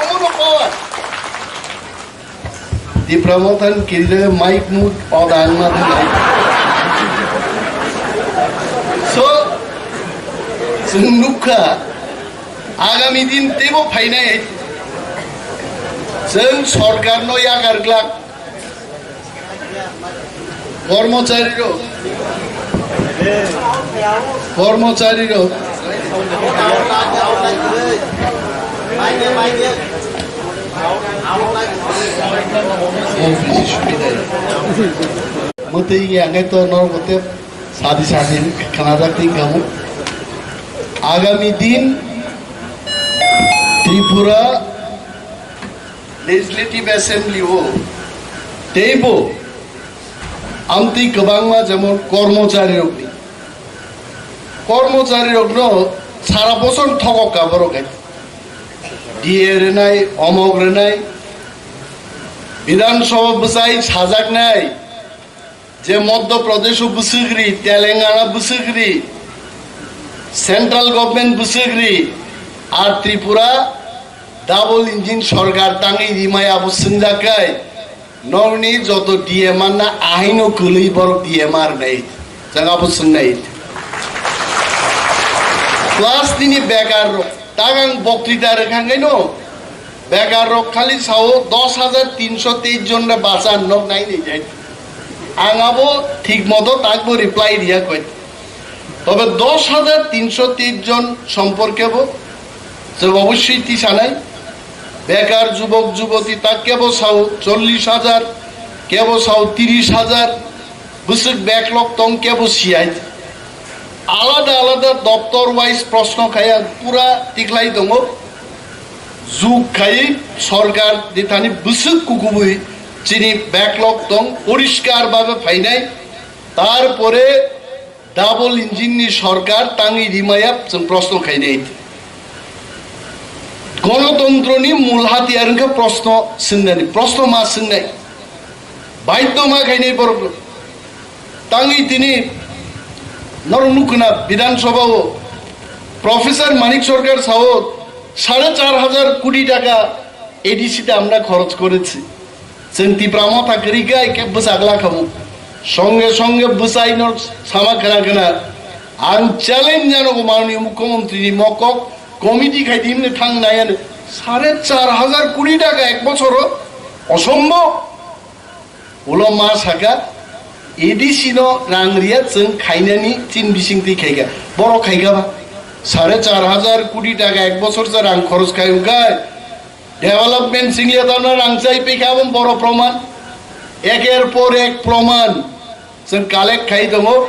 Omono power. Tipra Motha ni kile mic mut oda wngma thang hai. So, chwng nukha. Agami din teibo phainai hai. Chwng sorkar no yakar glak. Kormochari rok, kormochari rok, mwtwi ya ngai to norok bo tei sadi sadi khanajak tei kamu. Agami din Tripura Legislative Assembly o teibo amtwi kwbangma jemon kormochari rokni, kormochari rokno sara boson thokok ka borok hai. D A rwnai, omok rwnai, Bidhan Sabha bwsai sajaknai, je Madhya Pradesh o bwswk ri, Telangana bwswk ri, Central Government bwswk ri, ar Tripura double engine sorkar tangwi rimai abo swngjak kai, nokni joto D M R na ahaino kwlwi borok D M R nai, jang abo swngnai. Plus nini bekar rok, tagang boktwita rwkha khaino, Bekar rok khali sao dos hajar tinso teis jon re bachan nok nai ni jai. Ang abo thik moto takbo reply riya koi. Tobe dos hajar tinso teis jon somporke bo je obossoi tisanai. Bekar jubok juboti tak kebo sao chollish hajar, kebo sao tiris hajar, bwswk backlog tong kebo siyai. Alada alada doptor wise proshno khai ang pura tiklai tongo. Juk khai sorkar ni thani bwswk kukubui chini backlog tong poriskar babe phainai. Tarpore double engine ni sorkar tangwi rimaya chwng proshno khainai. Gonotontroni mul hatiyar wngkha proshno swngnani, proshno ma swngnai, baidhyo ma khainai borok. Tangwi tini norok nukna Bidhan Sabha o Professor Manik Sarkar sao sare char hajar koti taka A D C te amra khoroch korechi. Chwng Tipra Motha kwrwi khe khe bwchak la khamu. Songe songe bwchaino sama khna khna. Ang challenge jano go manwi mukhyamantri ni mokok committee khai di himne thang nai ano. Sare char hajar koti taka ek bochoro. Osombhob. Ulo ma saka, A D C no rang riya chwng khainani chin bising twi khaika. Borok khaika ba. Sare char hajar koti taka ek bochor cha rang khoroch khai wngkha. Development singya tana rang chai pekha abo boro proman. Eker por ek proman. Chwng collect khai tongo.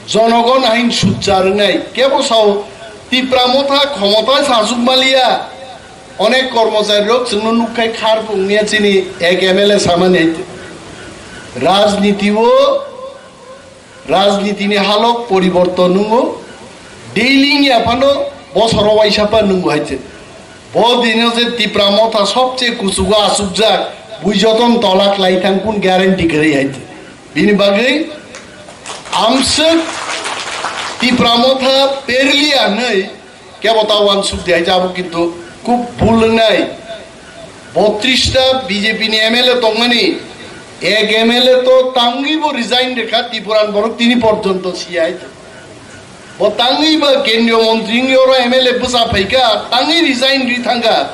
Jonogon ahin sujja rwngnai. Kebo sao Tipra Motha khomota sasuk maliya. Onek kormochari rok chwngno nukkhai khar pungniya chini ek M L A samani hai. Rajniti o Rajnitini halok poriborton nungo, daily wngya phano bosoro waisa pa nungo hai se. Bo dino je Tipra Motha sobche kuchugo achukjak, bui joton tolak lai thang kun guarantee kwrwi hai se. Bini bagwi amswk Tipra Motha perliya hwnwi kebo ta uansuk di hai se, abo kintu khub bhul wngnai. Botris ta B J P ni M L A tongmani, ek M L A to tangwi bo resign rekha, Tipuran borok tini porjonto siyai. Bo tangwi ba kendriyo montri wngwi oro M L A bwsa phaikha, tangwi resign ri thangkha.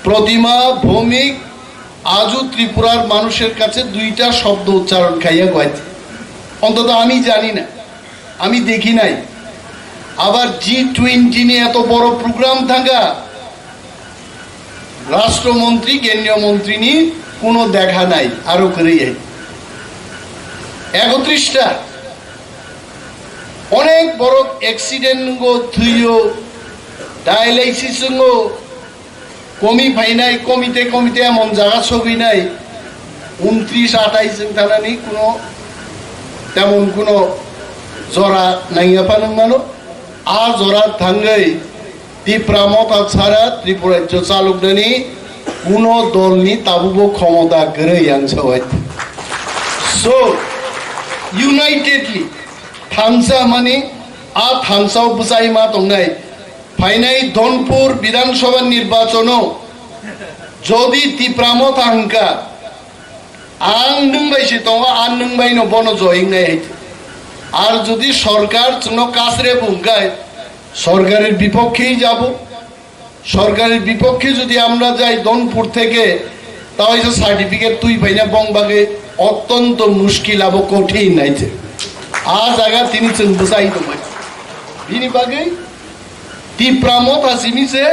Protima Bhowmik ajo Tripurar manusher kache duita shobdo uchcharon khaiya guaiti. Ontoto ami jani na. আমি দেখি নাই। আবার জি টোয়েন্টি নিয়ে এত বড় প্রোগ্রাম থাকা, রাষ্ট্রমন্ত্রী, কেন্দ্রীয় মন্ত্রী নিয়ে কোনো দেখা নাই। আরো করে এই একত্রিশটা অনেক বড় অ্যাক্সিডেন্ট গো, থুইও, ডায়ালাইসিস গো, Komi phainai, komite komite emon jaga sogwinai, untris atais wng thanani kuno temon kuno jora nangya phano wng mano. A jora thangwi Tipra Motha sara Tripura rajyo chaloknani kuno dolni tabubo khomota kwrwi ang sawai. So, unitedly thansa mani a thansao bwchai ma tongnai. Phainai Dhonpur Bidhan Sabha nirbachon o jodi Tipra Motha hwnkha, ang nwng bai se tongo, ang nwng bai no bono joying nai hai. Ar jodi sorkar chwngno kasre bo hwnkha, sorkarer bipokkhei jabo, sorkarer bipokkhei jodi amra jai Dhonpur theke, ta waisa certificate twi phaina bong bagwi ottonto mushkil abo kothin hai se. A jaga tini chwng bwchai tongbai. Bini bagwi Tipra Motha simi se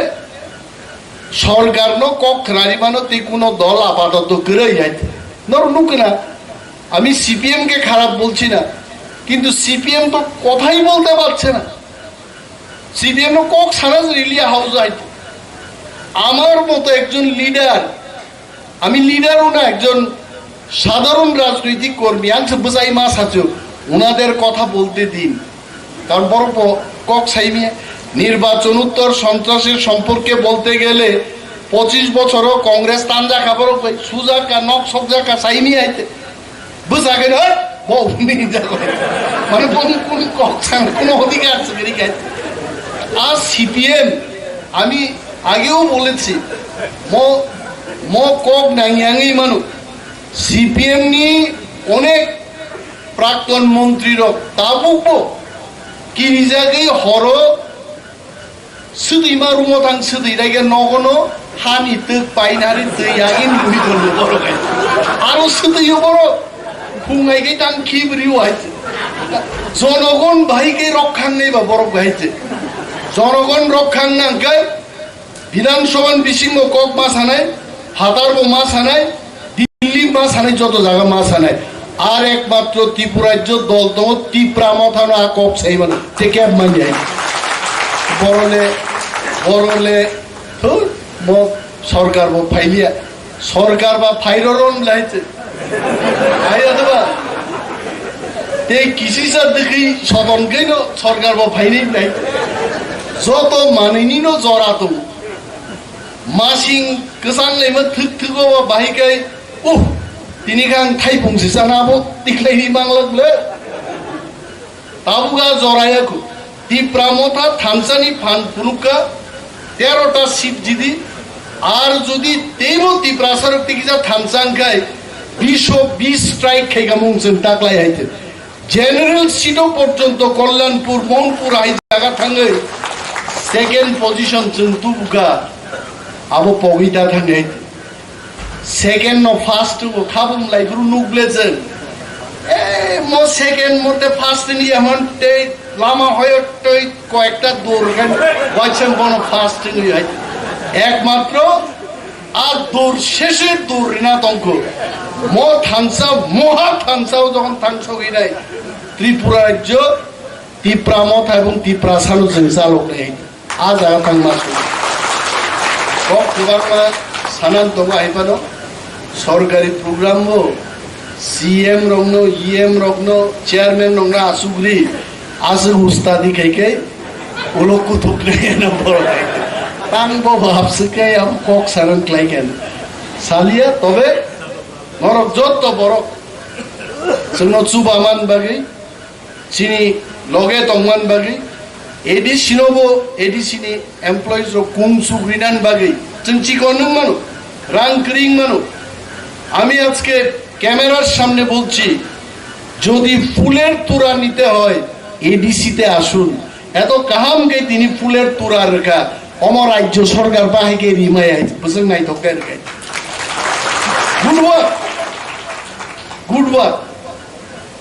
sorkar no kok khnari mano tei kuno dol apatoto kwrwi hai. Nor nukna, ami C P M ke kharap bolchi na, kintu C P M to kothai bolte parche na. C P M no kok sana riliya hausa hai. Amar moto ekjon leader, আমি লিডারও না, একজন সাধারণ রাজনৈতিক কর্মী, আনছে বুঝাই মাছ আছে, ওনাদের কথা বলতে দিন, কারণ বড় প-, কক সাইমিয়া নির্বাচন উত্তর সন্ত্রাসের সম্পর্কে বলতে গেলে পঁচিশ বছরও কংগ্রেস তান জাকা বড় কই, সুজাকা নক সব জাকা সাইমিয়া আইতে বুঝা গেল, হ্যাঁ, বউ নিয়ে যাবো। মানে বউ কোন কক সাং, কোনো অধিকার আছে কি নাই? আর সিপিএম, আমি আগেও বলেছি, mo, mo kok nangyangwi mano. C P M ni onek prakton montri rok tabukbo kirijagwi horo swtwi ma rumo thang swtwi raige nogono hani twk painari twi yagin bui gollo borok hai. Aro swtwi yo borok phungai ke tang khibri wai. Jonogon bahai ke rok khang nei ba borok bahai te. Jonogon rok khang nang kai Bidhan Sabha ni bisingo kok ma sanai, hatar bo ma sanai, Delhi ma sanai, joto jaga ma sanai. Ar ekmatro Tripura rajyo dol tongo, Tipra Mothano a kok sai mano, te keb manya. Borole, borole, huh, mo sorkar bo phailiya. Sorkar ba phairo ron lai te. Hai ato ba. Te kisi sa dikhi soton keno sorkar bo phaini lai. Joto manini no jora tongo. Masing kwchang laima thwk thwk o bahai kai, uh, tini khe ang thaipung se chana abo tiklai ri manglak le. Tabuk a joraya khu. Tipra Motha thansa ni phan phunuk kha tero ta seat jidi. Ar jodi teibo Tiprasa rok tikisa thansa wng khai bish o bish strike khai kha mung chwng taklai hai te. General seat o porjonto Kalyanpur, Mohanpur hai jaga thangwi second position chwng tubu kha. Abo pogwi ta thangwi hai te. Second no first o khabum lai phuru nukle chwng. Eh, mo second mo te first ni yamon te lama hoyo toi koyekta dur khan waisang bono first ni hai. Ekmatro a dur sheshe dur rina tongkho. Mo thansa, moha thansa o jokhon thangsogwi nai Tripura rajyo, Tipra Motha ebong Tiprasa no chwng chalok nai. A jaga thangma su. Kok kwbangma sanan tongo hai phano. Sorkari program bo C M rokno, E M rokno, chairman rokno asugri, aswk ustadi khai khai, ulo kuthuk nai na borok hai. Tang bo bhab swk khai, am kok sanan klai khen. Salia, tobe norok jotto borok chwngno chuba man bagwi, chini loge tongman bagwi, A D C no bo, A D C ni employees rok kung suk rinan bagwi chwng chikon wng mano, rang kwring mano. আমি আজকে ক্যামেরার সামনে বলছি, যদি ফুলের তোড়া নিতে হয় এডিসি তে আসুন। এত কাহাম কে তিনি ফুলের তোড়া রেখা, অমর রাজ্য সরকার বাহাইকে রিমাই আইছে, বুঝলেন নাই তো কেন কে? Good work, good work.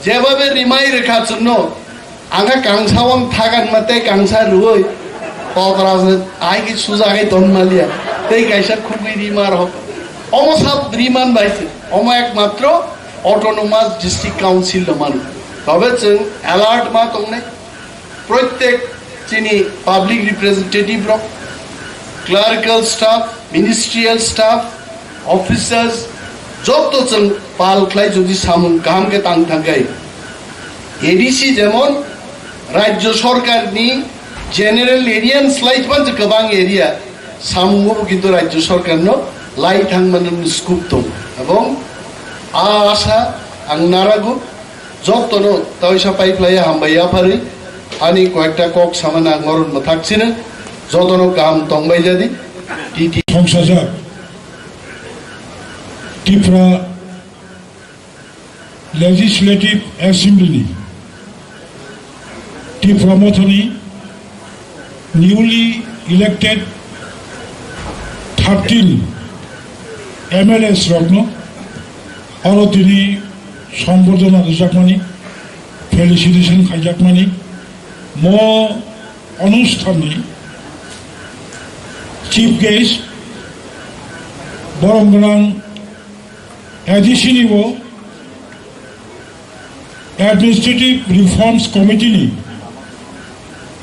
Jebhabe rimai rwkha chwngno, ang kha kangsa wng thagan ma tei kangsa rwui tokra se ai ki suja khai ton maliya, tei kaisa khugui rima rok. Omo sab riman bai se, omo ekmatro Autonomous District Council no mano. Tobe chwng alert ma tongnai. Protek chini public representative rok, clerical staff, ministerial staff, officers, jotto chwng pal khlai jodi samung kaham khe tang thangkhai. A D C jemon rajyo sorkar ni general area ni slai phan je kwbang area, samung bo kintu rajyo sorkar no lai thang mani scope tong. Ebong a asa ang narago, jottono taisa pai phlai hambai yapharwi ani koyekta kok samani ang oron mwthak sino, jottono kaham tongbai jadi. T T. Songsajak Tripura Legislative Assembly ni Tipra Mothani newly elected thirteen M L As rokno oro tini sombordhona rwjakmani, felicitation khaijakmani, mo onusthanni chief guest borom gwnang A D C ni bo Administrative Reforms Committee ni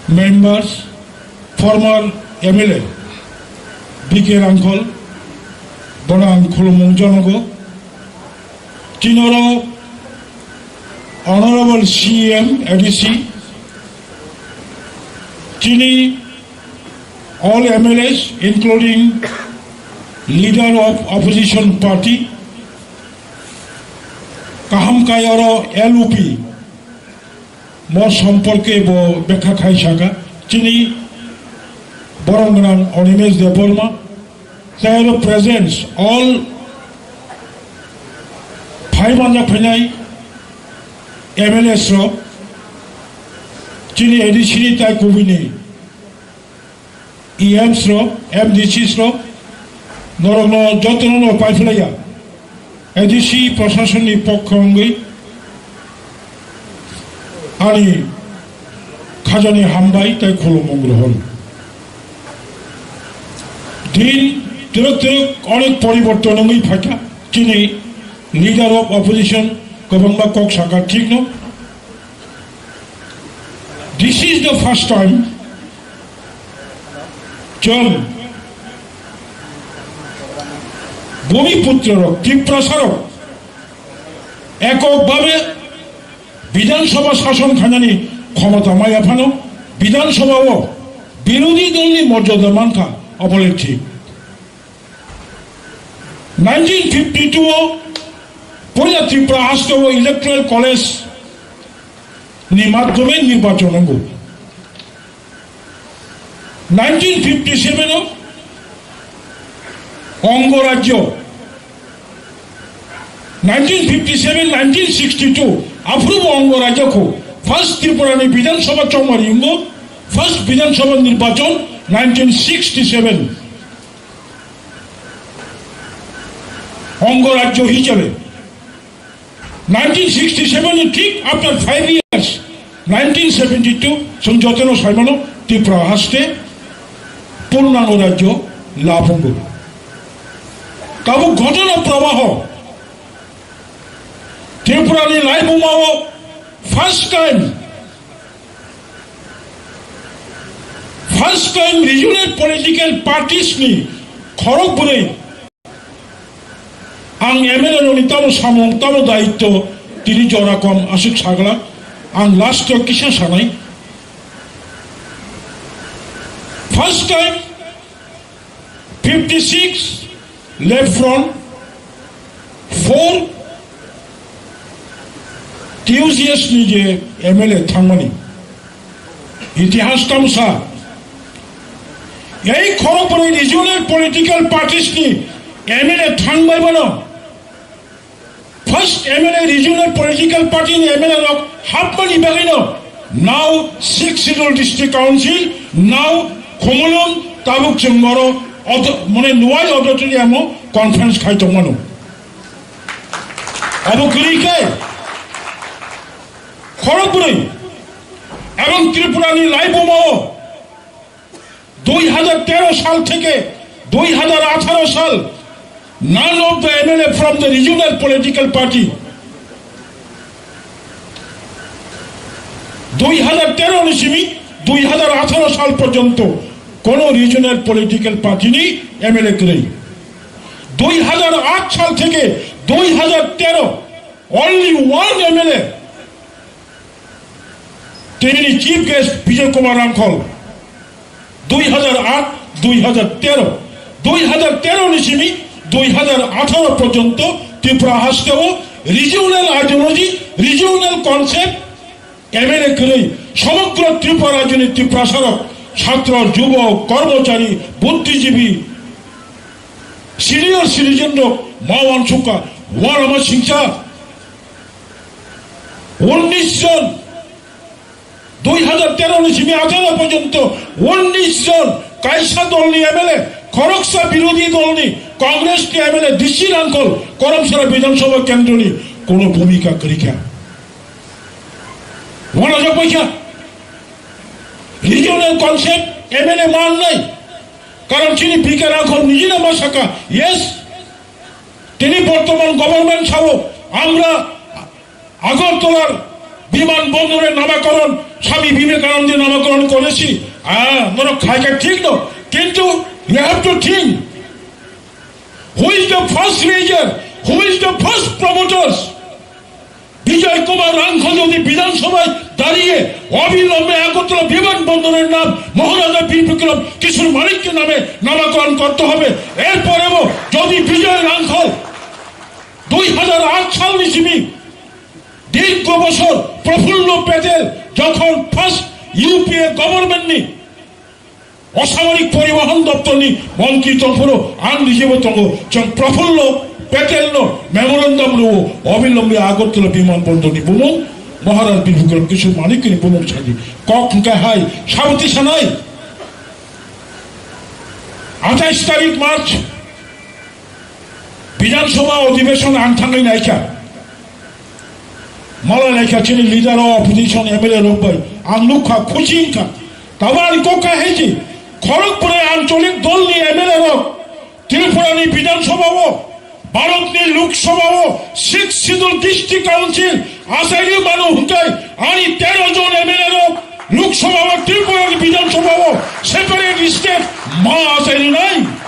members, former M L A B K Rangkhol, bono ang khulumung janogo. Tinoro Honorable C M A D C, tini all M L As, including leader of opposition party, kaham kai oro L U P mo somporke bo bekha khai saka, chini borom gwnang Animesh Debbarma, tei oro presence all phai manja phainai M L As rok, chini A D C ni tai kubui ni E Ms rok, M D Cs rok, norokno jotono no paiphlaiya. A D C prasasonni pokho wngwi ani khajani hambai tei khulumung rohor. Din twrwk twrwk onek poriborton wngwi phaikha. Chini leader of opposition kwbangma kok sakha, thikno. This is the first time chwng Bhumiputro rok, Tiprasa rok ekok bhabe Bidhan Sabha sason khainani khomota maya phano Bidhan Sabha o birodhi dol ni morjada mankha, obole thik. Nineteen fifty-two o poila Tripura haste o Electoral College ni madhyome nirbachon wngo. Nineteen fifty-seven o Ongo Rajyo, nineteen fifty-seven, nineteen sixty-two, aphuru bo Ongo Rajyo kho. First Tripura ni Bidhan Sabha chongmari wngo, first Bidhan Sabha nirbachon nineteen sixty-seven. Ongo Rajyo hisabe nineteen sixty-seven ni thik after five years, nineteen seventy-two, chwng jotono saimano Tripura haste purnango rajyo labh wngo. Tabuk ghotona prabaho Tripura ni laibumao first time, first time regional political parties ni khorok bwrwi Ang M L A rokni tamo samung, tamo daityo, tini jora kom aswk sagla, ang last o kisa sanai. First time fifty-six left front, four T U G S ni je M L A thangmani. Itihas tamo sa. Ei khorokbwrwi regional political parties ni M L A thangbai bono. First M L A regional political party ni M L A rok hapmani bagwi no. Now Sixth Schedule District Council, now Khumulwng, tabuk chwng oro auto-, mane Nuai auditorium o conference khai tongmano. Abo kwrwi khe khorokbwrwi ebong Tripura ni laibumao dui hajar tero sal theke dui hajar atharo sal none of the M L A from the regional political party, dui hajar tero ni simi dui hajar atharo sal porjonto kono regional political party ni M L A kwrwi. Dui hajar aat sal theke dui hajar tero only one M L A Tini chief guest Bijoy Kumar Rangkhol, dui hajar aat, dui hajar tero, dui hajar tero ni simi dui hajar atharo porjonto Tripura haste o regional ideology, regional concept M L A kwrwi somogro Tripura rajyoni Tiprasa rok, chhatro, jubok, kormochari, buddhijibi, senior citizen rok ma uansukha, uanama singcha. Unnish jon, dui hajar tero ni simi atharo porjonto unnish jon kaisa dol ni M L A, khoroksa birodhi dol ni Congress ni M L A D C Rangkhol Karamsara Bidhan Sabha kendro ni kono bhumika kwrwi kha. Uanajak bai kha. Regional concept M L A man nai. Karon chini B K Rangkhol nijino ma sakha, yes, tini bortoman government sao, amra Agartalar biman bondore namakoron Swami Vivekananda namakoron korechi, ah, norok khaikha thik no, kintu you have to think, who is the first raiser, who is the first promoters? Bijoy Kumar Rangkhol jodi Bidhan Sabhai dariye obilombe Agartala biman bondorer nam Maharaja Bir Bikram Kishore Manikya name namakoron korte hobe, erpore bo jodi Bijoy Rangkhol dui hajar aat sal ni simi dirgho bochor Prafullo Patel jokhon first U P A government ni osamorik poribohon doptor ni montri tongphuru ang nijebo tongo, chwng Prafullo Patel no memorandum rwo, obilombe Agartala biman bondor ni bumung, Maharaj Bir Bikram Kishore Manikya ni bumung sadi kok hwnkhe hai sabati sanai. Athais tarik March Bidhan Sabha Adhibeshon ang thangwi naikha. Malai naikha chini leader o opposition M L A rok bai. Ang nukha, khuchi wngkha. Tabo ani kok kha heji. Khorokbwrwi ancholik dol ni M L A rok Tripura ni Bidhan Sabha o, Bharat ni Lok Sabha o, Sixth Schedule District Council achairwi mano hwnkhe ani tero jon M L A rok Lok Sabha o, Tripura ni Bidhan Sabha o separate state ma achairwi nai.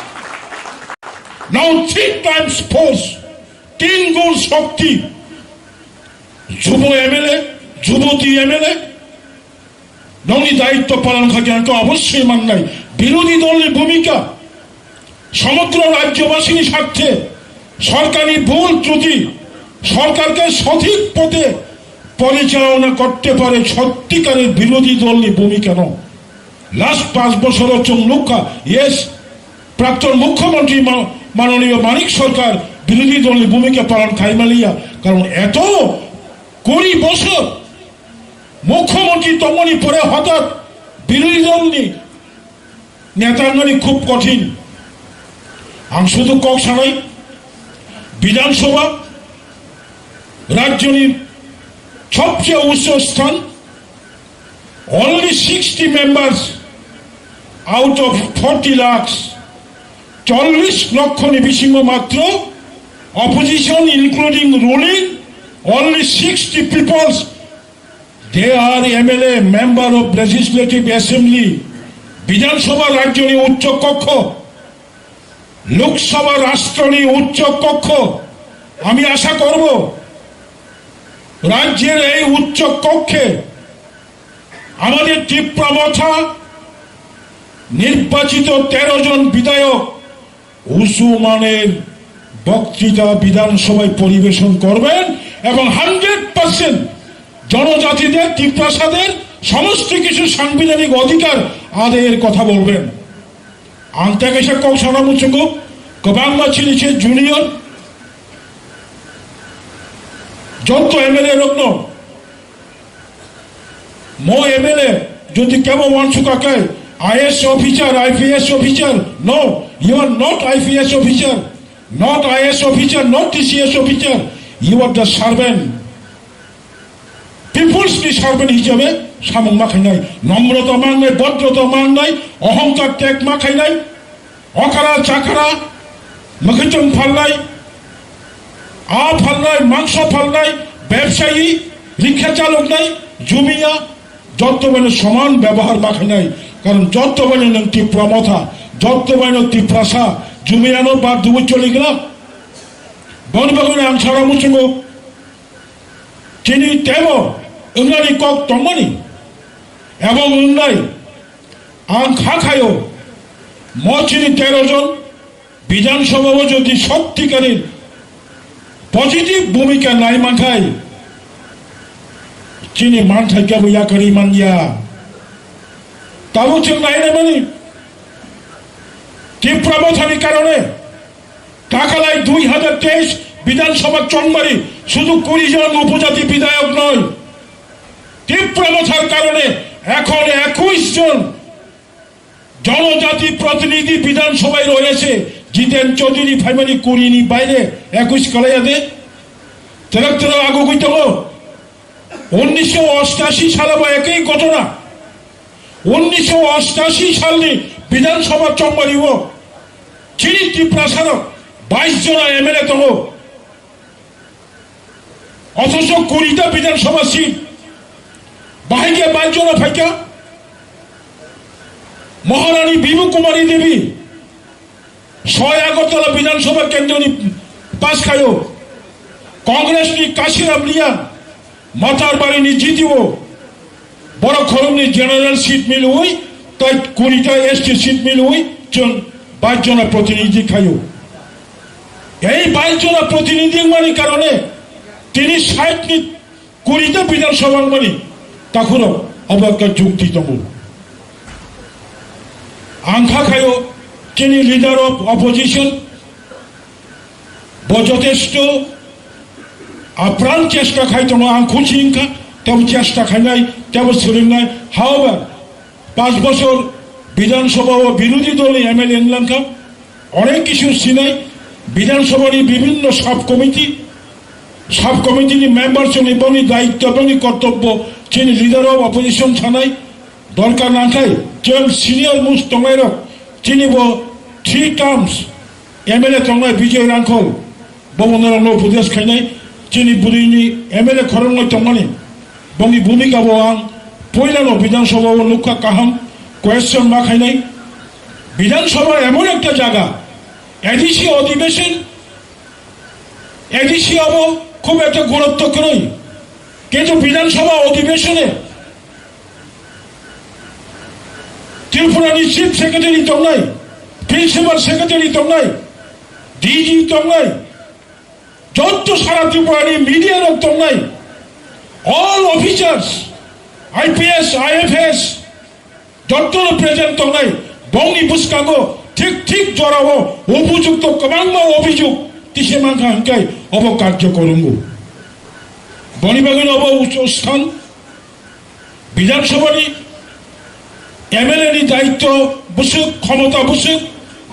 Now three times force, tin gun shokti, jubo M L A, juboti M L A, nongni daitto palon kha khe ang to obossoi mannai. Birodhi dol ni bhumika, somogro rajyobasi ni sarthe, সরকারি ভুল ত্রুটি সরকারকে সঠিক পথে পরিচালনা করতে পারে সত্যিকারের বিরোধী দলনি ভূমিকা নয়। লাস্ট পাঁচ বছর চুমলুকা, ইয়েস, প্রাক্তন মুখ্যমন্ত্রী মা-, মাননীয় মানিক সরকার বিরোধী দলনি ভূমিকা পালন খাইমালিয়া। কারণ এত কুড়ি বছর মুখ্যমন্ত্রী তমনি পরে হঠাৎ বিরোধী দলনি নেতা হওয়া খুব কঠিন। Ang শুধু kok sanai, বিধানসভা রাজ্যনি সবচেয়ে উচ্চ স্থান, only sixty members out of forty lakhs, চল্লিশ লক্ষনি বিসীম মাত্র, opposition including ruling, only sixty peoples, they are M L A, member of Legislative Assembly, বিধানসভা রাজ্যনি উচ্চ কক্ষ, লোকসভা রাষ্ট্রনি উচ্চ কক্ষ। আমি আশা করব রাজ্যের এই উচ্চ কক্ষে আমাদের তীব্র মথা নির্বাচিত তেরো জন বিধায়ক উঁচু মানের বক্তৃতা বিধানসভায় পরিবেশন করবেন এবং হান্ড্রেড পার্সেন্ট জনজাতিদের, তিপ্রাসাদের সমস্ত কিছু সাংবিধানিক অধিকার আদায়ের কথা বলবেন। Ang tei kaisa kok sana muchungo, kwbangma chini se junior, joto M L A rokno, mo M L A, jodi kebo wansukha khe I A S officer, I P S officer, no, you are not I P S officer, not I A S officer, not T C S officer, you are the servant. Peoples ni servant hisabe samung ma khainai, nomrota mangnai, bodrota mangnai, ohongkar tag ma khainai, okara chakara, mwkhwtwng phalnai, a phalnai, mangso phalnai, bebsayi, rikha chaloknai, jumiya, jotto bani soman byabohar ma khainai, karon jotto bani nwng Tipra Motha, jotto bani Tiprasa, jumiyano ba dubu choligra. Boni bagwi ang sara muchungo. Chini tebo wngnani kok tongmani ebong wngnai. Ang kha khaio, mo chini tero jon Bidhan Sabha o jodi sottikarir positive bhumika nai manthai, chini manthai kebo yakarwi manya. Tabuk chwng nai naimani Tipra Mothani karone Takalai dui hajar teis Bidhan Sabha chongmari, শুধু কুড়ি জন উপজাতি বিধায়ক নয়, তীব্র মথার কারণে এখন একুশ জন জনজাতি প্রতিনিধি বিধানসভায় রয়েছে। জিতেন চৌধুরী ফাইমানি কুড়ি নি বাইরে একুশ কলাইয়াতে তেরো তেরো আগু কইতঙ্গ। উনিশশো অষ্টাশি সালে বা একই ঘটনা, উনিশশো অষ্টাশি সালনি বিধানসভা চম্বারিও চিনি ত্রিপ্রাসারো বাইশ জন এমএলএ tongo, অথচ কুড়িটা বিধানসভা সিট, বাহিকে বাইশ জন ফাইকা। মহারানী বিভু কুমারী দেবী ছয় আগরতলা বিধানসভা কেন্দ্রনি পাস খায়ো, কংগ্রেসনি কাশিরাম রিয়াং, মাতারবাড়িনি জিতিও, বড় খরমনি জেনারেল সিট মিলুই, তাই কুড়িটা এসটি সিট মিলুই, জন বাইশ জনা প্রতিনিধি খায়ো। এই বাইশ জনা প্রতিনিধি মানে কারণে তিনি ষাটনি কুড়িটা বিধানসভা মানে তাখুরো অবাক্কা যুক্তি tongo. Ang kha khayo chini leader of opposition bo jotesto apran chesta khai tongo, ang khusi wngkha, tebo chesta khainai, tebo swrwngnai. However, পাঁচ বছর বিধানসভা ও বিরোধী দলনি এমএলএ wnglankha, অনেক কিছু সিনাই বিধানসভানি বিভিন্ন সাব কমিটি, সাব কমিটিনি মেম্বার chwngni boni দায়িত্ব, boni কর্তব্য, chini leader of opposition thanai dorkar nangkhai, chwng senior most tongnairok, chini bo three terms M L A tongnai Bijoy Rangkhol, bo bo norokno upodesh khainai, chini bwrwini M L A khoroknwi tongmani, bongni bhumika bo ang poilano Bidhan Sabha o nukha kaham, question ma khainai. Bidhan Sabha emon ekta jaga, A D C অধিবেশন, A D C abo khub ekta gurutto kwrwi, kintu Bidhan Sabha অধিবেশনে Tripura ni Chief Secretary tongnai, Principal Secretary tongnai, D G tongnai, Jotto sara Tripura ni media rok tongnai, all officers, I P S, I F S, jotto present tongnai, bongni bwskango thik thik jorao upojukto kwbangma obhijog tise mankha hinkai obo karjo korungo. Boni bagwi obo ucho sthan Bidhan Sabha ni M L A ni daitto bwswk, khomota bwswk,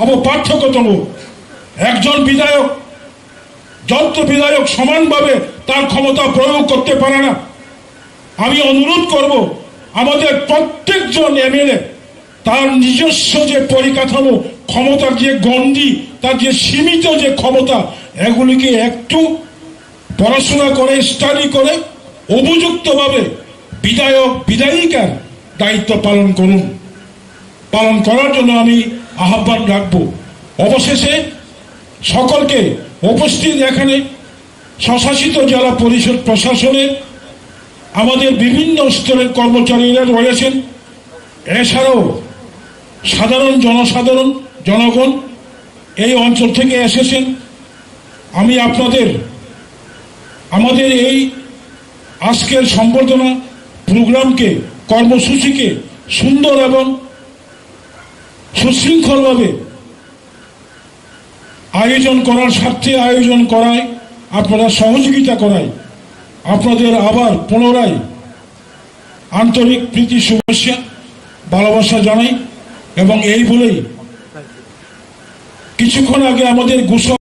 abo parthokko tongo. Ekjon bidhayok যত বিধায়ক সমানভাবে তার ক্ষমতা প্রয়োগ করতে পারে না। আমি অনুরোধ করব, আমাদের প্রত্যেকজন এমএলএ তার নিজস্ব যে পরিকাঠামো, ক্ষমতার যে গণ্ডি, তার যে সীমিত যে ক্ষমতা, এগুলিকে একটু পড়াশোনা করে, স্টাডি করে উপযুক্তভাবে বিধায়ক বিধায়িকার দায়িত্ব পালন করুন। পালন করার জন্য আমি আহ্বান রাখব। অবশেষে সকলকে, উপস্থিত এখানে স্বশাসিত জেলা পরিষদ প্রশাসনের আমাদের বিভিন্ন স্তরের কর্মচারীরা রয়েছেন, এছাড়াও সাধারণ জনসাধারণ, জনগণ এই অঞ্চল থেকে এসেছেন। আমি আপনাদের, আমাদের এই আজকের সম্বর্ধনা প্রোগ্রামকে, কর্মসূচিকে সুন্দর এবং সুশৃঙ্খলভাবে আয়োজন করার স্বার্থে আয়োজন করায়, আপনারা সহযোগিতা করায় আপনাদের আবার পুনরায় আন্তরিক প্রীতি শুভেচ্ছা, ভালোবাসা জানাই। এবং এই বলেই কিছুক্ষণ আগে আমাদের গোসা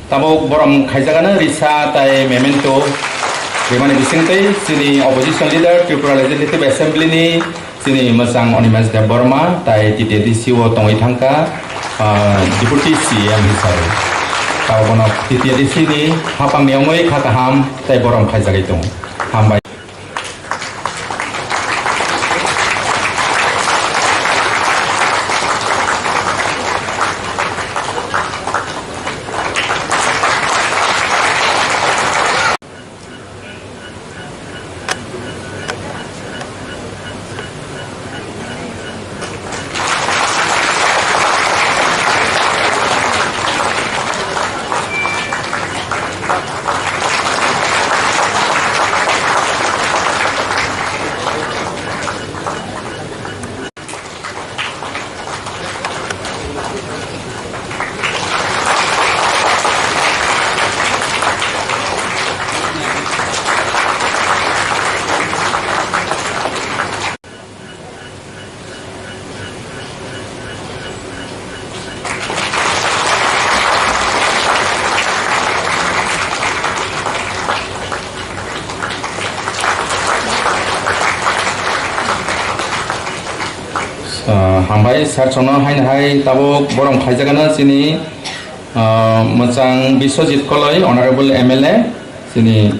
Tabuk borom khaijakgano risa tai memento rimani bisingtwi chini opposition leader Tripura Legislative Assembly ni chini mwchang Animesh Debbarma tai T T A D C o tongwi thangkha, ah, Deputy C M hisabe. Tabuk bono T T A D C ni hapangni wngwi kha kaham tai borom khaijagwi tongo. Hambai. Ah, hambai sir, chwngno haino hai tabuk borom khaijagano chini, ah, mwchang Biswajit Koloi, Honorable M L A, chini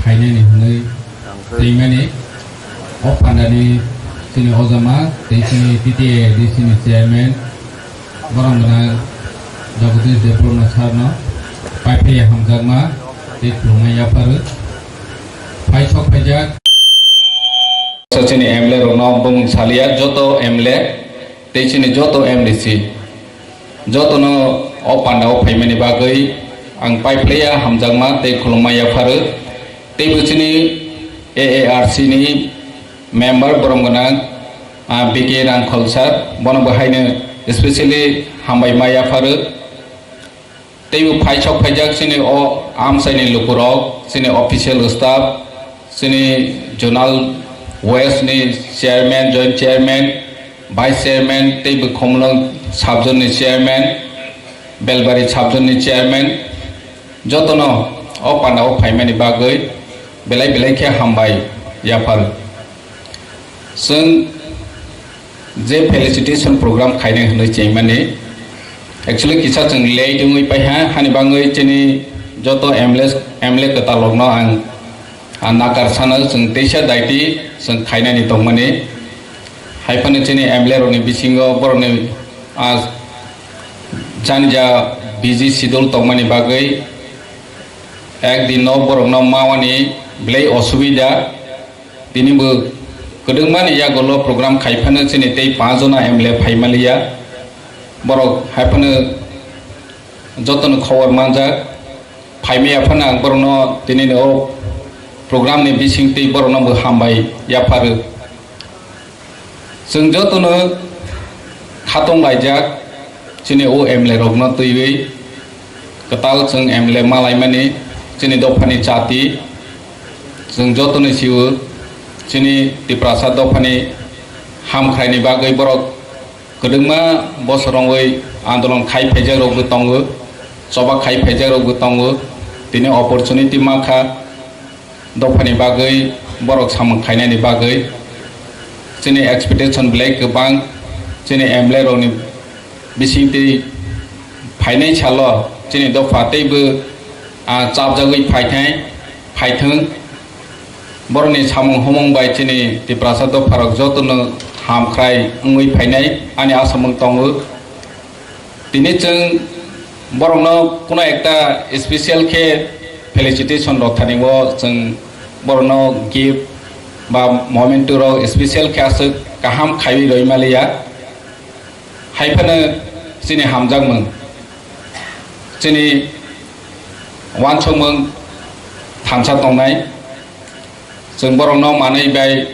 Phainani hwnwi twi mani o pandani chini ojama tei chini T T A D C ni chairman borok gwnang Jagadish Debbarma sir no paiphai hamjakma tei khulumma yapharo. Phai sok phaijak. Chini M L A rokno bumung saliya, joto M L A tei chini joto M D C jotono o pandao phaimani bagwi ang paiphaiya hamjakma tei khulumma yapharo. Teibo chini A A R C ni member borom gwnang, ah, B K Rangkhol sir, bono bo haino specially hambai ma yapharo. Teibo phai sok phaijak chini o amchaini lukurok, chini official staff, chini zonal west ni chairman, joint chairman, vice chairman, teibo Khumulwng subzone ni chairman, Belbari subzone ni chairman, jotono o pandao phaimani bagwi belai belai khe hambai yapharo. Chwng je felicitation program khainai hwnwi chengmani, actually kisa chwng late wngwi paiha, hani bagwi chini joto M L A, M L A kwtalrokno ang, ang nakar sano, chwng teisa daiti chwng khainani tongmani. Haiphano chini M L A rokni bisingo borokni, ah, jani ja busy schedule tongmani bagwi ek din no borokno mawani belai osubida. Tini bo kwdwngmani yagulo program khai phano chini tei panch jona M L A phai maliya. Borok hai phano jotono khobor manjak. Phai maya phano ang borokno tini ni o program ni bising twi borokno bo hambai yapharo. Chwng jotono khatong laijak, chini o M L A rokno twiwi kwtal chwng M L A ma laimani, chini dophani chati, chwng jotono sio, chini Tiprasa dophani hamkhraini bagwi borok kwdwngma bosor wngwi andolon khai phaijak rokbo tongo, choba khai phaijak rokbo tongo, tini opportunity mankha. Dophani bagwi borok samung khainani bagwi chini expectation belai kwbang, chini M L A rokni bisingtwi phainai salo chini dopha teibo, ah, chapjagwi phaithai, phaithwng. Borokni samung humung bai chini Tiprasa dopharok jotono hamkhrai wngwi phainai ani asamung tongo. Tini chwng borokno kuno ekta special khe felicitation rok thani o chwng borokno gift ba memento rok special khe aswk kaham khaiwi rwi maliya. Hai phano chini hamjakmung, chini wansukmung thansa tongnai. Chwng borokno manwi bai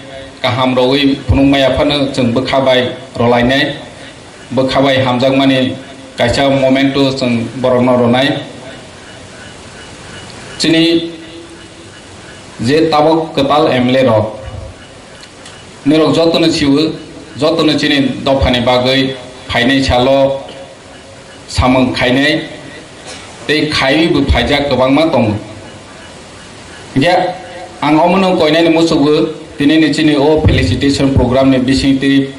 kaham rwui phunuk maya phano chwng bwkha bai rwlainai, bwkha bai hamjakmani kaisa momento chwng borokno rwnai. Chini je tabuk kwtal M L A rok, nirok jotono sio, jotono chini dophani bagwi phainai salo samung khainai tei khaiwi bo phaijak kwbangma tongo. Hinkhe ang omono koinani muchukgo, tinini chini o felicitation program ni bisingtwi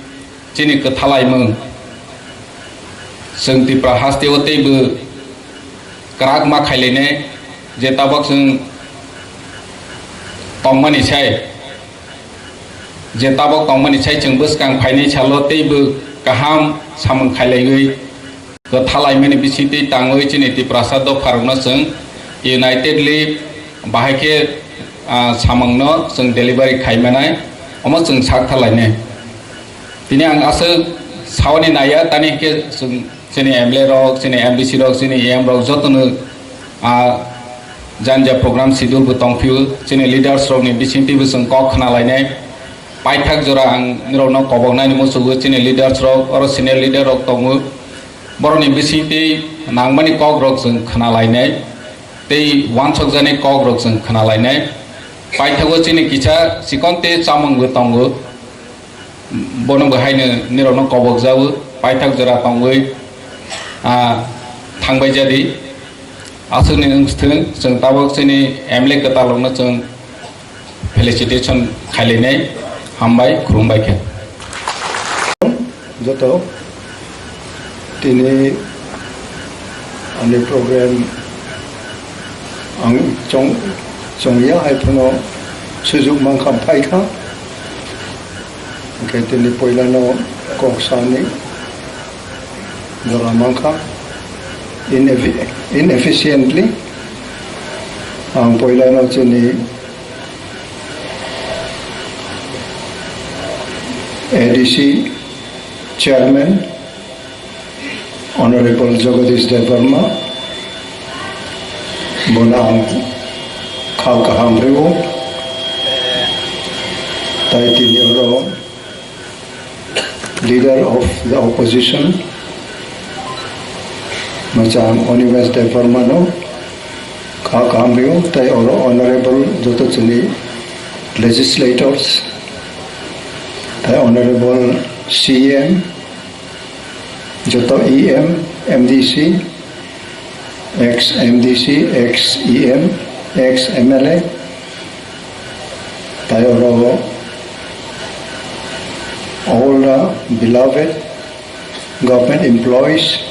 chini kwthalaimung. Chwng Tipra hasteo teibo kwrak ma khailainai, je tabuk chwng tongmani sai. Je tabuk tongmani sai chwng bwskang phainai salo teibo kaham samung khailaiwi kwthalaimani bisingtwi tangwi chini Tiprasa dopharokno chwng unitedly bahai khe, ah, samungno chwng delivery khaimanai, omo chwng sak thalainai. Tini ang aswk saoni naiya tani khe chwng Chini M L A rok, chini M D C rok, chini E M rok jotono, ah, jani ja program schedule bo tongphio, chini leaders rokni bisingtwi bo chwng kok khna lainai. Paithak jora ang nirokno koboknani muchungo, chini leaders rok, oro senior leader rok tongo. Borokni bisingtwi nangmani kok rok chwng khna lainai. Tei wansokjani kokrok chwng khna lainai. Paithago chini kisa chikon tei chamung bo tongo. Bono bo haino nirokno kobok jago. Paithak jora tongwi, ah, thangbai jadi. Aswkni wngthwng, chwng tabuk chini M L A kwtal rokno chwng felicitation khailainai, hambai, khulumbai khe. Joto tini ani program ang chong, chongya hai phano sujuk mankha, phaikha. Hwnkhe tini poilano kok sani jora mankha. Ineffi-, inefficiently ang poilano chini A D C chairman, Honorable Jagadish Debbarma, bono ang kha kaham rwo, tai tini oro leader of the opposition, Machang Animesh Debbarma no kha kaham rwo, tai oro honorable joto chini legislators, tai honorable C M, joto E M, M D C, ex M D C, ex E M, ex M L A, tai oro all the beloved government employees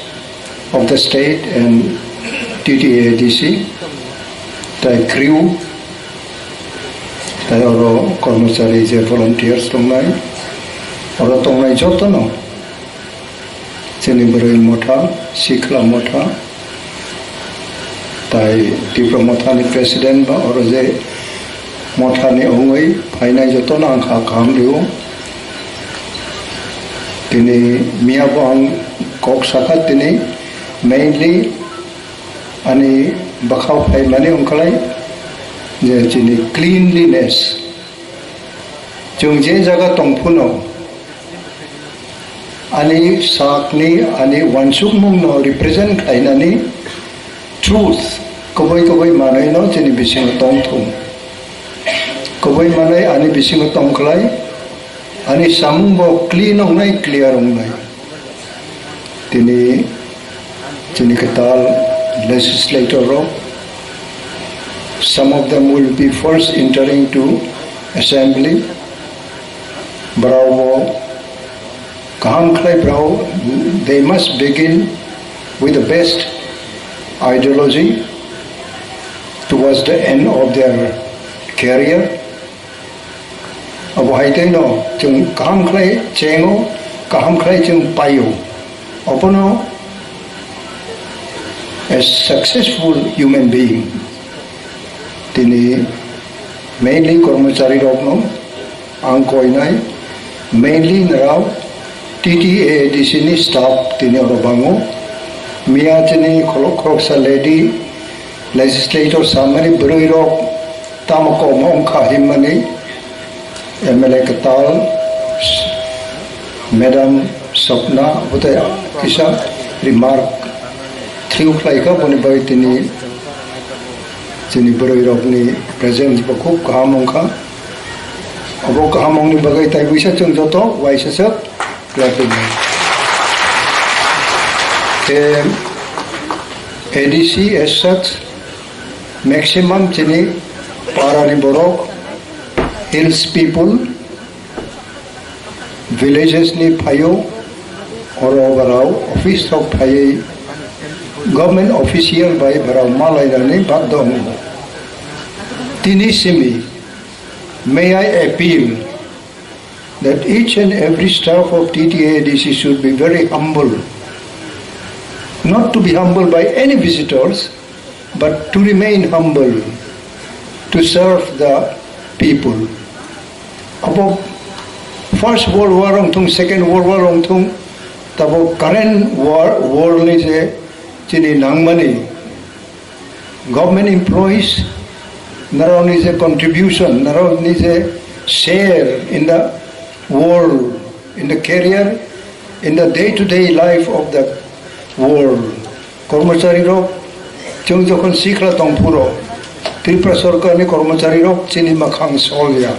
of the state and T T A D C, tai crew, tai oro kormochari je volunteers tongnai, oro tongnai jotono chini bwrwi motha, sikla motha, tai Tipra mothani president ba oro je mothani wngwi phainai jotono ang kha kaham rwo. Tini miya bo ang kok sakha, tini mainly ani bwkhao phaimani wngkhlai je chini cleanliness. Chwng je jaga tong phano ani sakni, ani uansukmungno represent khlainani truth, kwbwi kwbwi manwino chini bisingo tong thung. Kwbwi manwi ani bisingo tong khlai, ani samung bo clean wngnai, clear wngnai. Tini chini kwtal legislator rok, some of them will be first entering to assembly. Brao bo kaham khlai brao, they must begin with the best ideology towards the end of their career. Abo hai tei no chwng kaham khlai chengo, kaham khlai chwng paio. Abono a successful human being. Tini mainly kormochari rokno ang koinai, mainly narao T T A D C ni staff tini oro bango. Miya chini khorok khoroksa lady legislator samani bwrwi rok tamo kom wngkha hinmani M L A kwtal Madam Swapna bwtwi kisa remark thriu khlaikha, boni bagwi tini chini bwrwi rokni presence bo khub kaham wngkha. Abo kaham wngni bagwi tai buisa chwng joto uaisaswk clapping. Khe A D C as such, maximum chini parani borok, hills people, villages ni phaio, oro barao office rok phaiwi government official bai barao malainani bagdo wngo. Tini simi, may I appeal that each and every staff of T T A D C should be very humble, not to be humbled by any visitors, but to remain humble, to serve the people. Abo First World War wng thung, Second World War wng thung, tabo current war, world ni je chini nangmani government employees, narao ni je contribution, narao ni je share in the world, in the career, in the day-to-day life of the world. Kormochari rok, Chwng jokhon sikla tong phuru, Tripura sorkarni kormocharirok chini mwkhang solya.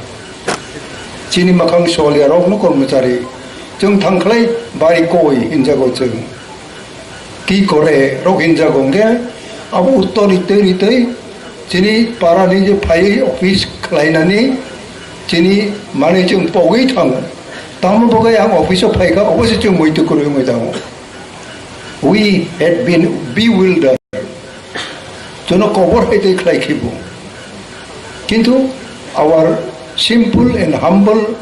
Chini mwkhang solyarokno kormochari. Chwng thangkhlai bari koi hinjago chwng. Ki kore rok hinjago hwnkhe abo uttor ritwi ritwi chini parani je phai office khlainani chini manwi chwng pogwi thango. Tamo bagwi ang office-o phaikha, obo se chwng muitu kwrwi wngwi thango. We had been bewildered. Jono kobor hai tei khlai khibo. Kintu our simple and humble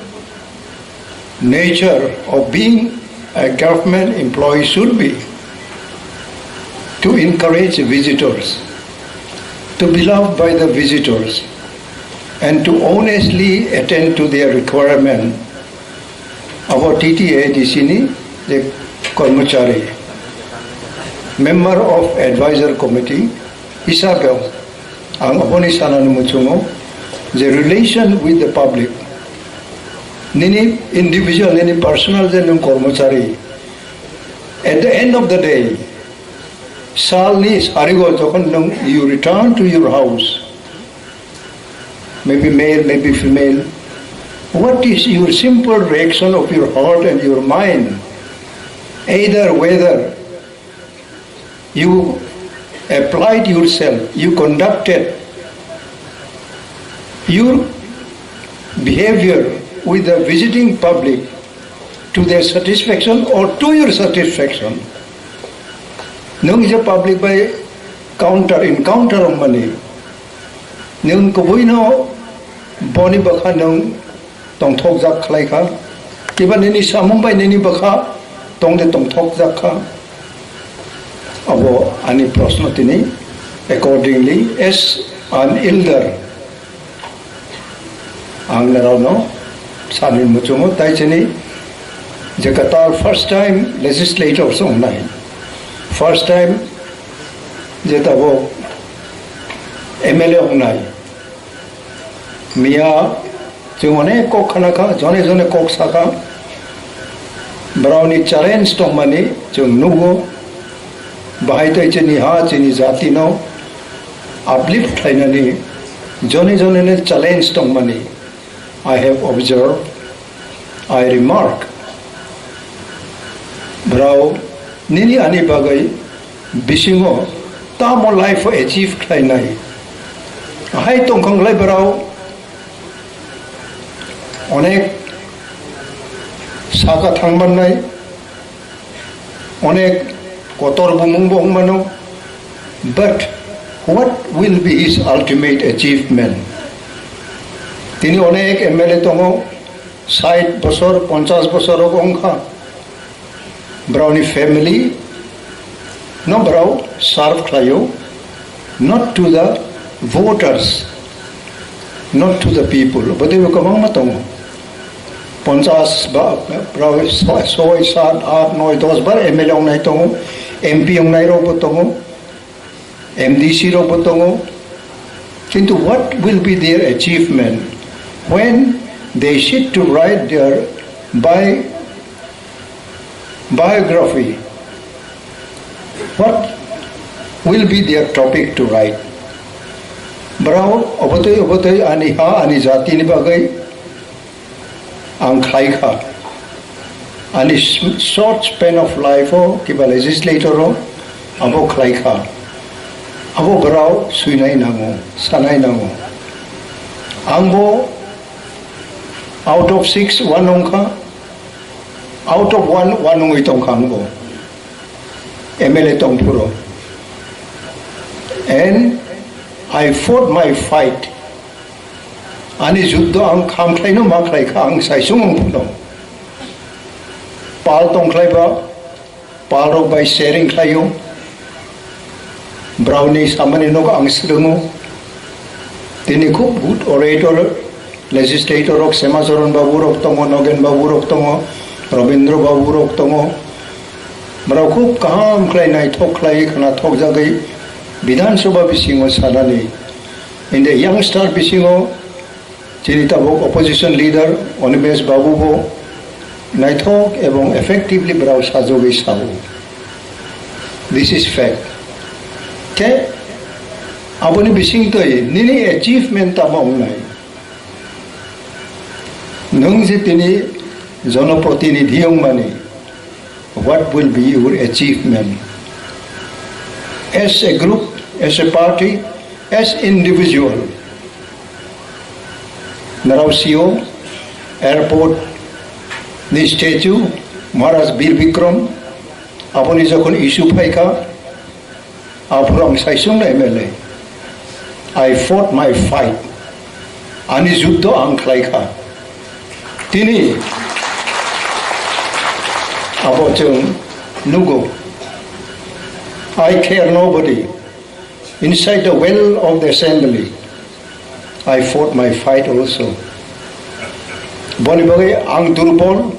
nature of being a government employee should be to encourage visitors, to be loved by the visitors, and to honestly attend to their requirement. Abo T T A D C ni je kormochari, member of advisor committee hisabe ang aboni sanani muchungo je relation with the public, nini individual, nini personal je nwng kormochari, at the end of the day, salni sarigo jokhon nwng you return to your house, maybe male, maybe female, what is your simple reaction of your heart and your mind? Either whether you applied yourself, you conducted your behavior with the visiting public to their satisfaction or to your satisfaction. Nwng je public bai counter encounter wngmani, nwng kubuino boni bwkha nwng tongthokjak khlai kha, kiba nini samung bai nini bwkha tongde tongthokjak kha? Abo ani proshno tini. Accordingly, as an elder, ang norokno sani muchungo, tai chini je kwtal first time legislators wngnai, first time je tabuk M L A wngnai, miya chwng onek kok khna kha, jone jone kok sa kha, borokni challenge tongmani chwng nugo, bahai tei chini ha, chini jatino uplift khlainani jone jone ni challenge tongmani I have observed, I remark. Borok nini ani bagwi bisingo tamo life o achieve khlainai? Hai tongkha wngkhlai borok onek saka thangmannai, onek kotor bumung bo wngmano, but what will be his ultimate achievement? Tini onek M L A tongo, sait bosor, ponchas bosor rok wngkha. Borokni family no borok serve khlaio, not to the voters, not to the people. Bodei bo kwbangma tongo. Ponchas ba, borok soi, sat, at, noi, dos bar M L A wngnai tongo, M P wngnai rok bo tongo, M D C rok bo tongo. Kintu what will be their achievement when they sit to write their bi-, biography? What will be their topic to write? Borok obotwi obotwi ani ha, ani jatini bagwi ang khlai kha. Ani s-, short span of life o kiba legislator o abo khlai kha. Abo borok swinai nango, sanai nango. Ang bo out of six one wngkha, out of one, one wngwi tongkha ang bo. M L A tongphuru. And I fought my fight. Ani juddo ang khamkhlaino ma khlai kha, ang saisung wng phano. Pal tongkhlai ba, pal rok bai sharing khlaio. Browni samani nok ang srwngo. Tini khub good orator, legislator rok, Semacharan babu rok tongo, Nogen babu rok tongo, Rabindra babu rok tongo. Borok khub kaham khlai, naithok khlai, khwnathok jagwi Bidhan Sabha bisingo sanani. In the youngster bisingo chini tabuk opposition leader Animesh babu bo naithok ebong effectively borok sajagwi sao. This is fact. Khe Aboni bisingtwi nini achievement tamo wngnai? Nwng je tini jonoprotinidhi wngmani, what will be your achievement? As a group, as a party, as individual. Narao sio, airport ni statue, Maharaj Bir Bikram, aboni jokhon issue phaikha, aphuru ang saisung na M L A. I fought my fight. Ani juddho ang khlaikha. Tini abo chwng nugo. I care nobody. Inside the well of the assembly, I fought my fight also. Boni bagwi ang durbol,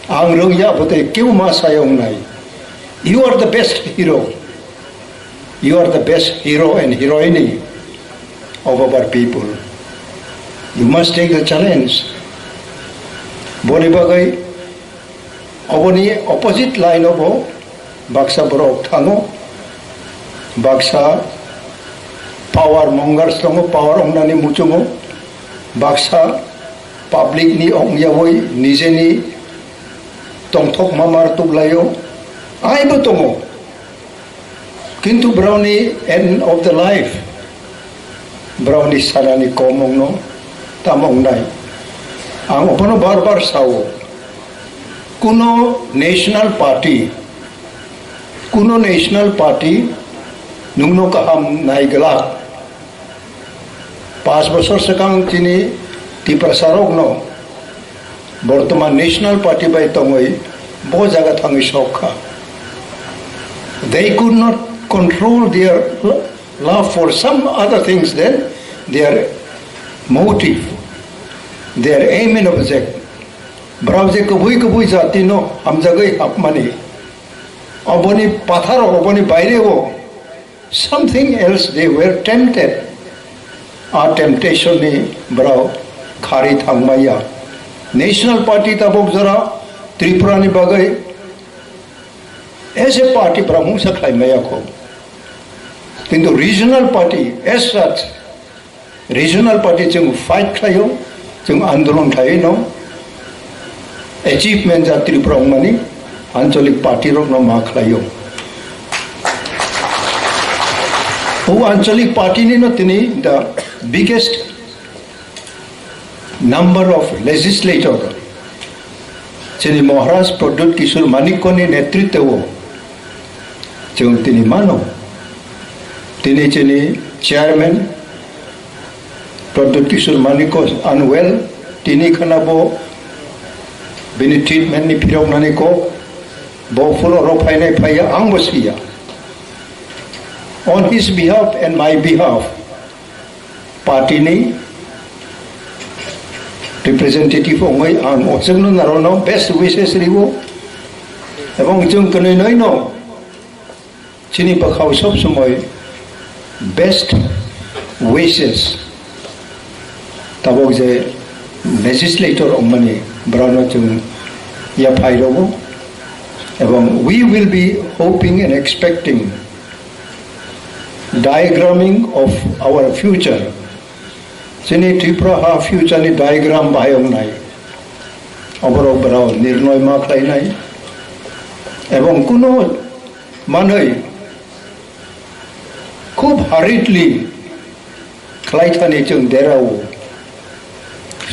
ang rwngya bwtwi kebo ma saya wngnai. You are the best hero. You are the best hero and heroine of our people. You must take the challenge. Boni bagwi oboni opposite line o bo baksa borok thango, baksa power mongers tongo, power wngnani muchungo, baksa public ni ongyawi nijeni tongthok mamar tublaio, aibo tongo. Kintu broni end of the life, broni sanani kom wngno tamo wngnai. Ang obono bar bar sao, kuno national party, kuno national party nwngno kaham naiglak. Panch bosor swkang chini Tiprasa rokno bortoman National Party bai tongwi bo jaga thangwi sok kha. They could not control their lo-, love for some other things than their motive, their aim and object. Brao je kubui kubui jati no hamjagwi hapmani, oboni pathar, oboni baire o something else they were tempted. A temptation ni brao khari thangmaya. National Party tabok jora Tripura ni bagwi as a party brao mungsa khlaimaya kho. Kintu regional party as such, regional party chwng fight khlaio, chwng andolon khlaiwi no achievement ja Tripura wngmani anchalik party rokno ma khlaio. O anchalik party ni no tini the biggest number of legislator chini Maharaj Pradyut Kishore Manikya ni netritwo chwng tini mano. Tini chini chairman Pradyut Kishore Manikya unwell, tini khana bo bini treatment ni phiroknani kok, bo phuru oro phainai phaiya, ang bo siya. On his behalf and my behalf, party ni representative wngwi ang ochwkno narono best wishes riwo, ebong chwng kwnwi noino chini bwkhao sob somoi best wishes. Tabok je legislator wngmani borokno chwng yaphai rwo, ebong we will be hoping and expecting diagramming of our future. Chini Tripura ha future ni diagram bahai wngnai. Oborok borok nirnoi ma khlainai. Ebong kuno manwi khub hurriedly khlaithani chwng derao.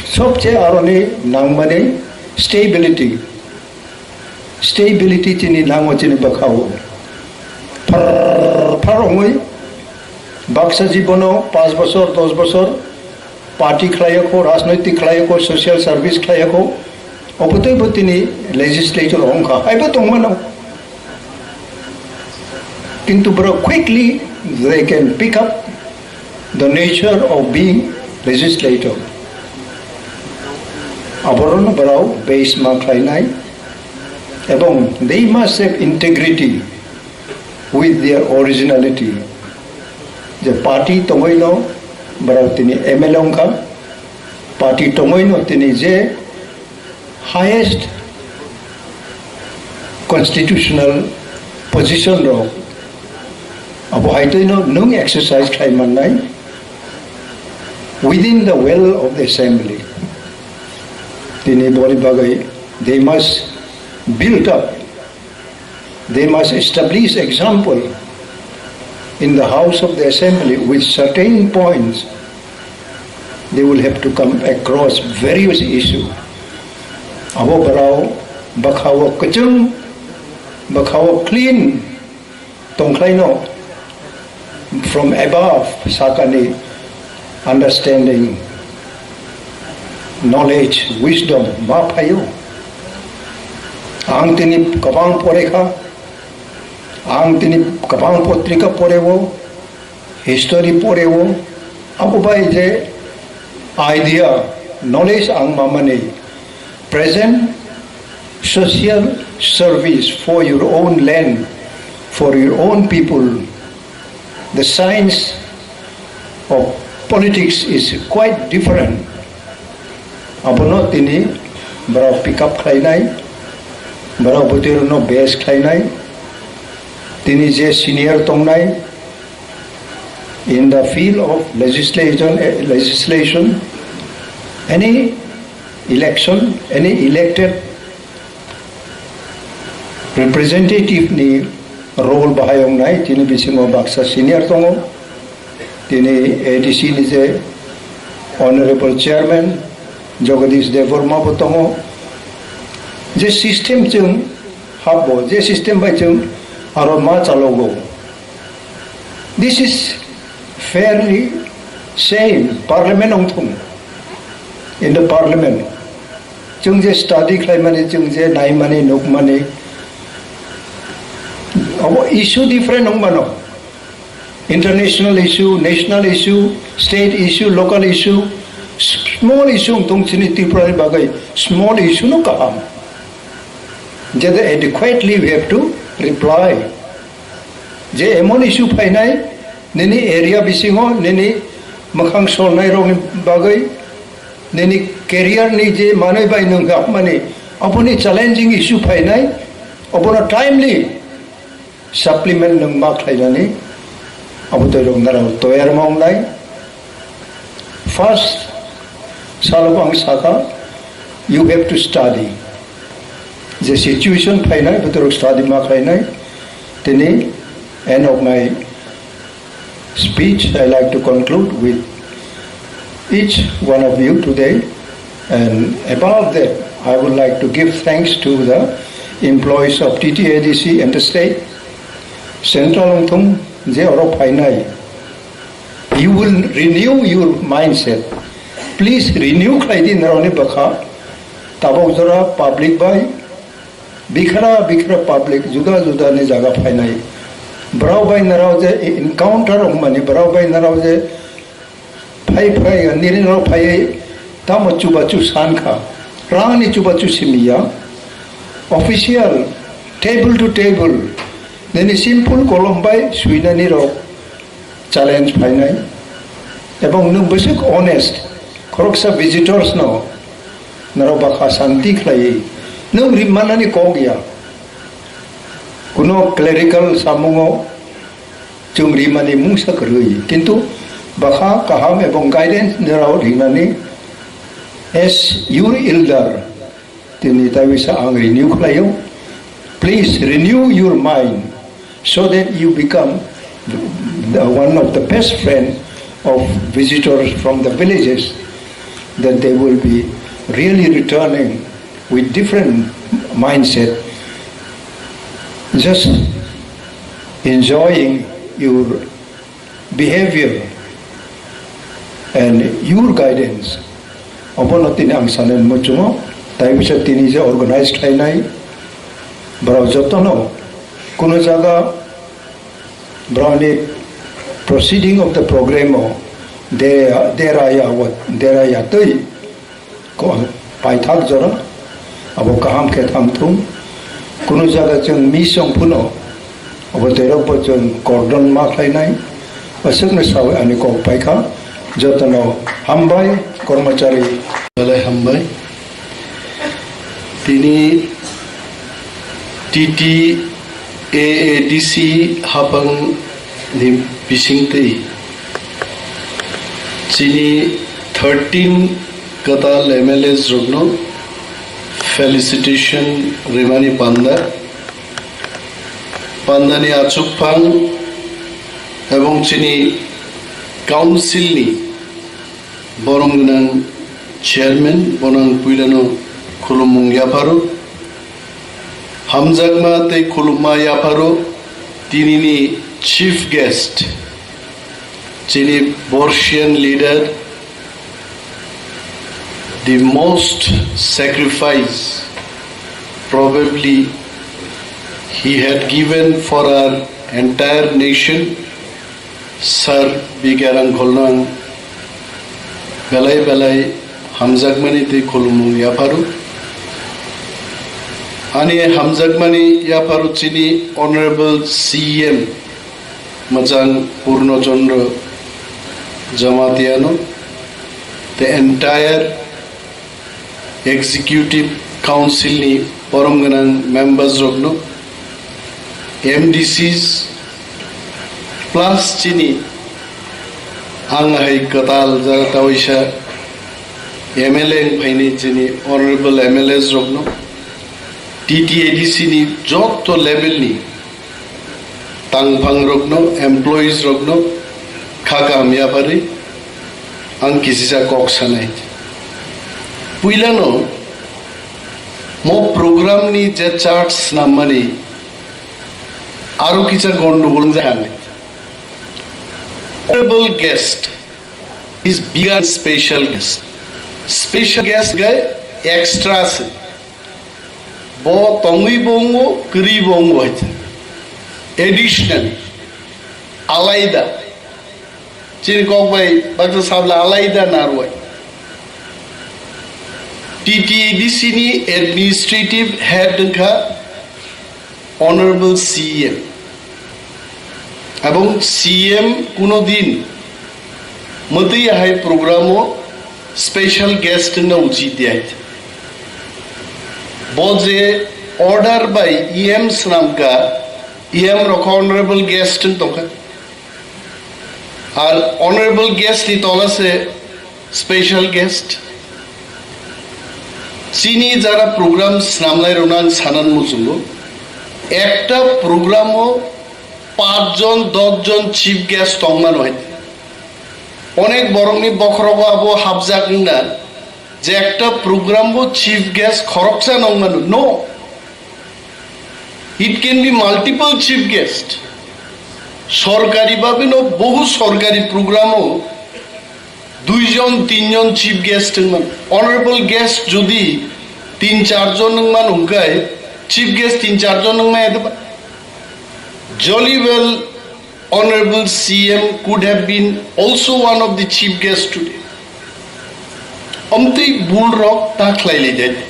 Sobche aroni nangmani stability. Stability chini nango chini bwkhao. Phar phar wngwi baksa jibono panch bosor, dos bosor party khlaiyakho, rajnoitik khlaiyakho, social service khlaiyakho. Obotwi bo tini legislator wngkha, haibo tongmano. Kintu borok quickly they can pick up the nature of being legislator. Aborokno borok base ma khlainai, ebong they must have integrity with their originality. Je party tongwino borok tini M L A wngkha, party tongwino tini je highest constitutional position rok Abo hai twi no nwng exercise khai mannai within the well of the assembly. Tini boni bagwi they must build up, they must establish example in the house of the assembly with certain points. They will have to come across various issue. Abo borao bwkhao kwchwng, bwkhao clean tongkhlaino from above sakani understanding, knowledge, wisdom ma phaio. Ang tini kwbang porekha, ang tini kwbang potrika poreo, history poreo, abo bai je idea, knowledge ang mamani present social service for your own land, for your own people. The science of politics is quite different. Abono tini borok pick up khlainai, borok bwtwi rokno base khlainai, tini je senior tongnai, in the field of legislation, eh, legislation, any election, any elected representative ni role bahai wngnai, tini bisingo baksa senior tongo, tini A D C ni je Honorable Chairman Jagadish Debbarma bo tongo. Je system chwng hapbo, je system bai chwng aro ma chalogo. This is fairly same. Parliament wngthung. In the parliament, chwng je study khlaimani, chwng je naimani, nukmani, abo issue different wngmano. International issue, national issue, state issue, local issue, s-, small issue wngthung chini Tripura ni bagwi, small issue no kaham. Jede adequately we have to reply. Je emon issue phainai, nini area bisingo, nini mwkhang solnai rokni bagwi, nini career ni je manwi bai nwng hapmani, aboni challenging issue phainai, abono timely supplement nwng ma khlainani, abo twi rok narao toyar ma wngnai. First salo ang saka, you have to study. Je situation phainai, bwtwi rok study ma khlainai. Tini end of my speech, I like to conclude with each one of you today. And above that, I would like to give thanks to the employees of T T A D C and the state, central wngthung je oro phainai. You will renew your mindset. Please renew khlai di norokni bwkha. Tabok jora public bai bikhra bikhra public juda juda ni jaga phainai. Borok bai norok je encounter wngmani, borok bai norok je phai phai nini norok phaiwi tamo chubachu san kha. Rangni chubachu simi ya. Official, table to table, nini simple kolom bai swinani rok challenge phainai, ebong nwng bwswk honest, khoroksa visitors no norok bakha santi khlaiwi nwng rimmanani kok ya. Kuno clerical samungo chwng rimani mungsa kwrwi, kintu bakha kaham ebong guidance norok rinani as your elder. Tini taiwisa ang renew khlaio. Please renew your mind so that you become the, one of the best friend of visitors from the villages, that they will be really returning with different mindset, just enjoying your behavior and your guidance. Obono tini ang sanani muchungo, tai bisa tini je organize khlainai, borok jotono kuno jaga borokni proceeding of the program o de-, deraya, deraya twi ko-, paithak jora, abo kaham khe thamthung. Kunu jaga chwng miss wng phano, abo twerok bo chwng kordon ma khlainai. Aswkno sawi ani kok paikha. Jotono hambai, kormochari. Belai hambai. Tini T T A A D C hapang Ni bisingtwi chini thirteen kwtal M L As rokno felicitation rimani panda, pandani achukphang ebong chini council ni borom gwnang chairman, bono ang puilano khulumung yapharo. Hamjakma tei khulumma yapharo tinini chief guest, chini Borsian leader, the most sacrifice probably he had given for our entire nation, Sir B K Rangkholno ang belai belai hamjakmani tei khulumung yapharo. Ani hamjakmani yapharo chini Honorable C M Majang Purno Chandra Jamatiano, the entire Executive Council ni borom gwnang members rokno, M D Cs plus chini ang hai kwtal jaga tawaisa M L A wng phaini chini honorable M L As rokno, T T A D C ni joto level ni tangphang rokno, employees rokno kha kaham yaphari ang kisisa kok sanai. Puilano mo program ni je chart snammani aro kisa gondogol jahanai. Honorable guest is bigger special guest. Special guest gai extra se. Bo tongwi bo wngo, kwrwi bo wngo hai. Additional, alaida. Chini kok bai baksa sabla alaida narwai. T T A D C ni administrative head wngkha Honorable C M. Ebong C M kuno din mwtwi hai program o special guest wngna uchit ya. Bo je order bai E M swnamkha, E M rok honorable guest wng tongkha. Ar honorable guest ni tola se special guest. Chini jara program snamnai rokno ang sanan muchungo. Ekta program o pach jon, dos jon chief guest tongmano hai. Onek borokni bokhorogo abo hapjak wngna je ekta program o chief guest khoroksa nongmano. No. It can be multiple chief guest. Sorkari babino bohu sorkari program o duijon, tinjon chief guest wngmano. Honorable guest jodi tin charjon wngmano hwnkhe chief guest tin charjon wngmaya de ba? Jolly well Honorable C M could have been also one of the chief guests today. Omtwi bul rok ta khlai lai jai.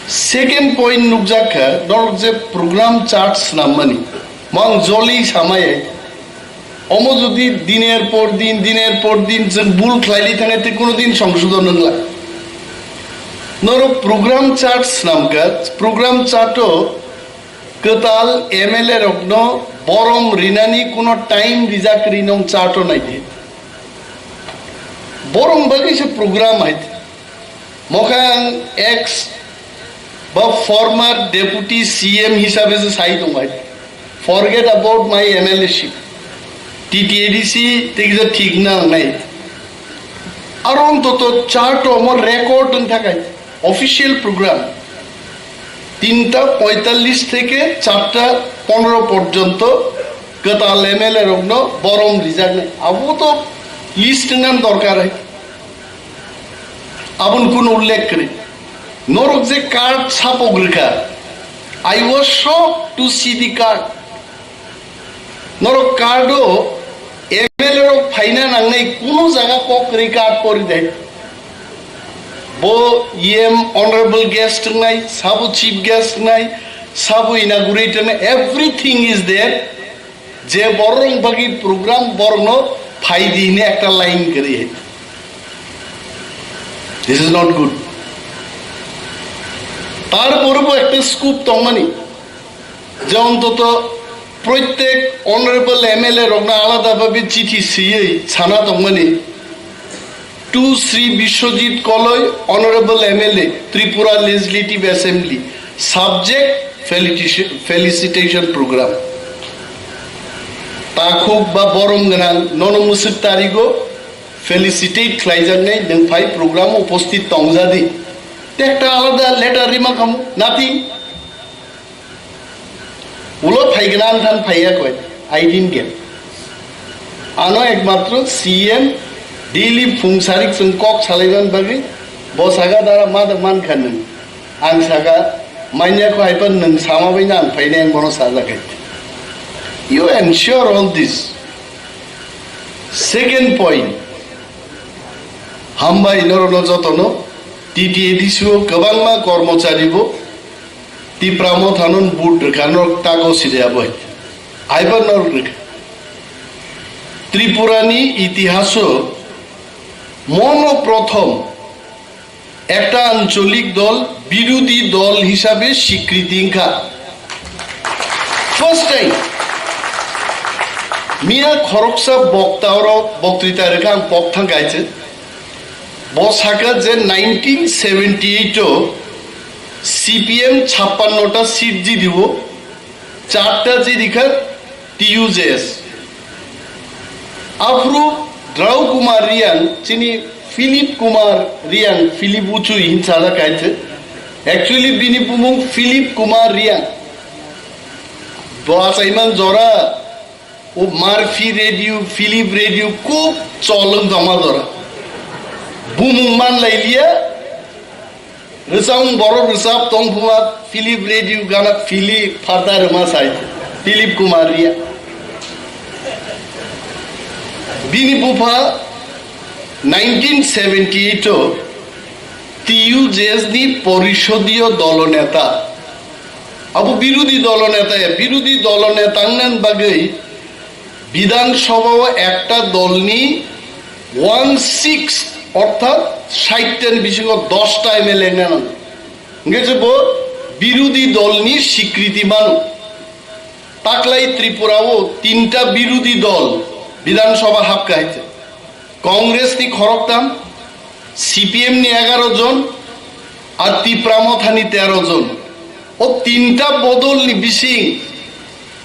Second point nukjak kha, norok je program chart snammani, mang jolly samaya. Omo jodi diner por din, diner por din jeng bul khlai lai thangya, tei kuno din songsodon wngla. Norok program chart snamkha, program chart o kwtal M L A rokno borom rinani kuno time rijak ri nong chato naidi. Borom bagwi se program hai. Mokha ang ex ba former deputy C M hisabe se sai tong hai. Forget about my M L A ship. T T A D C tei kisa thik na nai. Aro ontoto chart o mo record wng thakai. Official program tinta poitallis theke charta pondro porjonto kwtal M L A rokno borom rijaknai. Abo to list wngna dorkar hai. Aboni kuno ullekh kwrwi. Norok je card sapok rwkha, I was shocked to see the card. Norok card o M L A rok phaina nangnai, kuno jaga kok kwrwi card pori de. Bo E M honorable guest wngnai, sabo chief guest wngnai, sabo inaugurator wngnai, everything is there. Je borok bagwi program borokno phai di hwnwi ekta line kwrwi hai. This is not good. Tarpore bo ekta scope tongmani, je ontoto Proitek honorable M L A rokno alada babe chithi siyui sana tongmani, to Shri Biswajit Koloi, honorable M L A, Tripura Legislative Assembly, subject felicitation, felicitation program. Takhuk ba borom gwnang nono musuk tarigo felicitate khlaijaknai nwng phai program uposthit tongjadi. Te ekta alada letter rima khamu, nothing. Ulo phaigwna ang than phaiya koi, I didn't get. Ano ekmatro C M daily phung sarik chwng kok salaiman bagwi bo saga dara ma da man kha nwng. Ang saga manya kho haipan nwng sama bai na ang phainai ang bono sajakai. You ensure all this. Second point, hambai norokno jotono T T A D C o kwbangma kormochari bo Tipra Motha no vote rwkha, norok tago side abo hai. Aiba norok rwkha. Tripura ni itihaso mono prothom ekta ancholik dol birodhi dol hisabe swikriti wngkha. First time. Miya khoroksa bokta oro boktrita rwkha ang pok thang kaisa. Bo saka je nineteen seventy eight o C P M chappanno ta seat jidibo, charta jidikha T U J S. Aphuru Drau Kumar Riang, chini Philip Kumar Riang, Philip Uchui hin sajak kaisa. Actually bini bumung Philip Kumar Riang. Bo achaiman jora O Murphy Radio, Philip Radio, kub cholwng tongma jora. Bumung man lai liya, rwchapmung borok rwchap tong phuma, Philip Radio gana Philip, Father rwma sai, Philip Kumar Riya. Bini bupha nineteen seventy eight o T U J S ni porisodiyo dolo neta. Abo birodhi dolo neta ya, birodhi dolo neta wngna bagwi Bidhan Sabha o ekta dolni one sixth, orthat sait ta ni bisingo dosta M L A wngna nango. Hingke je bo birodhi dolni swikriti mano. Taklai Tripura o tinta birodhi dol Bidhan Sabha hapkha hai. Congress ni khoroktham, C P M ni egaro jon, ar Tipra Motha ni tero jon. O tinta bodol ni bising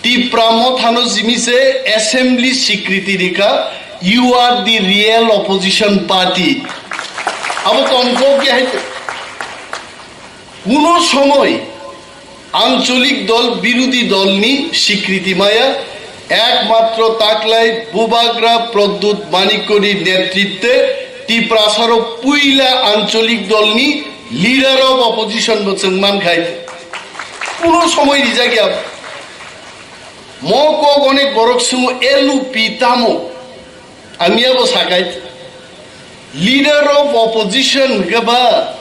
Tipra Motha no jimi se assembly swikriti rikha, "You are the real opposition party." Abo tongkok ya hai. Kuno somoi ancholik dol birodhi dolni swikriti maya, ekmatro taklai Bubagra Pradyut Manikyoni netritwe Tiprasaro puila ancholik dolni leader of opposition bo chwng mankhai. Kuno somoi rijak ya. Mo kok onek borok sungo L U P tamo. Ang miya bo sakai, leader of opposition hwnkhe ba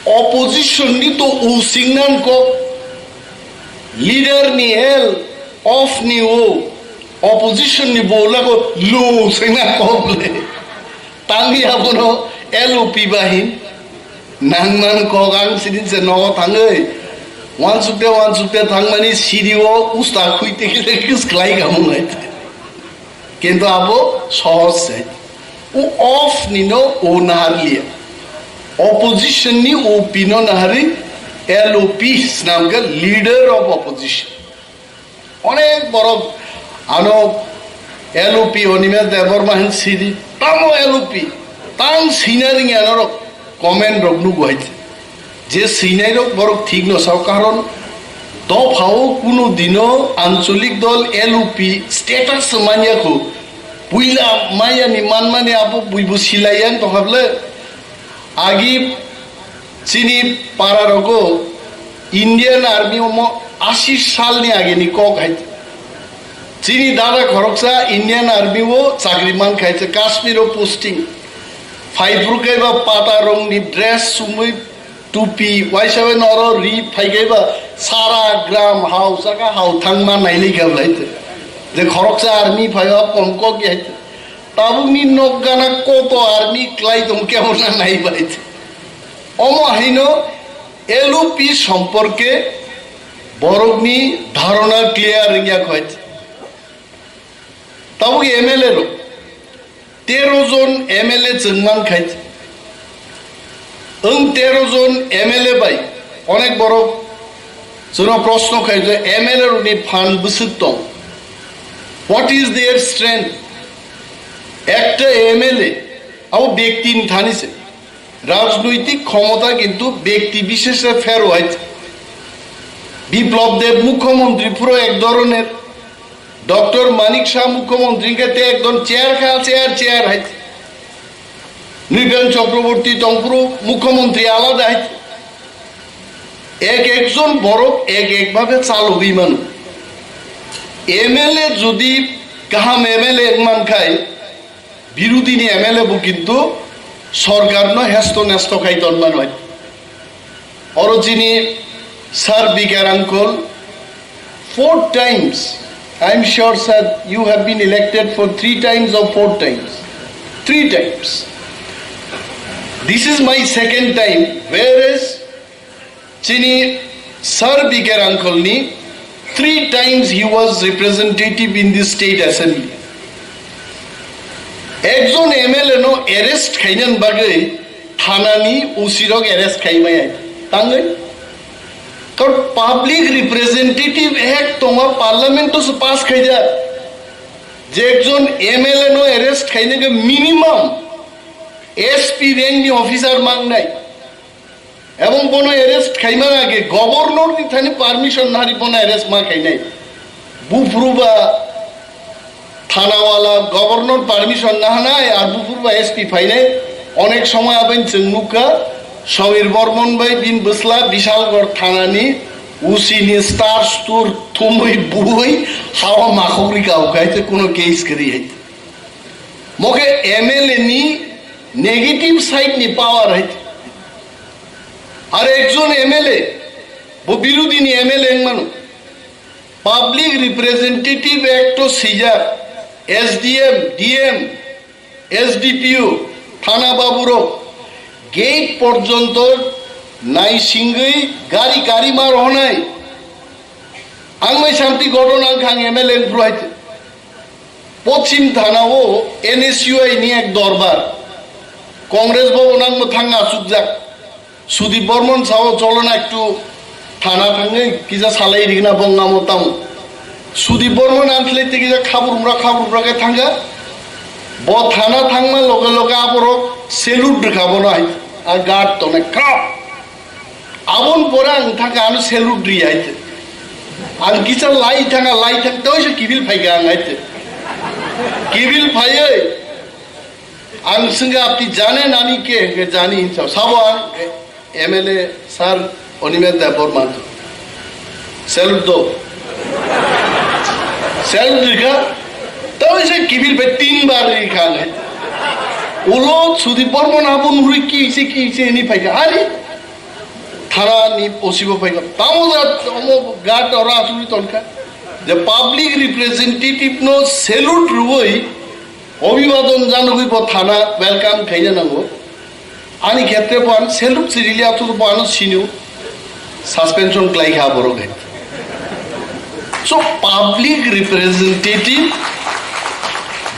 opposition ni to using nan kok, leader ni L, of ni o, opposition ni bo lago lo sing nan kok le. Tangwi abono L U P bahin nangman kok ang sidin se nogo thangwi wansukte wansukte thangmani siri o usta khuite kile kis khlai gamung hai. Kintu abo sohoj se. O of ni no o naharliya. Opposition ni O P no nahari, L O P snamkha leader of opposition. Onek borok ano L O P Animesh Debbarma hin sidi. Tamo L O P. Tang sina ringya norok. Comment rok nugo hai. Je swinai rok borok thik no sao, karon dophao kuno dino ancholik dol L U P status se manya kho. Puila maya ni manmani abo buibu silai yang tongkha ble. Agi chini para rogo Indian Army omo ashi sal ni age ni kok hai. Chini dada khoroksa Indian Army o chakri man khai se Kashmir o posting. Phai phuru khe ba pata rong ni dress sumui tupi waisa bai noro ri phai khe ba sara gram hao saka hao thang ma nai li khe blai te. Je khoroksa army phai ba kom kok ye hai te. Tabuk ni nok gana koto army klai tong khe hona nai bai te. Omo haino L O P somporke Borokni dharona clear wngya khwai. Tabuk M L A rok tero jon M L A chwng man khai. Wng tero jon M L A bai onek borok chwngno proshno khai je M L A rokni phan bwswk tong? What is their strength? Ekta M L A abo byakti ni thani se. Rajnoitik khomota kintu byakti bisheshe phero hai. Biplab Deb mukhyamantri phuro ek dhoroner, Doctor Manik Saha mukhyamantri hwnkhe te ekdom chair kha, chair, chair hai. Nripen Chakraborty tongphuru mukhyamantri alada hai. Ek ekjon borok ek ek bhabe chalogwi mano. M L A jodi kaham M L A wng man khai, birodhini M L A bo kintu sorkarno hesto nesto khai ton mano. Oro chini Sir B K Rangkhol, four times, I am sure, sir, you have been elected for three times or four times? Three times. This is my second time, whereas chini Sir B K Rangkholni three times he was representative in the state assembly. Ekjon M L A no arrest khainani bagwi thanani O C rok arrest khaimaya tangwi. Karon Public Representative Act tongo, parliament o se pass khaijak. Je ekjon M L A no arrest khainani minimum S P rank ni officer mangnai. Ebong bono arrest khaimani age governor ni thani permission nari bono arrest ma khainai. Buphuru ba thanawala governor permission nahanai, ar buphuru ba S P phainai. Onek somoy aben chwng nukha, Samir Bormon bai bin bwsla Bishalgarh thanani O C ni star stur thumui bui hawa makhokri kau khai te kuno case kwrwi hai. Mokhe M L A ni negative side ni power hai. Ar ekjon M L A, bo birodhi ni M L A wng mano. Public Representative Act o swijak, S D M, D M, S D P O, thana baburok gate porjonto naisingwi gari gari ma rohonai. Ang mai santi godon ang khang M L A wng phuru hai. Pochim thana o N S U I ni ek dorbar. Congress bhavan ang mwthang achukjak. Sudip Bormon sao, "Cholo na ektu thana thangwi kisa salai rigna bongna mo tamo." Sudip Bormon ang khlai te kisa khabur umra, khabur umra khe thangkha. Bo thana thangma loge loge aborok salute rwkha bono hai. A guard tone kap. Aboni pore ang thangkha ano salute ri hai te. Ang kisa lai thangkha, lai thang toi se kibil phaikha ang hai te. Kibil phaiwi ang swngkha, "Apni jane nani ke?" Hwnkhe, "Jani," hinsa. Sabo ang, M L A sir Animesh Debbarma. Salute do. Salute rikha. Tawise kibil bai tin bar rikha le. Ulo Sudip Bormon abo nurui ki ise ki ise ni phaikha. Hari. Thana ni O C bo phaikha. Tamo da omo guard ora asuri tonkha. Je public representative no salute rui Obhibadon janogwi bo thana welcome khaina nango. Ani khetre bo ano salute se rili, ato bo ano sinu suspension khlai kha borok hai. So public representative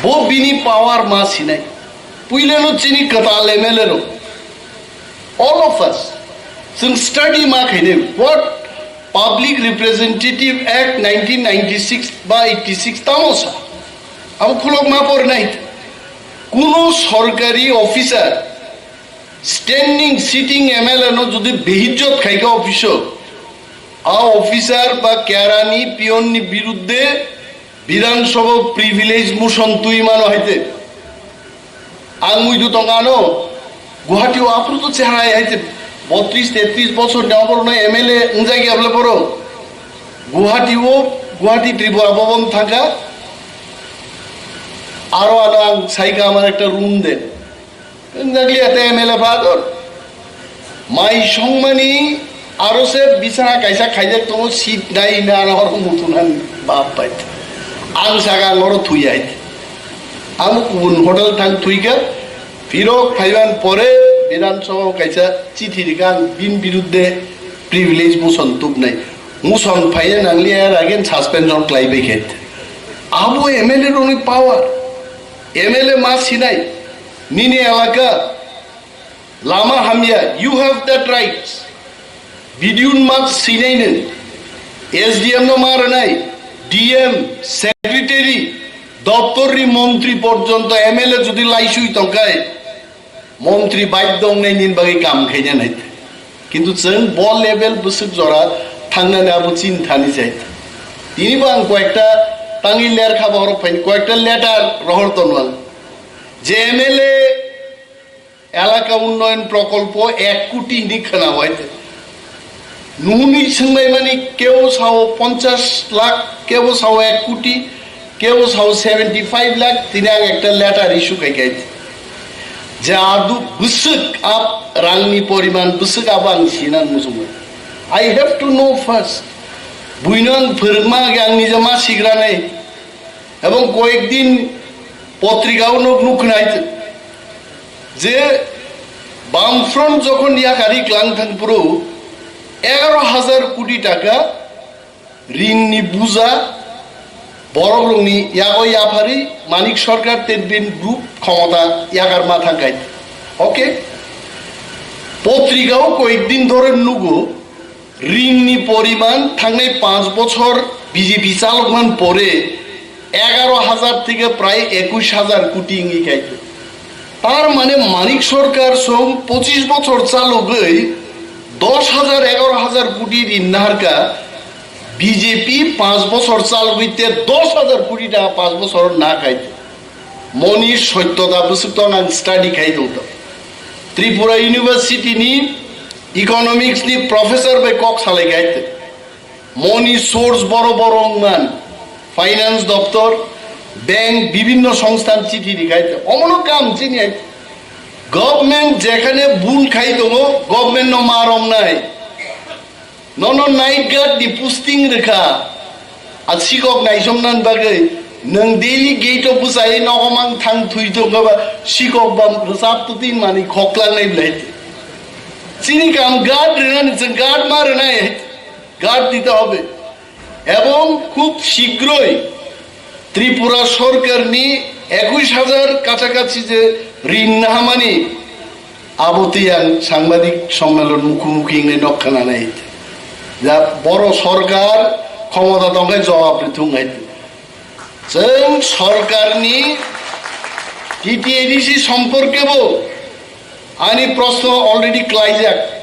bo bini power ma sinai. Puilano chini kwtal M L A rok. All of us, chwng study ma khainai, what Public Representative Act nineteen ninety-six ba eighty-six tamo sa? Abo khulok ma porinai. Kuno sorkari officer, standing sitting M L A no jodi beijjot khaikha office o, a officer ba kerani peon ni biruddhe Bidhan Sabha privilege motion twi mano hai te. Ang muidu tongkha ano, Guwahati o aphuru to chehrai hai te, botris tetris bosor ni oborno M L A wngjak ya bole borok. Guwahati o, Guwahati Tripura Bhavan thangkha, aro ano ang saikha amar ekta room de. Wngjak ya te M L A father. Mai songmani aro se bisana kaisa khaijak tongo, seat nai na aro mutunan bap bai. Ang saka ang oro thwi hai. Ang kubun hotel thang thwikha, phirok phaiban pore Bidhan Sabha o kaisa chithi rikha ang bin biruddhe privilege motion tubnai. Muson phaina nanglia, er again suspension khlai bai khe. Abo M L A rokni power. M L A ma sinai, nini elaka lama hamya, you have that rights. B D O ma sinai nwng, S D M no ma rwnai, D M, secretary, doptorni montri porjonto M L A jodi laisui tongkhai, montri baidhyo wngnai nini bagwi kam khaina nai. Kintu chwng bo level bwswk jora thangnani abo chinthani jai. Tini bo ang koyekta tangwi lerkha borok phaini koyekta letter rohor tongo ang. Je M L A elaka unnoyon prokolpo ek koti hinwi khwna hwai. Nuhuni swngbai mani kebo sao ponchash lakh, kebo sao ek koti, kebo sao seventy five lakh, tini ang ekta letter issue khai khai. Je adu bwswk ab rangni poriman bwswk abo ang sinan muchungo. I have to know first. Buino ang phwrwngma age ang nija ma sigranai. Ebong koyekdin potrika o nuk nuk khnai je Bamfront jokhon yakari klang thang phuru egaro hajar koti taka rinni buja borokrokni yago yapharwi Manik Sarkar tei bini group khomota yakarma thangkhai. Okay? Potrika o koyekdin dhore nugo, rinni poriman thangnai panch bochor B J P chalokman pore egaro hajar theke prai ekush hajar koti wngwi khaikhe. Tar mane Manik Sarkar song pochish bochor chalogwi dosh hajar, egaro hajar koti rin naharkha, B J P panch bochor chalogwi te dosh hajar koti taka panch bochor na khaikhe. Moni soitota bwswk tong ang study khai tong tong. Tripura University ni economics ni professor bai kok salai khai tong. Moni source boro boro wngman, finance doptor, bank, bibinno songsthan chithi rikhai tong. Omono kam chini hai. Government jekhane bul khai tongo, government no ma romnai. Nono night guard ni posting rwkha. A sikok naisomnani bagwi nwng daily gate o bwsai nogo mang thang thwi tongkha ba sikok ba rwchap twtwi mani khoklangnai belai. Chini kam guard rwnani chwng guard ma rwnai. Guard dite hobe. Ebong khub shigroi Tripura sorkarni ekush hajar kachakachi je rin nahamani Abo twi ang sangbadik sommelon mukhu mukhi wngwi nok khwnanai. Ja boro sorkar khomota tongkhe jawab rithung hai. Chwng sorkarni T T A D C somporkebo ani proshno already klaijak.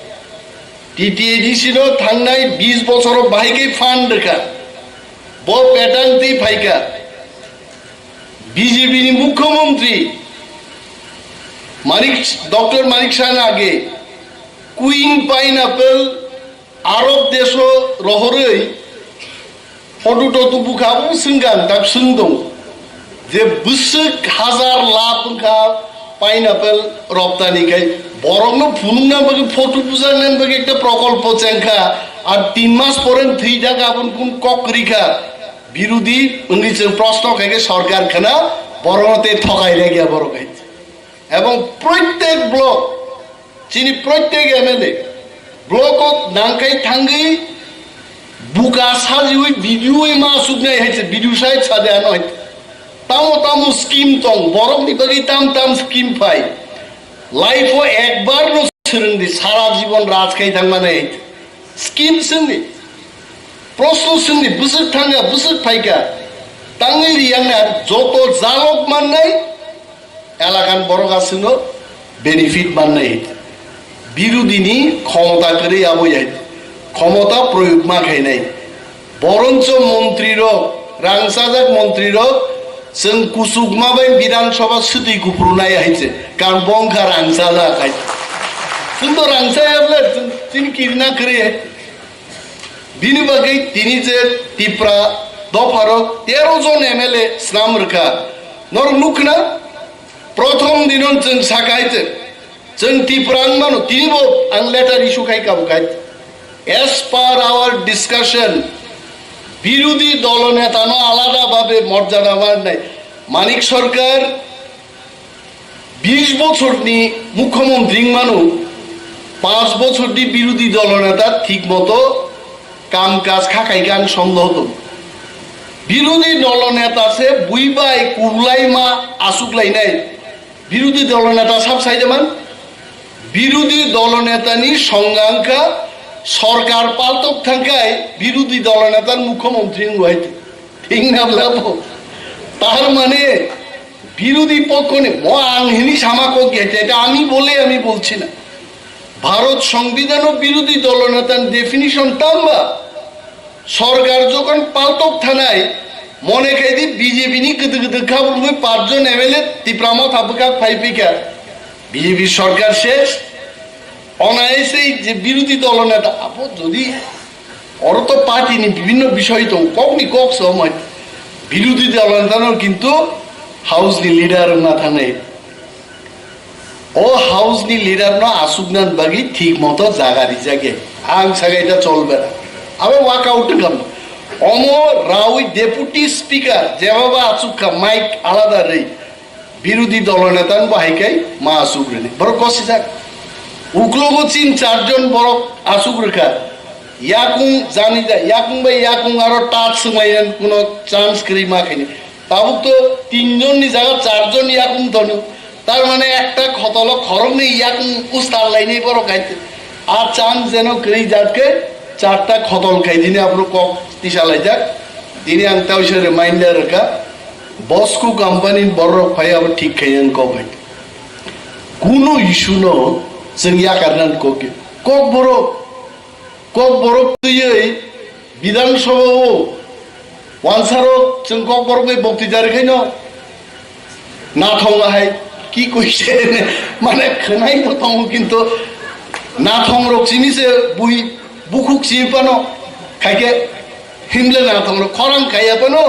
T T A D C no thangnai bis bochoro bahai khe fund rwkha. Bo petang twi phaikha. B J P ni mukhyamantri Manik, Doctor Manik Saha age Queen Pineapple Arab deso rohorwi photo toto bukha, abo swngkha, tak swngdong je bwswk hajar lakh wngkha pineapple roptani khai, borokno phunukna bagwi, photo bujakna bagwi ekta prokolpo chengkha, ar tin mas pore thwi thaka, aboni kun kok kwrwi kha. Birodi wngwi chwng proshno khaikhe sorkar khna borokno tei thokai rwkya borok hai. Ebong proitek block, chini proitek M L A block o nangkhai thangwi buka sajiwi video ma asuknai hai se video side sade ano hai. Tamo tamo scheme tong, borokni bagwi tam tam scheme phai. Life o ekbar no swrwngdi, sara jibon raj khai thangmani hai. Scheme swngdi. Proshno swngdi, bwswk thangya, bwswk phaikha. Tangwi riyangna joto jalok mannai, elakan borok aswkno benefit mannai. Birodini khomota kwrwi abo yai. Khomota proyog ma khainai. Boroncho montri rok, rang chajak montri rok, chwng kuchukma bai Bidhan Sabha swtwi kuphuru nai hai se. Kan bongkha rang chajak hai. Chwng to rang chaya bwle, chwng chini kirina kwrwi hai. Bini bagwi tini je Tipra dopharo tero jon M L A snam rwkha. Norok nukhna? Prothom dinon chwng sakai chwng, chwng Tipra wng mano, tini bo ang letter issue khai kabo khai. As per our discussion, birodhi dolo neta no alada bhabe morjada manai. Manik Sarkar bish bochor ni mukhyamantri wng mano, panch bochor ni birodhi dolo neta thik moto kam kaj kha khai khe ang sondoh tongo. Birodhi dolo neta se bui bai kurlai ma asuk lainai. Birodhi dolo neta sab sai de man? Birodhi dolo neta ni songga wngkha sorkar paltok thangkhai birodhi dolo neta mukhyamantri wngwi. Thik na bla bo? Tar mane বিরোধী পক্ষ নিয়ে, ও আংহিনি সামা কোক গেছে, এটা আমি বলে আমি বলছি না। ভারত সংবিধানও বিরোধী দলনেতার ডেফিনিশন তাম্বা। সরকার যখন পাল্টক থানায় মনে খাই দি বিজেপি নি গিদি গিদি খাবুল হয়ে পাঁচজন এমএলএ তিপ্রামত হাবুকা ফাইপিকা। বিজেপি সরকার শেষ। অনায়াসেই যে বিরোধী দলনেতা, আপো যদি অর তো পার্টি নি বিভিন্ন বিষয় তো কক নি কক সময় বিরোধী দলনেতারও কিন্তু হাউস নি লিডার না থানে। O house ni leader no aswkna bagwi thik moto jaga rijak ya. Ang saka eta cholbe na. Abo walk out wngkha. Omo rawi deputy speaker jebaba aswk kha mic alada rwi. Birodhi dolo neta bo hai kai ma aswk rwni. Borok kosijak. Uklogo chin charjon borok aswk rwkha. Yakung jani ja, yakung bai yakung aro tat swmaiyan kuno chance kwrwi ma khaini. Tabuk to tinjon ni jaga charjon yakung tono. Tar mane ekta khotolo khoroknwi yakung ustar lainai borok hai. A chance jeno kwrwi jat khe charta khotol khai dini aphuru kok tisa laijak. Dini ang tawisa reminder rwkha. Bosco company ni borok phai abo thik khai ang kok hai. Kuno issue no chwng yakarnan kok khe. Kok borok Kokborok twiwi Bidhan Sabha o wansarok chwng Kokborok bai bokti jari khaino nathong hai ki koise mane khwnai no tongo kintu nathong rok chini se bui bukhuk si pano khaike himle nathong rok khorang khaiya pano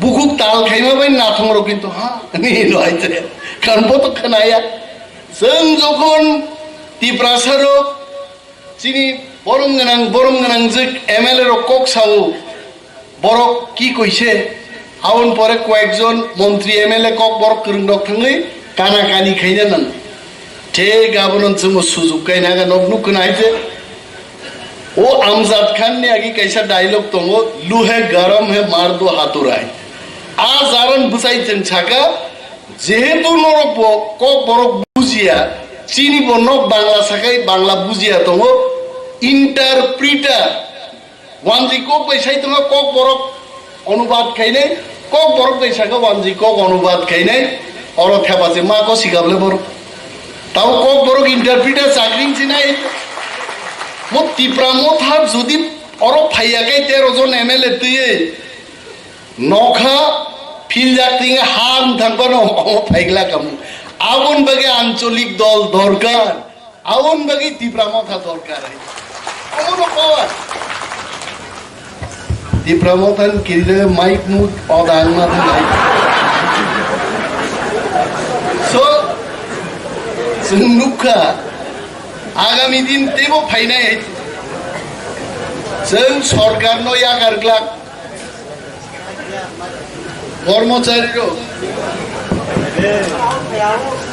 bukhuk tal khaima bai nathong rok kintu ha ni no hai te kan bo to khwnaya chwng jokhon Tiprasa rok Chini borom gwnang, borom gwnang jwk M L A rok kok sao, borok ki koise, aboni pore koyekjon montri M L A kok borok kwrwng rok thangwi kana kani khaina nang. Thik abono chwngbo sujuk kaina aga nok nuk khna hai je. O Amjad Khan ni agi kaisa dialogue tongo, "Luhe garam hai, maar do hathauda hai." A jaran bwsai chwng saka, Jehetu norok bo kok borok bujiya, chini bo nok Bangla sakai Bangla bujiya tongo, interpreter. Wanji kok bai sai tongo kok borok onubad khainai, kok borok bai saka wanji kok onubad khainai, oro thepa se ma ko sikable borok. Tao kok borok interpreter chakring chinai. Mo Tipra Motha jodi oro phaiya kai tero jon M L A twiwi, Nokha philjak tini ha wng thang phano omo phaigla kamu. Aboni bagwi ancholik dol dorkar. Aboni bagwi Tipra Motha dorkar. Omono power. Tipra Motha ni kirire mic mut odang na thang. So, chwng nukha. Agami din teibo phainai hai. Chwng sorkar no yakar glak. Kormochari rok,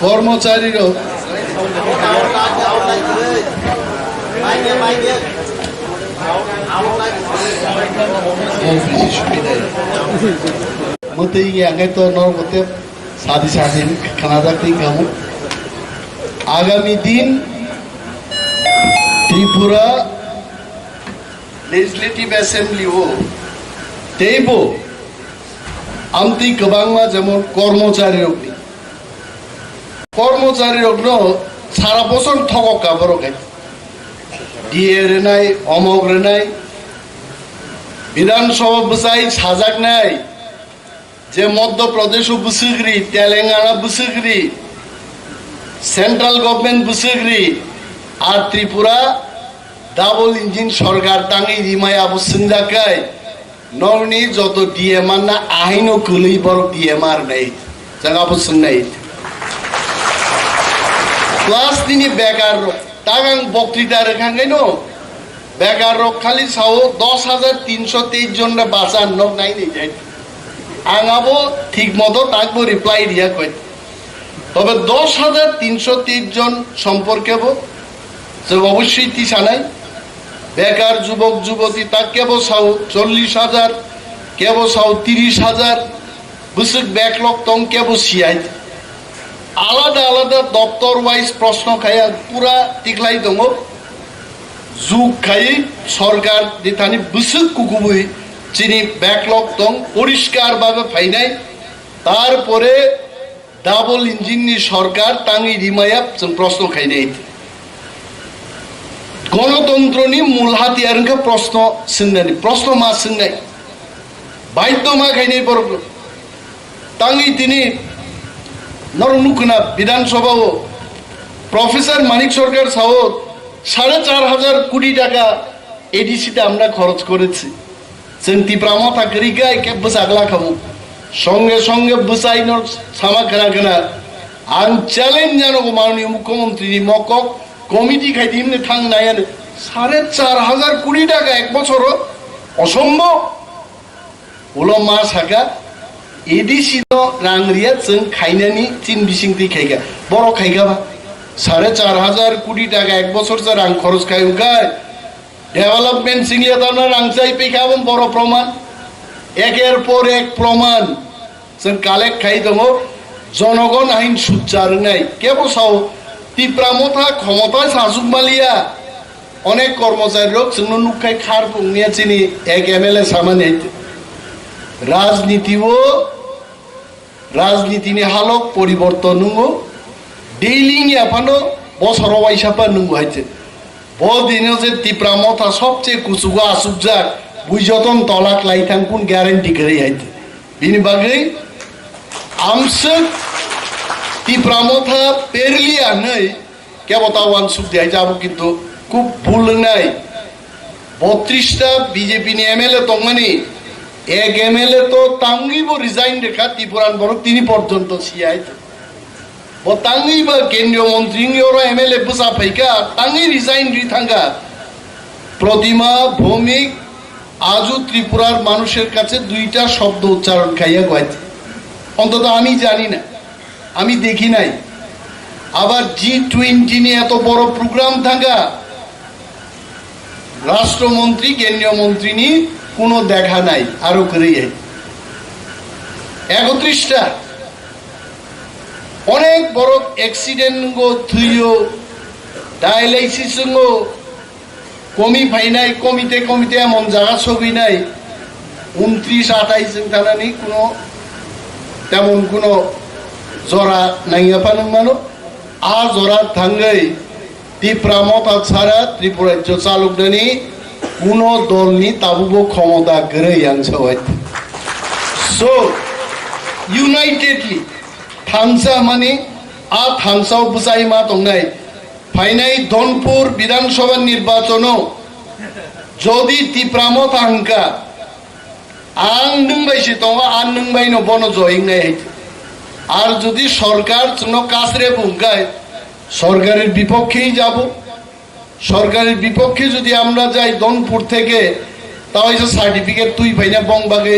kormochari rok, mwtwi ya khe to norok bo tei sadi sadi khanajak tei kamo. Agami din Tripura Legislative Assembly o teibo amtwi kwbangma jemon kormochari rokni, kormochari rokno sara bosor thokok ka borok hai D A rwnai, omok rwnai, Bidhan Sabha bwsai sajaknai, Je Madhya Pradesh o bwswk ri, Telangana bwswk ri, Central Government bwswk ri, ar Tripura double engine sorkar tangwi rimai abo swngjak kai, nokni joto D M R na ahaino kwlwi borok D M R nai, jang abo swngnai. Plus nini bekar rok, tagang boktwita rwkha khaino, Bekar rok khali sao dos hajar tinso teis jon re bachan nok nai ni jai. Ang abo thik moto takbo reply riya koi. Tobe dos hajar tinso teis jon somporke bo je obossoi tisanai. Bekar jubok juboti ta kebo sao chollish hajar, kebo sao tirish hajar, bwswk backlog tong kebo siyai. Alada alada doptor wise proshno khai ang pura tiklai tongo. Juk khai sorkar di thani bwswk kukubui chini backlog tong poriskar babe phainai. Tarpore double engine ni sorkar tangwi rimaya chwng proshno khainai. Gonotontro ni mul hatiyar wngkha proshno swngnani, proshno ma swngnai. Baidho ma khainai borok. Tangwi tini norok nukuna Bidhan Sabha o Professor Manik Sarkar sao sare char hajar koti taka A D C te amra khoroch korechi. Chwng Tipra Motha kwrwi khe khe bwchak la khamu. Songe songe bwchaino sama khna khna. Ang challenge jano go Mananiya Mukhyamantri ni mokok committee khai di himne thang nai ano. Sare char hajar koti taka ek bochoro. Osombhob. Ulo ma saka, A D C no rang riya chwng khainani chin bising twi khaika. Borok khaika ba. Sare char hajar koti taka ek bochor cha rang khoroch khai wngkha. Development singya tano rang chai pekha abon boro proman. Eker por ek proman. Chwng collect khai tongo. Jonogon ahin sujjar wngnai. Kebo sao Tipra Motha khomota sasuk maliya. Onek kormochari rok chwngno nukkhai khar pungya chini ek M L A samani. Rajniti o Rajnitini halok poriborton nungo, daily wngya phano bosoro waisa pa nungo hai se. Bo dino je Tipra Motha sobche kuchugo asukjak, bui joton tolak lai thang kun guarantee kwrwi hai se. Bini bagwi amswk Tipra Motha perli anai kebo ta wansuk di hai se abo kintu khub bul wngnai. Bottrista B J P ni M L A tongmani, ek M L A to tangwi bo resign rekha Tipuran borok tini porjonto siyai. Bo tangwi ba kendriyo montri wngwi oro M L A bwsa phaikha, tangwi resign ri thangkha. Protima Bhowmik, আজও ত্রিপুরার মানুষের কাছে দুইটা শব্দ উচ্চারণ খাইয়া গেছে। অন্তত আমি জানি না, আমি দেখি নাই। আবার জি টোয়েন্টি নিয়ে এত বড় প্রোগ্রাম থাকা রাষ্ট্রমন্ত্রী, কেন্দ্রীয় মন্ত্রী নিয়ে কোনো দেখা নাই। আরো করে এই একত্রিশটা অনেক বড় অ্যাক্সিডেন্ট গো, থুইও, ডায়ালাইসিস গো, কমি ফাইনাই, কমিতে কমিতে এমন জায়গা ছবি নাই। উনত্রিশ আঠাইশ থানানি কোনো তেমন কোনো জরা নাইয়া পালন মানো। আ জরা থাঙ্গাই Tipra Motha sara Tripura rajyo chaloknani kuno dolni tabubo khomota kwrwi ang sawai. So, unitedly thansa mani a thansao bwchai ma tongnai. Phainai Dhonpur Bidhan Sabha nirbachono jodi Tipra Motha hwnkha, ang nwng bai se tongo, ang nwng bai no bono joying nai hai. Ar jodi sorkar chwngno kasre bo hwnkhe, সরকারের বিপক্ষেই যাব। সরকারের বিপক্ষে যদি আমরা যাই ধনপুর থেকে, তাহলে সার্টিফিকেট তুই পাই না, বং বাগে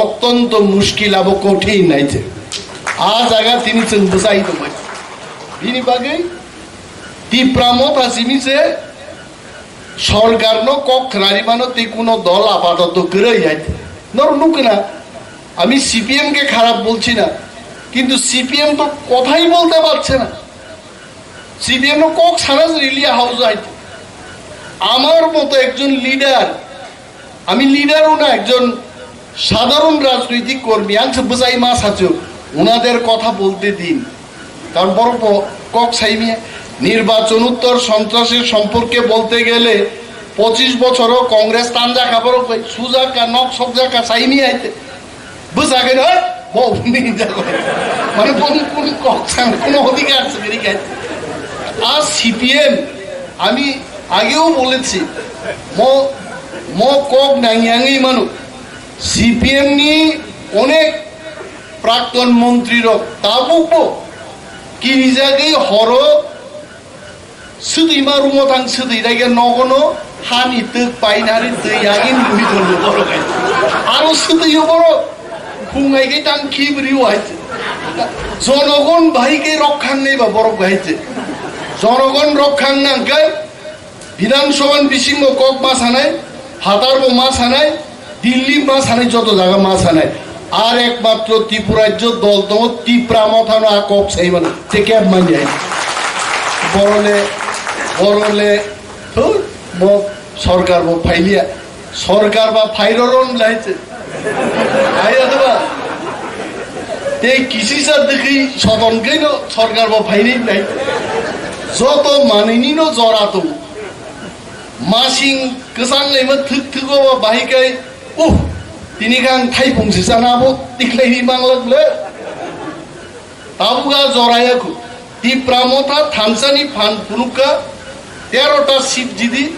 অত্যন্ত মুশকিল আবো, কঠিন আইছে। আ জায়গা তিনি চুন বুঝাই তোমায়। বিনি বাগে তিপ্রা মত আসিমিছে সরকার ন কক রানি মানো তে কোনো দল আপাতত গরই আইছে। নর নুকনা, আমি সিপিএম কে খারাপ বলছি না, কিন্তু সিপিএম তো কথাই বলতে পারছে না। সিপিএম নো কক সারা রিলিয়া হাউস আইতে। আমার মতো একজন লিডার, আমি লিডারও না, একজন সাধারণ রাজনৈতিক কর্মী, আংসে বুঝাই মা সাচু, ওনাদের কথা বলতে দিন। কারণ বড় ক-, কক সাইমিয়া নির্বাচন উত্তর সন্ত্রাসের সম্পর্কে বলতে গেলে পঁচিশ বছরও কংগ্রেস তান জাকা বড় কই, সুজাকা, নক সব জাকা সাইমিয়া আইতে। বুঝা গেল, হ্যাঁ? বউ নিয়ে যাবো। মানে, বউ কোন ককসান, কোনো অধিকার আছে, এদিকে আছে। আর সিপিএম, আমি আগেও বলেছি, ম-, ম কক নাইয়াঙেই মানু। সিপিএম নি অনেক প্রাক্তন মন্ত্রীরও তা বুকবো। কি নিজাগেই হরো Swtwi ma rumo thang swtwi dai khe nogo no hani twk painari twi yagin mui tongwi borok hai. Aro swtwi o borok phungai khe tang khibri o hai. Jonogon bai khe rok khang nai ba borok hai se. Jonogon rok khang nang khe B Bidhan Sabha ni bisingo kok ma sanai, phatar bo ma sanai, Delhi ma sanai, joto jaga ma sanai. Ar ekmatro Tripura rajyo dol tongo, Tipra Motha no a kok sai mano, che keb manya. Borole, borole, thu, bo sorkar bo phailiya, sorkar ba phairo ron lai che. Hai adaba. Tei kisisa dikhi soton khe no sorkar bo phaini nai. Joto manini no jora tongo. Masing kwchang laima thwk thwk o ba bahai kai. Uh, tini khe ang thaipung se chana abo tiklai ri manglak le. Tabuk a joraya khu. Tipra Motha thansa ni phan phunukha tero ta seat jidi.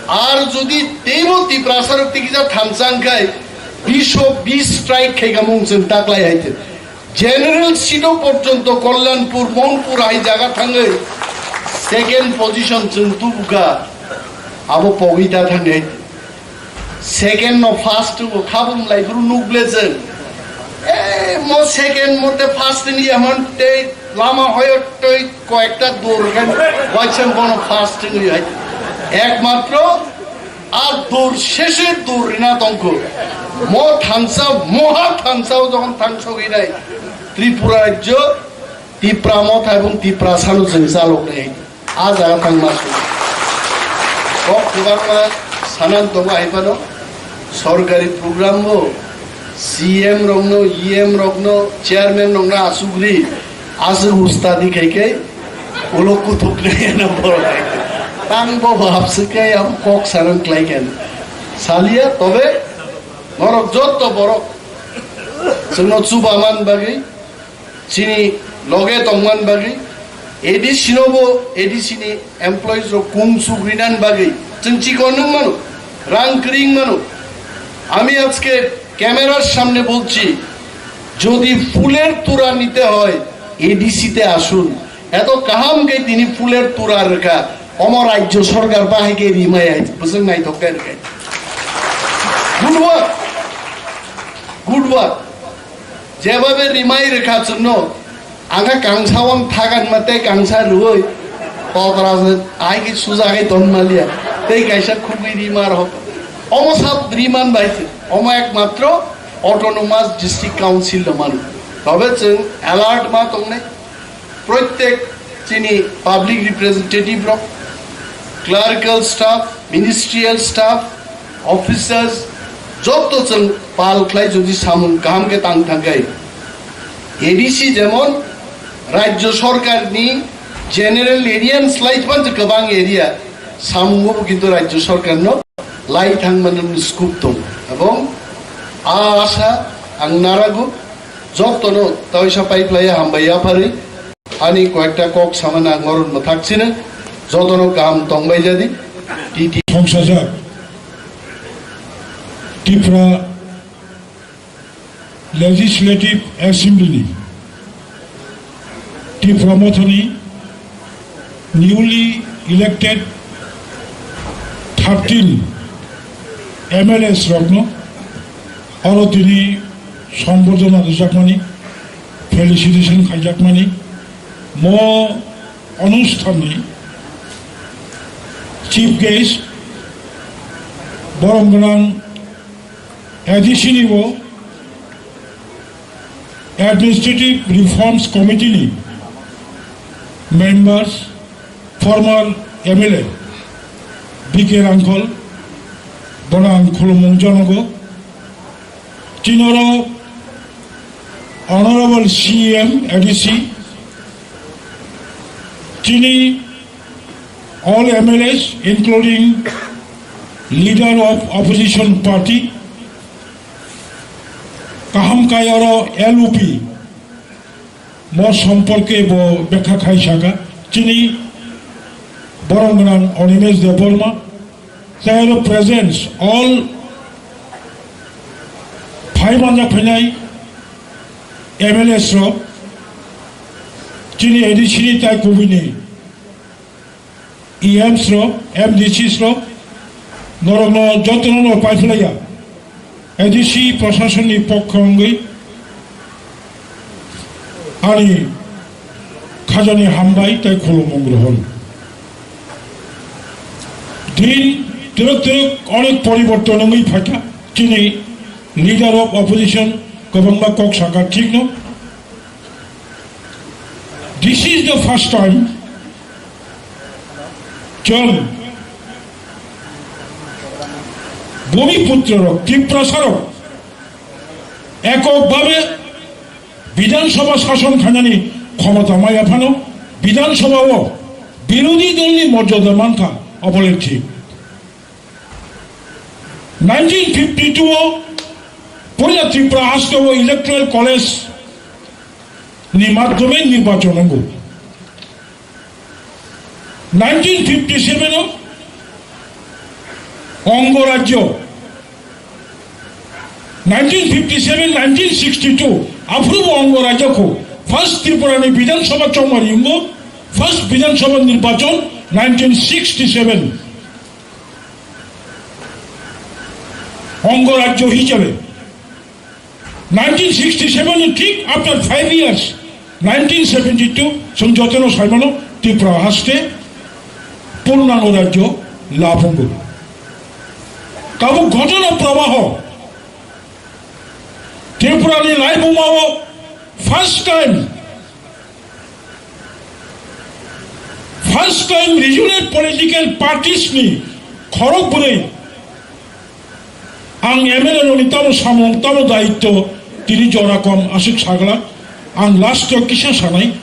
Ar jodi teibo Tiprasa rok tikisa thansa wngkhai bish o bish strike khaikha mung chwng taklai hai te. General seat o porjonto Kalyanpur, Mohanpur hai jaga thangwi second position chwng tubukha. Abo pogwi ta thangwi hai te. Second no first o khabung lai phuru nukle chwng. Eh, mo second mo te first ni amon te lama hoyo toi koyekta dur kan waisen bono first ni hai. Ekmatro a dur sheshe dur rina tongkho. Mo thansa, moha thansa o jokhon thangsogwi nai. Tripura rajyo, Tipra Motha ebong Tiprasa no chwng chalok nai. A jaga thangma su. Kok kwbangma sanan tongo hai phano. Sorkari program bo C M rokno, E M rokno, chairman rokno asugri, aswk ustadi khai khai, ulo kuthuk nai na borok hai. Tang bo hapswk khai abo kok sanan klai khen. Salia tobe norok jotto borok chwngno chubaman bagwi, chini loge tongman bagwi, A D C no bo, A D C ni employees rok kung suk rinan bagwi chwng chikon wng mano, rang kwring mano. আমি আজকে ক্যামেরার সামনে বলছি, যদি ফুলের তোড়া নিতে হয় এডিসিতে আসুন। এত কাহাম কে তিনি ফুলের তোড়া রেখা, অমর রাজ্য সরকার বাহাইকে রিমাই আইছে, বুঝলেন নাই তো কেন কে? Good work, good work. Jebhabe rimai rwkha chwngno, ang kha kangsa wng thagan ma tei kangsa rwui totra se ai ki suja khai ton maliya, tei kaisa khugui rimar hok. Omo sab riman bai se, omo ekmatro Autonomous District Council no manu. Tobe chwng alert ma tongnai. Proitek chini public representative rok, clerical staff, ministerial staff, officers, joto chwng pal khlai jodi samung kaham khe tang thangkhai. A D C jemon rajyo sorkar ni general area ni slai phano kwbang area samungo bo kintu rajyo sorkar no lai thang mani scope tong. Ebong a asa ang narago jotono taisa pai phlai hambai yapharwi. Ani koyekta kok samani ang oro mwthak sino, jotono kaham tongbai jadi. T T. Songsajak Tripura Legislative Assembly ni Tripura Mothani newly elected thirteen M L As rokno oro tini sombordhona rwjakmani, felicitation khaijakmani, mo onusthanni chief guest borom gwnang A D C ni bo Administrative Reforms Committee ni members, former M L A B K Rangkhol, bono ang khulumung janogo. Chini oro Honorable C E M A D C, chini all M L As, including leader of opposition party, kaham kai oro L O P mo somporke bo bekha khai saka, chini borom gwnang Animesh Debbarma, tei oro presence all phai manjak phainai M L As rok, chini A D C ni tai kubui ni E Ms rok, M D Cs rok, norokno jotono no paiphlaiya. A D C prasasonni pokho wngwi ani khajani hambai tei khulumung rohor. Din twrwk twrwk onek poriborton wngwi phaikha. Chini leader of opposition kwbangma kok sakha, thikno. This is the first time chwng Bhumiputro rok, Tiprasa rok ekok bhabe Bidhan Sabha sason khainani khomota maya phano Bidhan Sabha o birodhi dol ni morjada mankha, obole thik. Nineteen fifty-two o poila Tripura haste o Electoral College ni madhyome nirbachon wngo. Nineteen fifty-seven o Ongo Rajyo, nineteen fifty-seven, nineteen sixty-two, aphuru bo Ongo Rajyo kho first Tripura ni Bidhan Sabha chongmari wngo, first Bidhan Sabha nirbachon nineteen sixty-seven. Ongo Rajyo hisabe nineteen sixty-seven ni thik after five years, nineteen seventy-two, chwng jotono saimano Tripura haste purnango rajyo lapungo. Tabuk ghotona prabaho Tripura ni laibuma o first time, first time regional political parties ni khorok bwrwi ang M L A rokni tamo samung, tamo daityo tini jora kom aswk sagla. Ang last o kisa sanai,